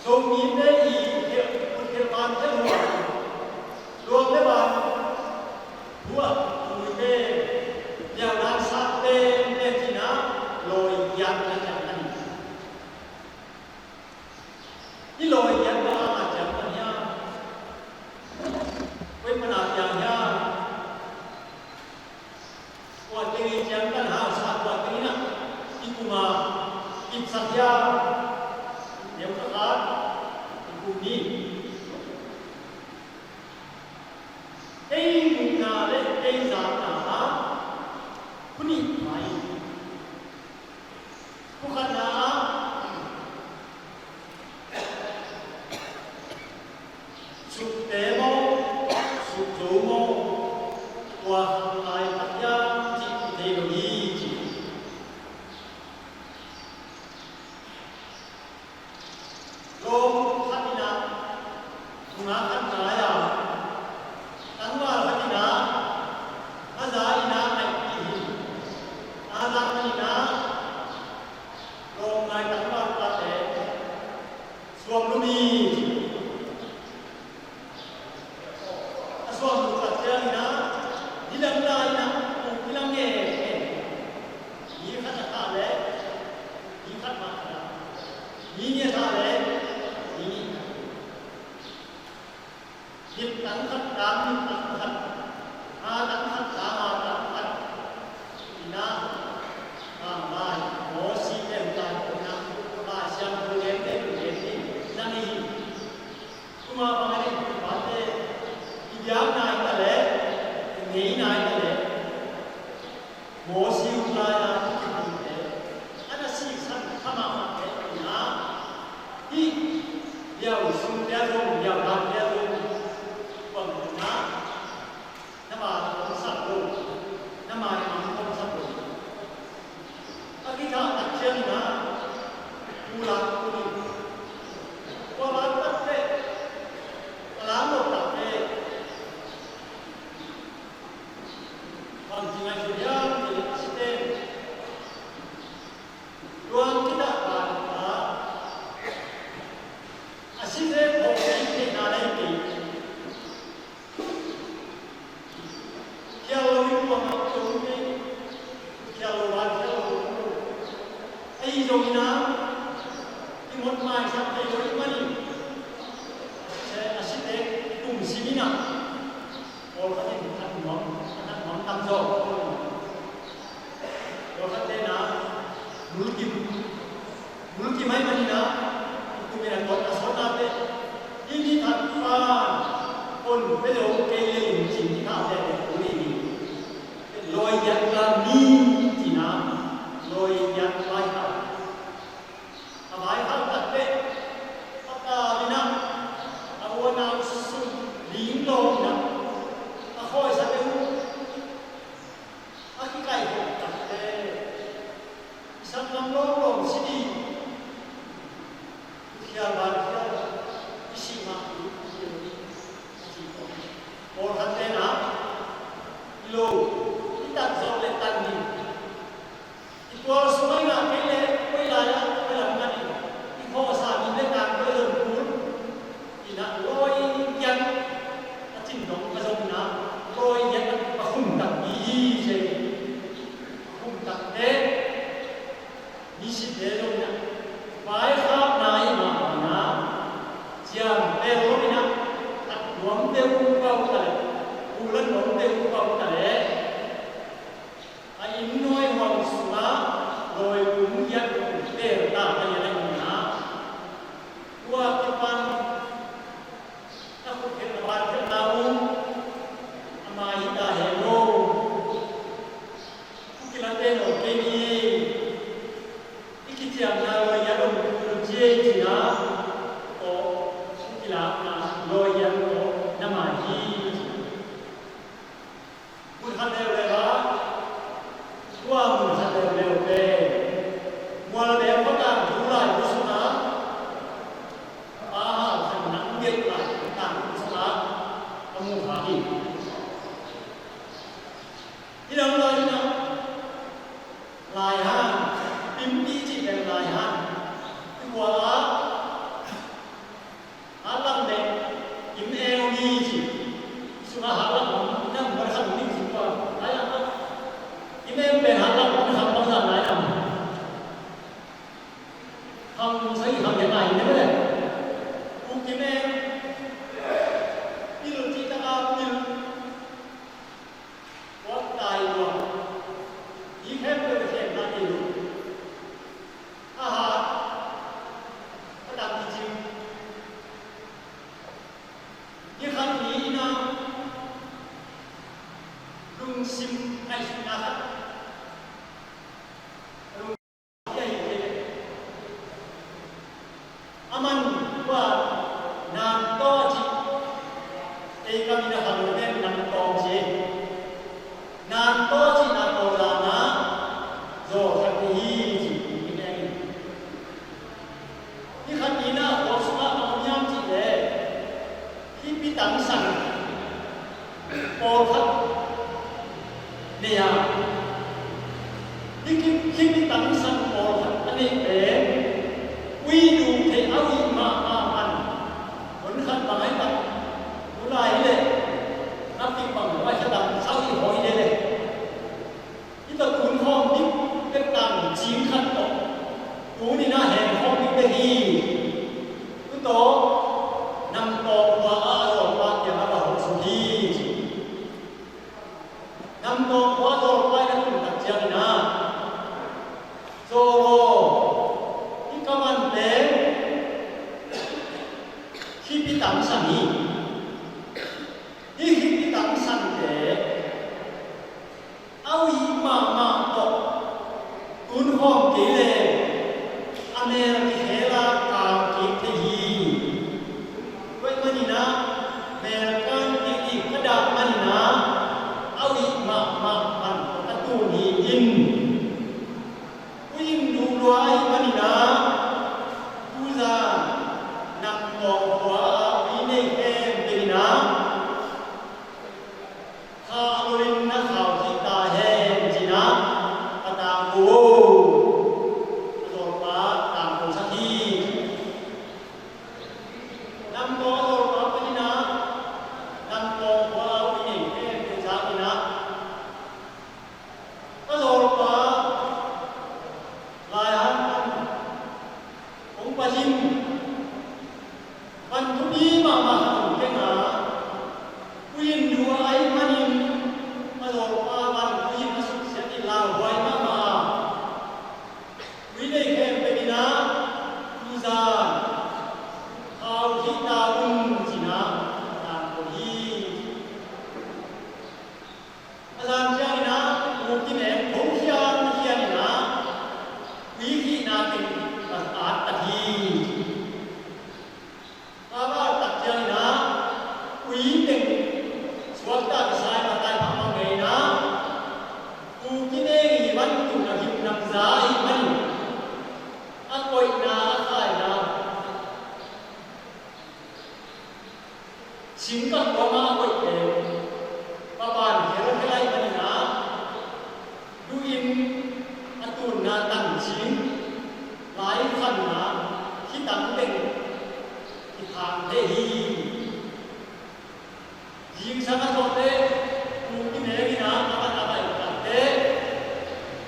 Zomite i khelh, kut khelh ban khelh hua, luang le ban hua, zomite liau dan sak pen pen cihna lawi hiam na ciang a ni. I lawi hiam na a ciang a ni a. Koi mana ciang hiam. Tua teng i ciangtan hausa tua teng in ah i kum a kipsak hiam? Neu khat i kum ni. Kei muhna le kei zakna ah khu nih mai. Khu khatna ah sukte maw, sukzo maw, tua lai tak hiam cih i thei lo hi ci. Lawm khat in ah nungak khat ngai a, tangval khat in ah a za in ah ngaihkik hi. A za khat in ah lawm ngai tangval pate suang lum hi. A suang lum tak ciangin ah nidang lai in ah kong kilang ngen ngen. Mi khat a thah leh mi khat mah a thah. Mi nih a thah leh mi nih. Mit tang khat, tang mit tang khat, a tang khat, tang a tang khat. Ina, a, Lai, Mosi pen Lai, ina, Lai Siangtho gen pen gen hi, nang hi. Tuma bang a ding pate, i biakna hi ta leh, i ngeina hi ta leh. Mosi hun lai-a i kibangte a na siksan kha mahmah kei ina, hih liau sungte a zong, liau dante a zong, bang ina, Bang ci ngaihsun hiam cih leh a site luang kidah banah a site phawk ding theihna nei kei. Khial lo in kuamah khial lo kei. Khial lo, van khial lo. Ahi zongin ah i mawh maisak thei lo ahih manin a site i kum sim in ah pawlkhat in a nuam, a nuam tam zaw. Pawlkhatte na mulkim, mulkim ahih manin ah i kum in a tuat a sawtnate, hih ni that pan pon pe lo kei lel in cin i thahte te kum in lawigiat ka mi cin ah lawigiat lai ta. A vaikhak tak teh a tau in ah a uanau sum ling lo in ah a khawisate uh a kikaihkhop tak teh i sanglam lawmlawm si ding, i khial van khial i sih mah ding a ci ko. Pawlkhatte na i lo i tat zawh le tan ding. I tual sung a i ngah kei leh koi lai ah koi lam ngan in i khawhsa min le tang koi zon kul in ah lawigiat a cin dong a zong in ah lawigiat a khum takpi hi ci. A khum takte mi site zong in ah vaikhakna i mah in ah ciam pel lo in ah a tuamte uh pau ta leh, kulan tuamte uh pau ta leh a inn nuai huang sungah lawi kum giat tel ta ka lian a inn ah tua kipan a khut khelh a van khelhna uh a mai hi ta hen lo. Khu kilate no kei ni ei. I kiciamna lawi giat om tul ci ei cina tawh khu kilakna lawi giat tawh na mai hi. Mun khat leuleu ah, tua mun khat leuleu pen Mualbek khuatang tu laibu sungah, Pa Hal Khan Nang Gelh laibu tang tu sungah a mu kha hi. Hih lam lai in ah laihan, Pimpi cih pen laihan i khual ah Hatlang le Kim Eng hi ci. Sungah hatlang om, nam man khat om ding ci tua. Ai, ah, Kim Eng pen hatlang om khat bangzah nai nam. Khang sagih khang giat nai ne mah le. Pu Kim Eng pil cih tak a pil. Tua tai tua. Hi khempeuh khempeuh a kei lo. A hat, a dang kicing. Ni khat ni in ah lungsim ngaihsutna khat. A man tua Nam Taw a cih, ei kam in a khang lo pen Nam Taw ci. Nam Taw cihna Kawlzang ah zaw khat hi ci, i neng in. Ni khat ni in ah khuak sungah bang om hiam cih leh Khipi Tangsan pawlkhat nei a, hih Khipi Tangsan pawlkhat a neih pen ui duk theih a ui mahmah pan hun khat bang ahi tak, tu lai hi leh na pik bang lo ahi tak, sau i hawh hi leh leh hih tawh tun khawm ding bek tang cing khat tawh tuni-in ah heng khawm ding bek hi. Tu tawh Nam Taw khua ah a zawlpa kiangah va hawh suk hi ci. Nam Taw khua ah zawlpa in a tun tak ciangin ah, Zawl aw, hih ka vante Tua kisai matai phamang ngeina, Pu Kim Eng i vantungna himnamza ahih manin a koihna a khaina singkang kuama a koihte papan hel hel ahih manin a duhin a tunna tangcing lai khanna khitang teng kikhang thei hi. Zingsang a zawhte Pu Kim Eng in a a van a baihtakte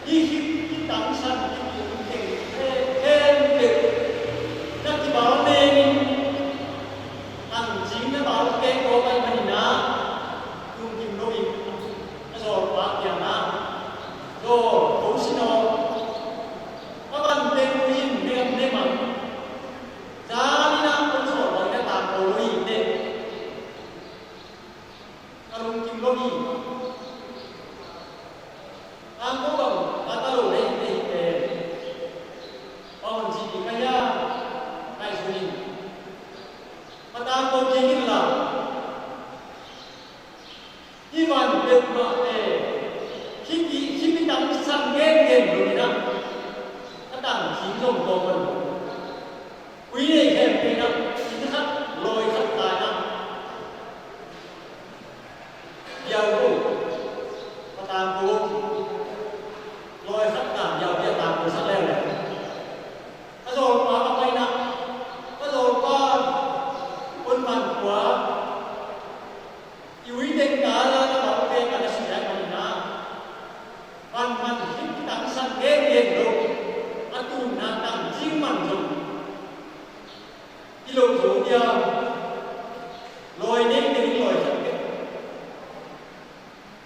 hih khitang san kikhang thei khempeuh na kibal nengin tangcing na bal kei kawk ahih manin a lungkim loin a zawlpa kiangah zawl ko sin aw. Ka vante ui in nem nem a zanin a kong zawl bai ka tangko lo hi teh. Ka lungkim lo hi. Tangko bang ka ta lo hi teh hi teh. Bang hun ci ding ka hia? Kai sunin. Ka tangko ding in la. Hih van peuhmah te hih, hih mi tangsan gengen lo in ah a tangcing zong tawm a lo. Ui nei khempeuh in ah inn khat lawi khat ta in ah biau ko, a tangko lawi khat ta biau, bia tangko sak leuleu. A zawlpa a pai in ah a zawlpa Hun Man Kua i ui teng ta la na bau te ka na si lai man na. Van man hih tangsan gen gen lo. A tunna tangcing man zong i lo zo dia. Lawi nei teng i lawi khat teng.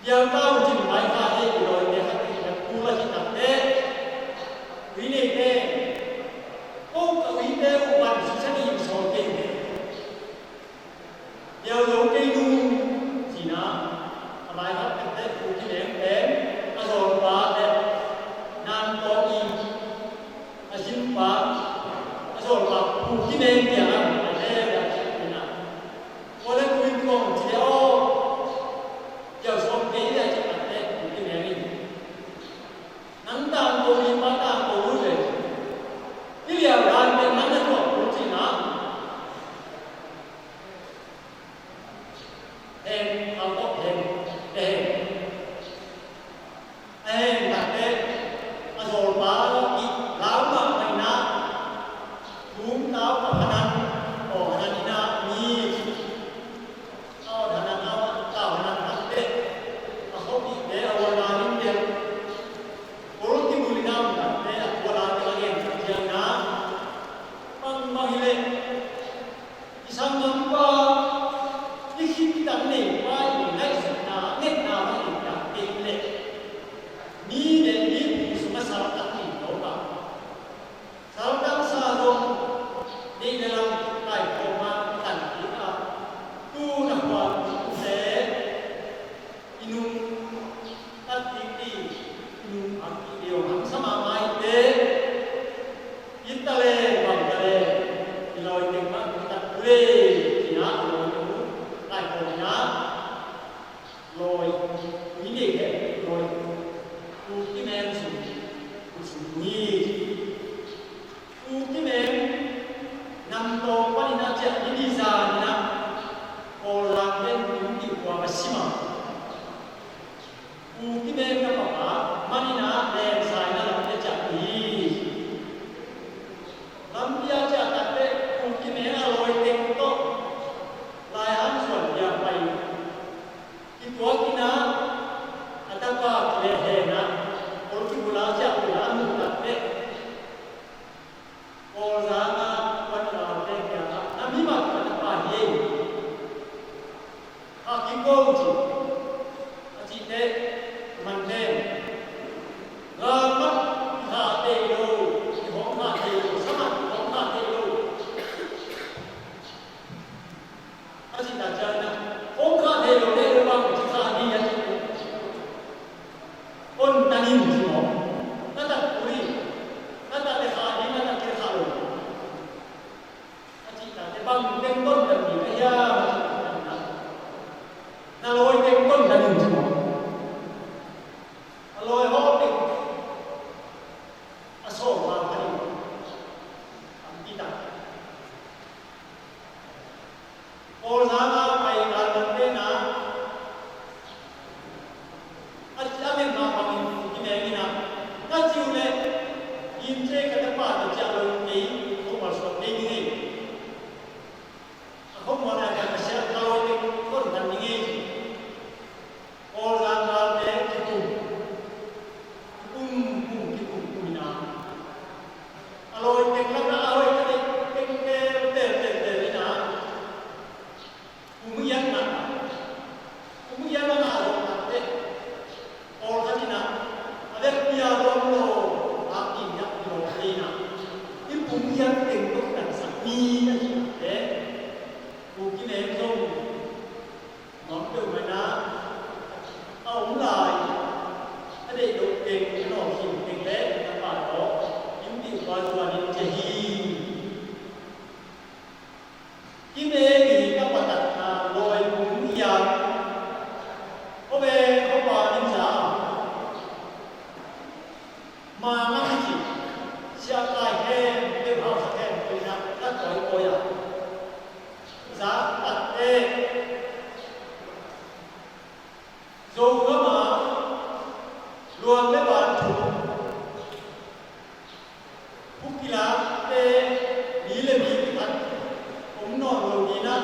Biau tau cin bai kha te i lawi te khat teng ka kul a ci tak te. Ui nei te. Ko ka ui te uh van si sa ni im saw kei te. Biau zo kei nu, ci-in ah a lai khat peuhte Pu Kim Eng pen a zawlpa le nantawk i a zin pa, a zawlpa Pu Kim Eng kiangah a lel a ci-in ah, tua le tua in kong ci le aw, biau zo kei le a ci-in ah te Pu Kim Eng in nang tangko mi pa tangko lu le i liau dan pen nang na tuak pu ci-in ah Hen, a kok hen, te hen. A hen takte a zawlpa kih lau mahmah in ah, thum tau kau hanan, kau hanan in ah mi, kau hanan, kau, kau hanan takte a khuapihte a uala ning tel. Kol kibul in ah om takte a kuala teng a gen tak ciangin ah, bang bang hi leh i sanggampa, i khit i tam neipa i ngaihsutna, ngetna bang i piak kei leh, mi le mi pum sungah saltang nei lo a, saltang sa zong neih le lam kaikhawm a tan kik a, tu na khuate i nung tat kik ding, i nung phak kik ding hong hamsa mahmah hi teh. I ta le bang ta le i lawi teng mah i tat kul e, ci-in ah a lawi teng uh kaikhawm in ah lawi, i neih leh lawi, Pu Kim Eng sung uh sung hi. Pu Kim Eng nam tawng panin a ciah ni ni zan in ah Kawllang pen inn dih kuam a sim a, Pu Kim Eng na papa manin ah Lengsa in ah lampi a ciah hi. Lampi a ciah takteh Pu Kim Eng a lawi teng tawh Lai Hang Suan bia pai kituak in ah a tapa kileh hen ah kol kibul a ciah pen a muh takteh Kawlzang a kuan laute kiangah na mimal ka tapa hi ei. Kha kiko ci a cih teh, mante galmat kha thei lo, kihawm kha thei lo, samat kihawm kha thei lo a cih tak ciangin ah, hong khah thei lo le le bang ci khah ding a cih. Hon tan in ci maw? Na tat kul hi. Na tat le khah ding, na tat le khah lo a cih tak ciang bang teng ton tan ding a hiam a cih tak ciangin ah, na lawi te Kon kan in ci maw? A lawi hawh teng a sawm a pha ding tampi tak. Kawlzang a pai galman te na a ci a ngen mah bangin kimeng in a, na ci uh leh limce ka tapa ka ciah lo kei, khuamual suak kei ding ei. A khuamual a ka siah ka lawi teng kon kan ding ei. Kawlzang galte kipum, kipum, kipum, kipum, kipum in a, a lawi teng lakah a hoih ka deih teng tel, tel, tel, tel in a, kum hiam na, kum hiam na zong tak teh, pawlkhat in a, a vekpi a lawm lo, a kim hiam lo in a, i kum hiam teng tawh kan sak mi ka ci tak teh, kum kimeng zong nuam peuhmah in a, a om lai, a deih loh teng, a nawlkhin teng le a pa tawh in dih tua zuan in ci hi. Kimeng i tapa tatna lawi kum hiam, khuaveng khuapa in za ma ngah hi ci, siakai khempeuh, hausa khempeuh in a, a tawi tawi a, za tak teh, Zogam a luang le van thum, pukilakte, mi le mi khat om nawn lo ding a,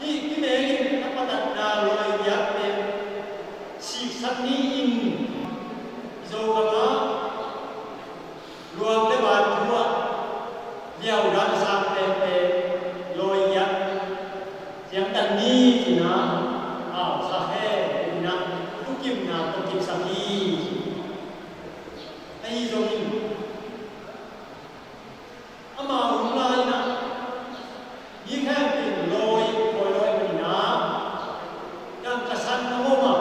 hih kimeng in a patatna lawi giat pen siksak ni in, Zogam a luang le van thu ah liaudan a sang penpen lawi giat ciangtan ni ci-in ah, hausa khempeuh in ah lukimna tawh kipsak hi. Ahi zongin amau hun lai-in ah mi khempeuh in lawi, lawi, lawi manin ah dangka san a om a,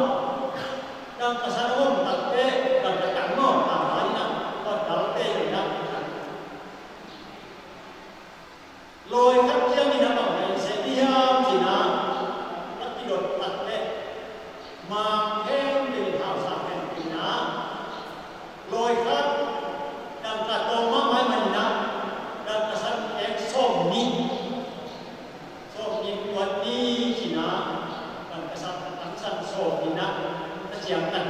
dangka san a om tak teh dangka tang maw, tang lai-in ah, tua dal teh in ah, lawi khat ciangin ah bang na in seh ding hiam ci-in ah a kidot tak leh, Mang khempeuh in, hausa khempeuh in ah, lawi khat dangka tawm mahmah ahih manin ah, dangka san keng sawmnih, sawmnih kuat ni ci-in ah, dangka san, dangka san sawmnih in ah a ciangtan.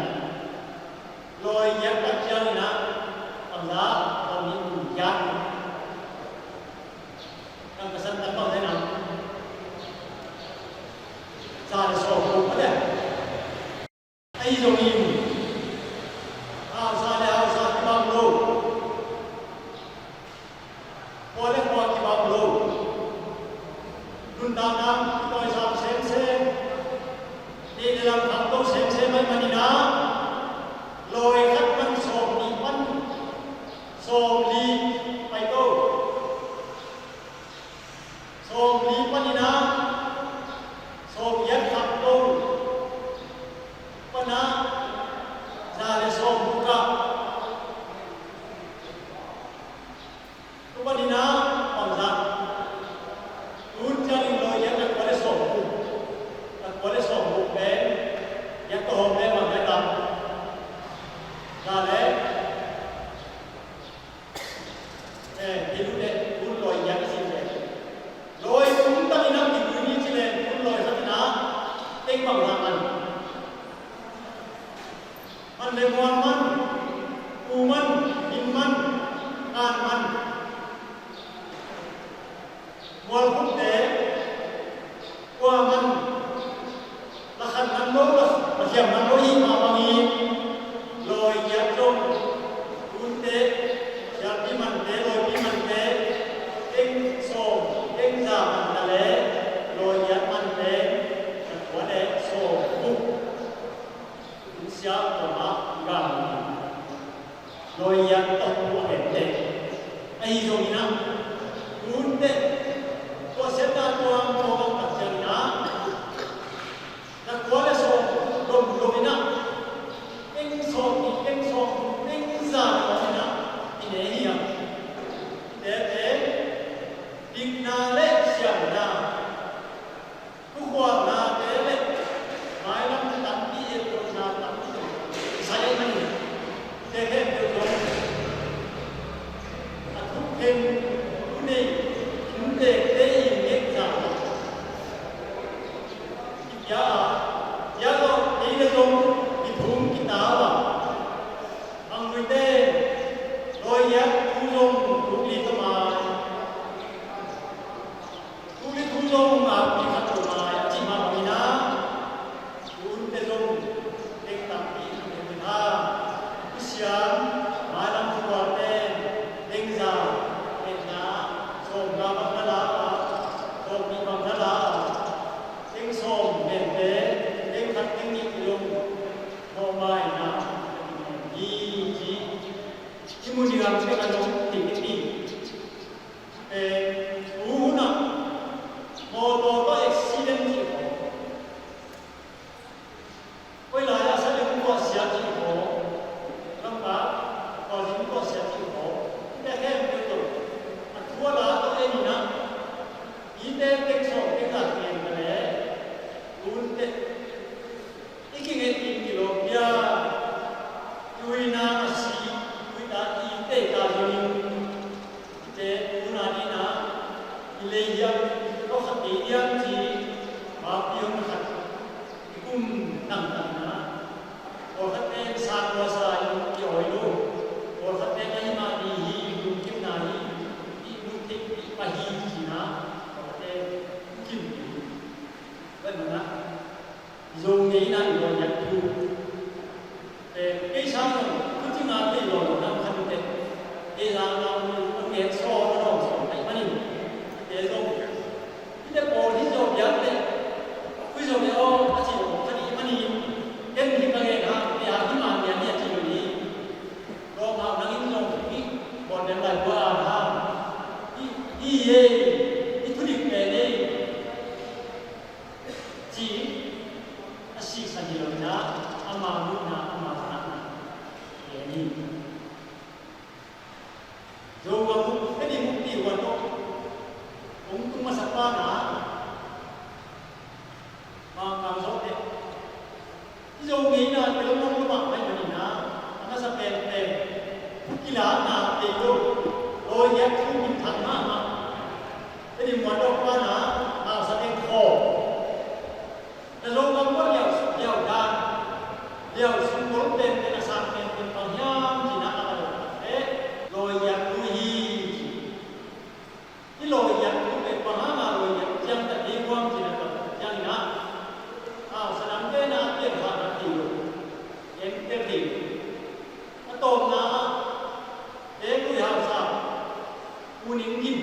Lawi giat tak ciangin ah, bangzah, sawmnih giat. Dangka san tak bang na in ah, za le sawmguk a leh. Ahi zongin hausa le hausa kibang lo, khua le khua kibang lo, nuntakna kitawisam semsem, neih le lam khangto semsem ahih manin ah, lawi khat pan sawmnih pan sawmli pai ko. Sawmli panin ah sawmgiat khangto, tua pan ah za le sawmguk ah, tua panin ah bangzah, tu hun ciangin lawi giat le kua le sawmguk, le kua le sawmguk pen giat tawh hawm pen bang na tam? Za le Eh, hi lu le, hun lawi giat a si le. Lawi kum tang in ah, hi lu ni ci le, hun lawi khat in ah, teng bang na man. Man le mual man, ku man, him man, kan man. Mualphukte, kua man, la khan man lo, la, la khiam man lo i hih mah bangin, lawi giat zong, hunte, sialpi mante, lawipi mante, teng sawm, teng za man ta le, lawi giat mante, za kua le sawmguk. Hun sia kuamah gam lawi giat tawh a gen teh. Ahi zongin ah, tu hun teh, tua siatna tuamtuam a om tak ciangin ah, za kua le sawm lomlom in ah, keng sawm nih, keng sawm thum, keng za nih in ah, i ne hi a. Tete, dikna le siamna, thukhualnate le, mai Ken, tu nei, inntekte i ngekzah, kia, kia zong, ei le zong, kithum kitau a, bang nuite, lawiat thu zong, tuk li ka mai. Tuk li thu zong, a, pi khat ka mai, a ci mah bangin a, Tu'n te zong teng tampi in teng in a, i siam mailam thualte teng za etna sawm nga bang na la a, sawm nih bang na la a, teng sawm mente teng khat teng nih i zong mawhmaina hi ci. I mun i gam teng a zong ting ting ni. Pen u hunah mawtaw tawh accident cih khawng, koi lai-ah sa ding tuahsia cih khawng, lampa tuahsia cih khawng, hihte khempeuh tawh a thu a la tawh en inah, hihte tek sawm tek la keng ka leh, tu'n tek i kinget in kilawm pia, i uina a si, i uita i tei ta dingin, i te una dina, i lei hiam, i tawkhat kei hiam ci, papi hong khat, i kum tamtakna, pawlkhatte sang lua sa in i awi lo, pawlkhatte na hi mah ni hi, lungkimna hi, i lungkim i pa hi cina, pawlkhatte lungkim hi. Tua manah, Zo ngeina i lawiat thu. Te kei sang zong, thu cing a thei law lo nam khan te. Kei sang zong, a ngen saw, a lawng saw, thei manin. Te zong, i te pawl hi zo biak te. Khui zo biak aw, a ci lo, khan i manin. Ken hi ka ngen ha, te ha hi ma ngen hi a ci lo ni. Lawng hau nangin zong, hi, pawl biak lai bua a ha. Hi, hi ye, hi thu dik pen ye. Ci a sihsan hi lo in ah, ama muhna, ama zahna gen hi. Zo a muk, heni muk ti ua tawh hong tung masa pa na, Mangkang zawh teh. I Zo ngeina tel mong lo mah pai manin ah, a masa penpen, kilakna kei lo, lawiat thu minthang mahmah. Heni muan dawh pa na, hausa teng khaw. Na Zogam khua liau, liau dan, liau sungkol penpen a sang penpen bang hiam cih na a ka lo eh, lawiat thu hi ci. Hi lawiat thu pen bang hang a lawiat ciang ta ding huam cih na ka lo ciang in ah, hausa dangte na a pian kha na thei lo, en tel thei lo. A tawpna ah, te lui hausa, u ning gin.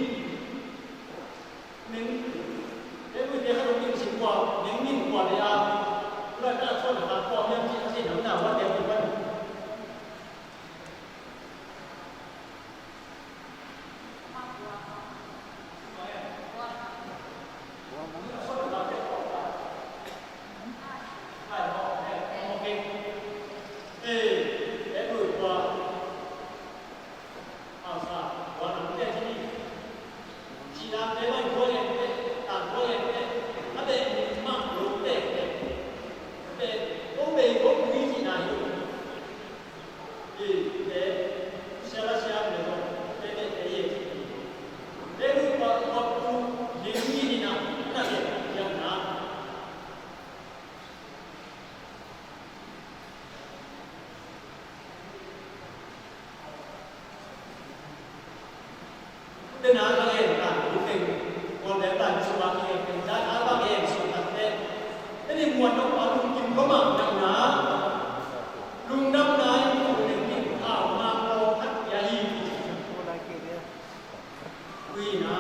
Ning, te lui te kha dong ning sing kua, ning gin kua le a. Kua le a chuan a kua hiam ci a ci nam na wa te ti pan. Ei, te lui kua. Hausa, tua nang te ci ni. Ci nang te bai tua en te, ta tua en te. A te mah lo te te. Te, ko bei ko kui ci nang. Te, te, sia la sia me lo. Te, te, te, ye. Te lu pa, pa ku, ye ni ni na. Na te, ya na. Tena ka gen ta, u teng, Kawlgam lai sungah ka gen teng, tena ka gen sung tak teh. Teni muan dong pa lungkim ko mah dang na. Lungdam na in u teng in au ma ko khat ya hi. Ui na.